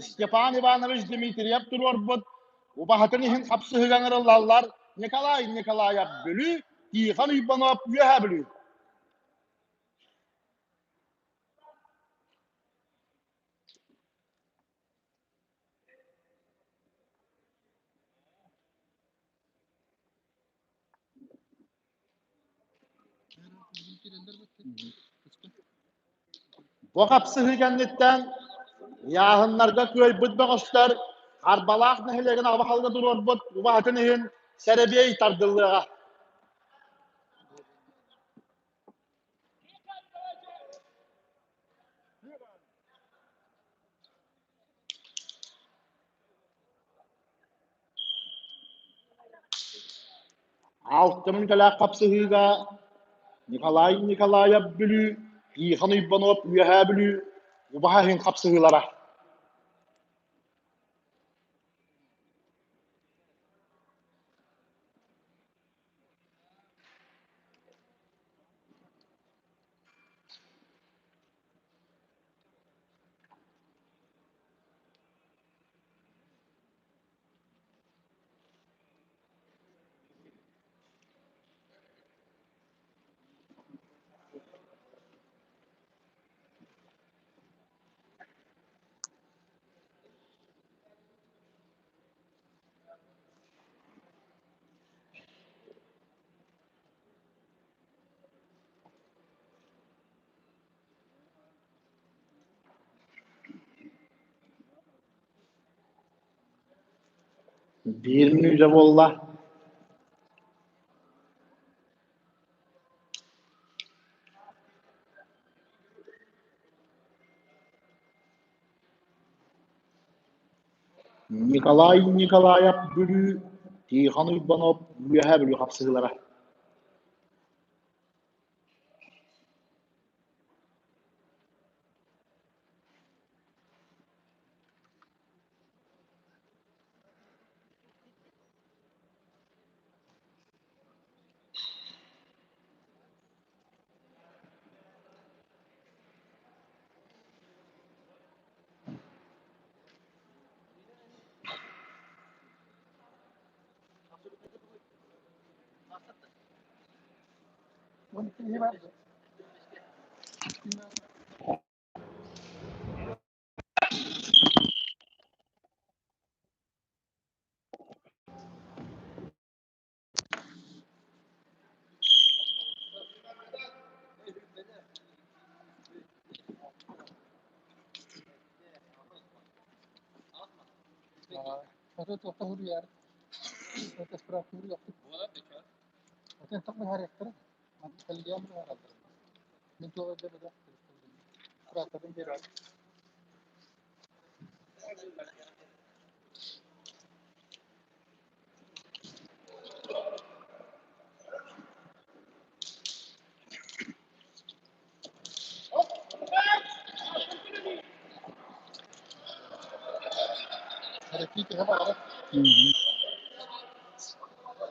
A: Степан Иванович Дмитриев туруорбут убаһатын иһин хапсыһыыга ыҥырыллаллар Николай Николаев Бүлүү, Тихон Уйбанов Үөһээ Бүлүү. Бу хапсыһыы кэнниттэн ыйааһыннарга кыайбыт бөҕөстөр Харбалаах нэһилиэгин аҕа баһылыга туруорбут убаһатын иһин сэрэбиэй тардыллыаҕа. Алта мүнүүтэлээх хапсыһыыга Николай Николаев Бүлүү, Тихон Уйбанов Үөһээ Бүлүү убаһа иһин хапсыһыылара. Биир мүнүүтэ буолла. Николай Николаев Бүлүү, Тихон Уйбанов Үөһээ Бүлүү хапсыһыылара.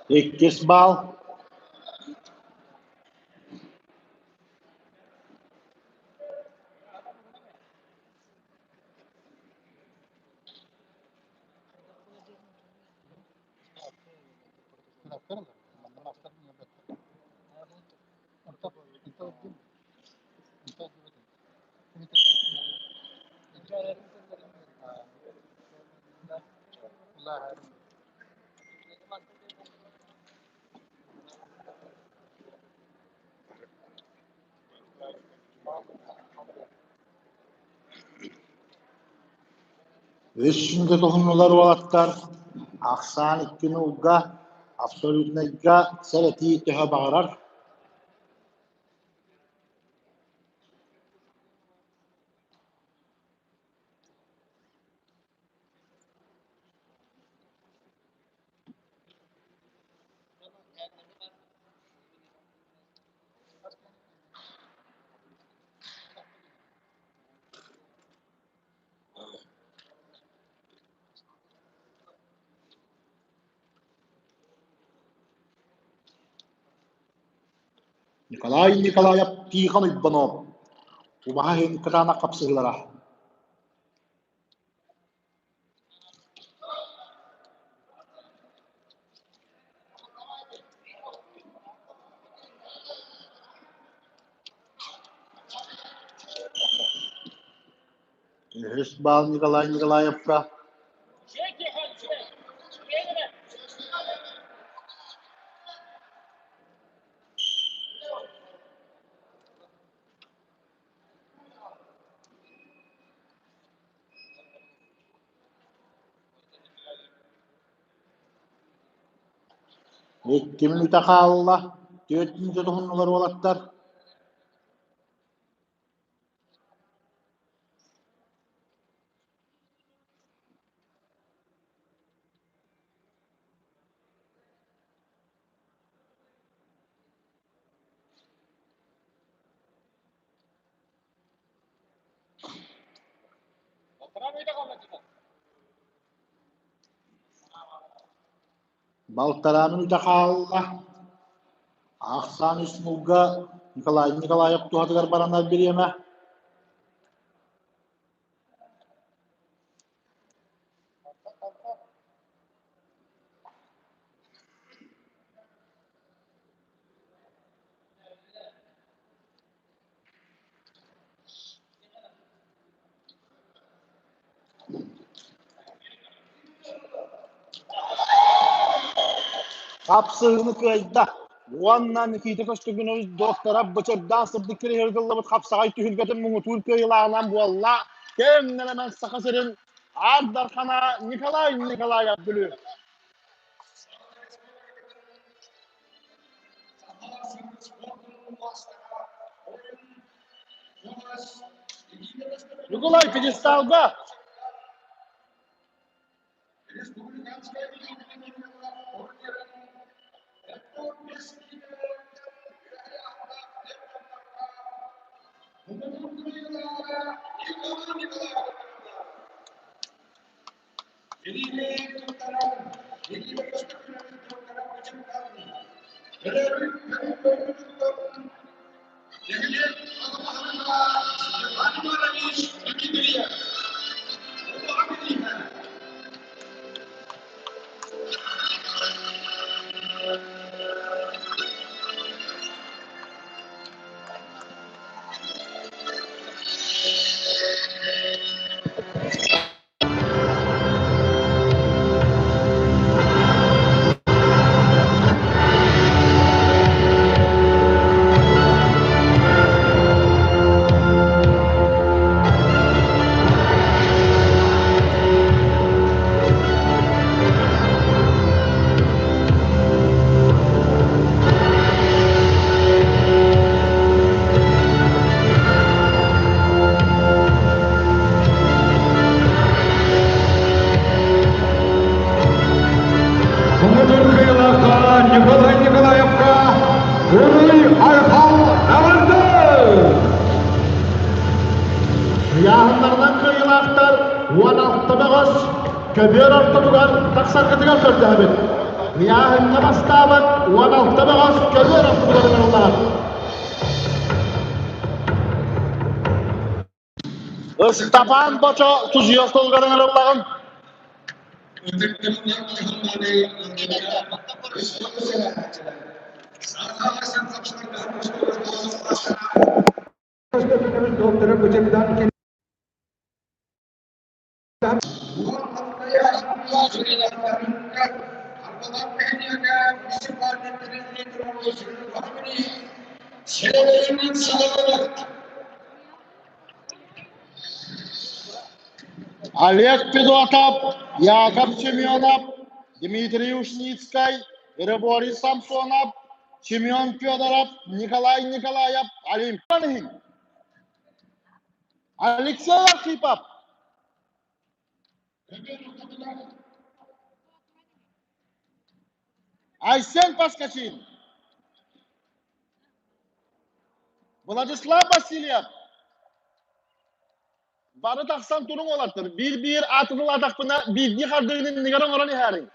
A: Иккис баал. Үс сүнгэ туһуннулар уолаттар, ахсаан иккини уга, абсолютнайга сэрэтии төһө баҕарар. Николай Николаев Тихон Уйбанов убаһа иһин кытаанах хапсыһыылара. Үһүс баал Николай Николаевка. Икки мүнүүтэ хаалла, түөрт мүнүүтэ туһуннулар уолаттар. Балтараа мүнүүтэ хаалла. Ахсаан үс нулга Николай Николаев туһатыгар баранар бириэмэ. Хапсыһыыны кыайда уонна Никита Көстөкүнөбүс доктора Бычырдаан сырдык кириһиргыллыбыт хапсаҕай түһүлгэтин муҥутуур кыайыылааҕынан буолла. Кэм нэлэмэн Саха сирин Аар Дархана Николай Николаев Бүлүү. Николай пьедесталга!
C: Муҥутуур кыайыылаахха Николай Николаевка Уруй Айхал эҕэрдэ!
A: Ыйааһыннарынан кыайыылаахтар 16 бөҕөс. Көбүөр ортотугар тахсаргытыгар көрдөһөбүт. Ыйааһыҥҥа бастаабыт 16 бөҕөс көбүөр ортотугар ыҥырыллар. Ыстапаан Бочо тузуйа остуолугар ыҥырыллаҕын. Олег Федотов, Яков Семенов, Дмитрий Ушницкай, Григорий Самсонов, Семен Федоров, Николай Николаев, Олимп Алексей Архипов. Айсен Паскачин. Владислав Васильев. Бары тахсан туруҥ уолаттар. Биир-биир аатын ылаатахпына биирдии хардыыны иннигэр оҥорон иһээриҥ.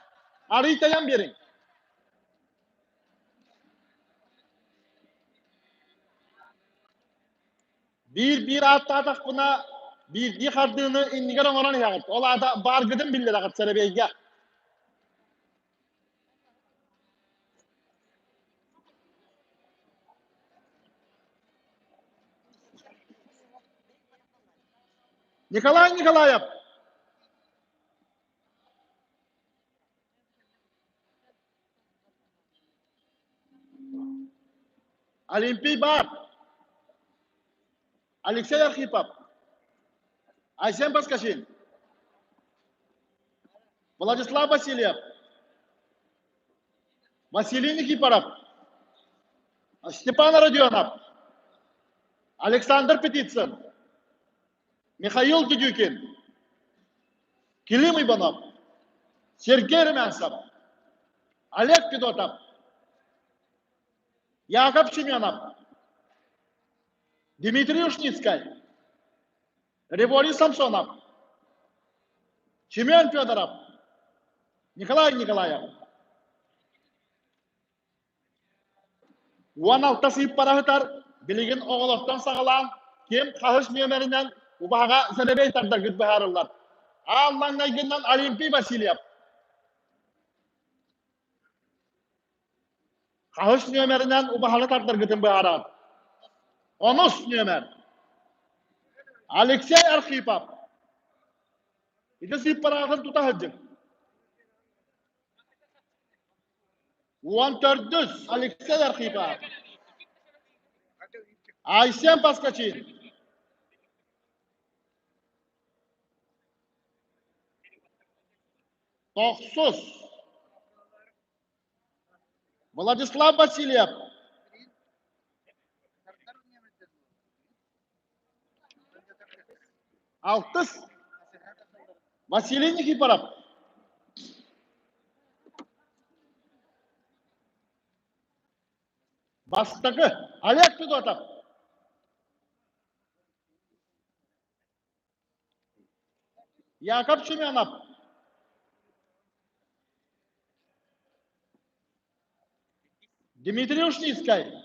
A: Арый тайан биэриҥ. Биир-биир ааттаатахпына, биирдии хардыыны иннигэр оҥорон иһэҕит. Ол аата бааргытын биллэрэҕит сэрэбиэйгэ. Николай Николаев. Олимпий Баб, Алексей Архипов, Айсен Паскашин, Владислав Васильев, Василий Никифоров, Степан Родионов, Александр Петицын, Михаил Дедюкин, Килим Иванов, Сергей Румянцев, Олег Федотов, Яков Семенов, Дмитрий Ушницкай, Григорий Самсонов, Семен Федоров, Николай Николаев. 16 сыыппараһытар билигин оҕолортон саҕалаан ким хаһыс нүөмэринэн убаһаҕа сэрэбиэй тардаргыт быһаарыллар. Аан маҥнайгынан Олимпий Васильев. Хаһыс нүөмэринэн убаһаны тардаргытын быһаарар. Онус нүөмэр. Алексей Архипов. Ити сыыппараҕын тута сылдьыҥ. 14-үс Алексей Архипов. Айсен Паскачин. Тохсус. Владислав Васильев. Алтыс. Василий Никифоров. Бастакы Олег Федотов. Яков Семенов. Дмитрий Ушницкай.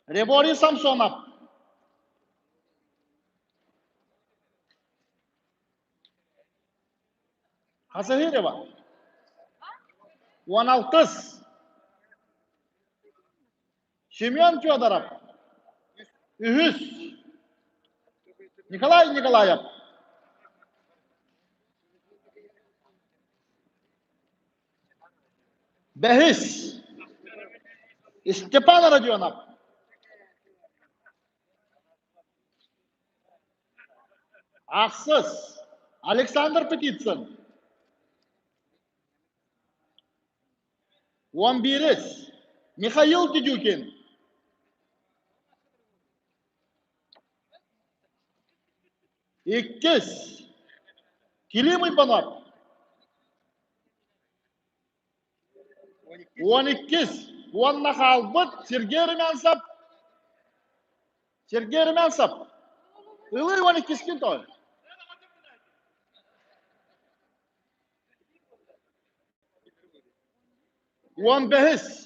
A: Реборий Самсонов. Хасыһырева. 16. Семен Федоров. Үһүс. Николай Николаев. Бэһис. Степан Родионов. Ахсыс. Александр Птицын. 11. Михаил Дедюкин. Иккис. Килим Иванов. 12. Уонна хаалбыт Сергей Румянцев. Сергей Румянцев. Ылыы уон иккискин той. Уон бэһис.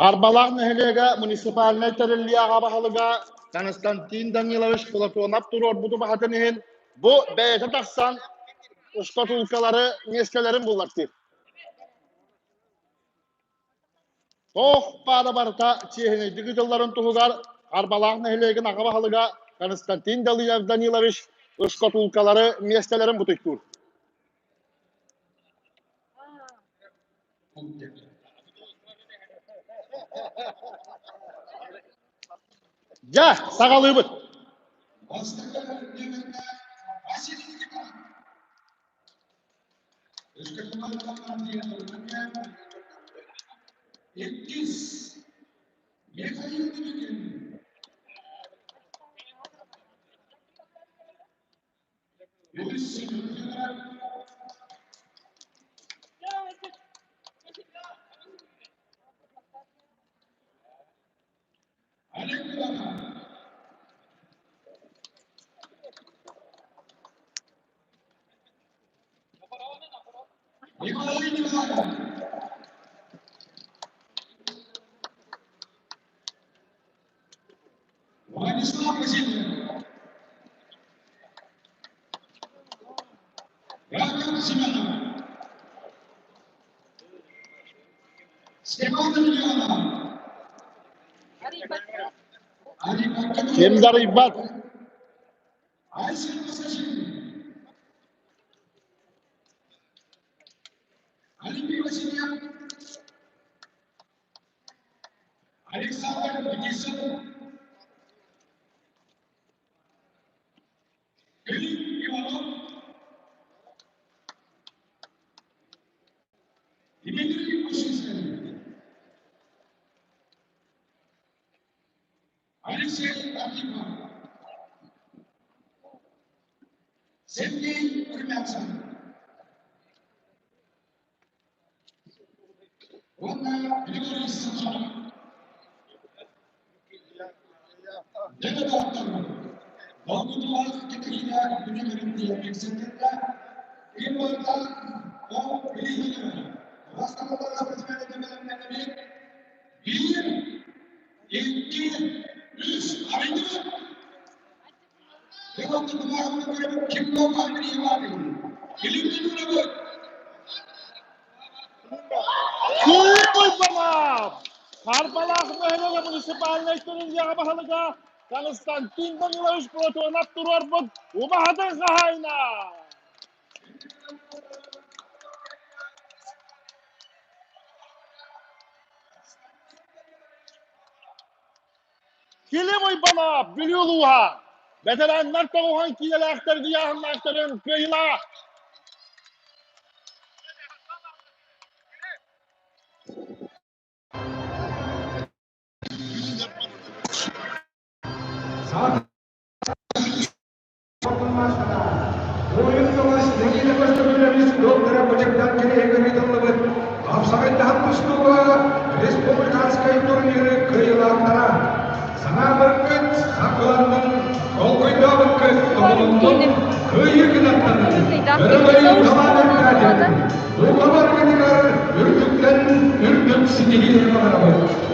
A: Харбалаах нэһилиэгэ муниципальнай тэриллии аҕа баһылыга Константин Данилович Платонов туруорбуту баһатын иһин бу бэйэтэ тахсан шкатулкалары миэстэлэрин буллартыыр. Туох баара барыта чиэһинэйдик ыытылларын туһугар Харбалаах нэһилиэгин аҕа баһылыга Константин Данилович шкатулкалары миэстэлэрин бутуйтуур. Дьэ, саҕалыыбыт.
C: Иккис Михаил Никитин. Үһүс Олег Иванов. Николай Николаев. Владислав Васильев. Яков Семенов. Степан Емельянов.
A: Ким дарыйбат?
C: Айсен Васильев. Алексей Васильев. Александр Денисов. Филипп Иванов. Дмитрий Кушинский. Алексей Архипов. Сергей Румянцев. Уонна Григорий Сазонов. Дьэ доҕотторбут, долгутуулаах кэтэһиилээх күнү көрүҥ кэпсэтиэххэ, ким барыта ол билиһиннэрэр. Бастакылара бэлэмнэнэбит. Биир, икки, үс, арыйдыбыт. Ким
A: Куйбанов! Харбалаах нэһилиэгэ муниципальнай тэриллиэҕэ баһылыга Константин Данилович Платонов туруорбут убаһатын хаһаайына! Килим Уйбанаап, Бүлүү улууһа, бэтэрээннэр тоҕуһан киилэлээхтэр ыйааһыннаахтарын кыайыылаах.
C: Буойун Томас нэдиэлэ көстөкүүлэбис доктора бочуктан кириэһигэр ыытыллыбыт хапсаҕайдаһан тустууга республиканскай турниры кыайыылаахтара. Санаабыккыт саргыланнын, толкуйдаабыккыт тобулуннун, кыайыы кынаттанын, өрөгөйү талаан үрдээтин, духабаргытыгар үрдүктэн үрдүк ситиһиини баҕарабыт.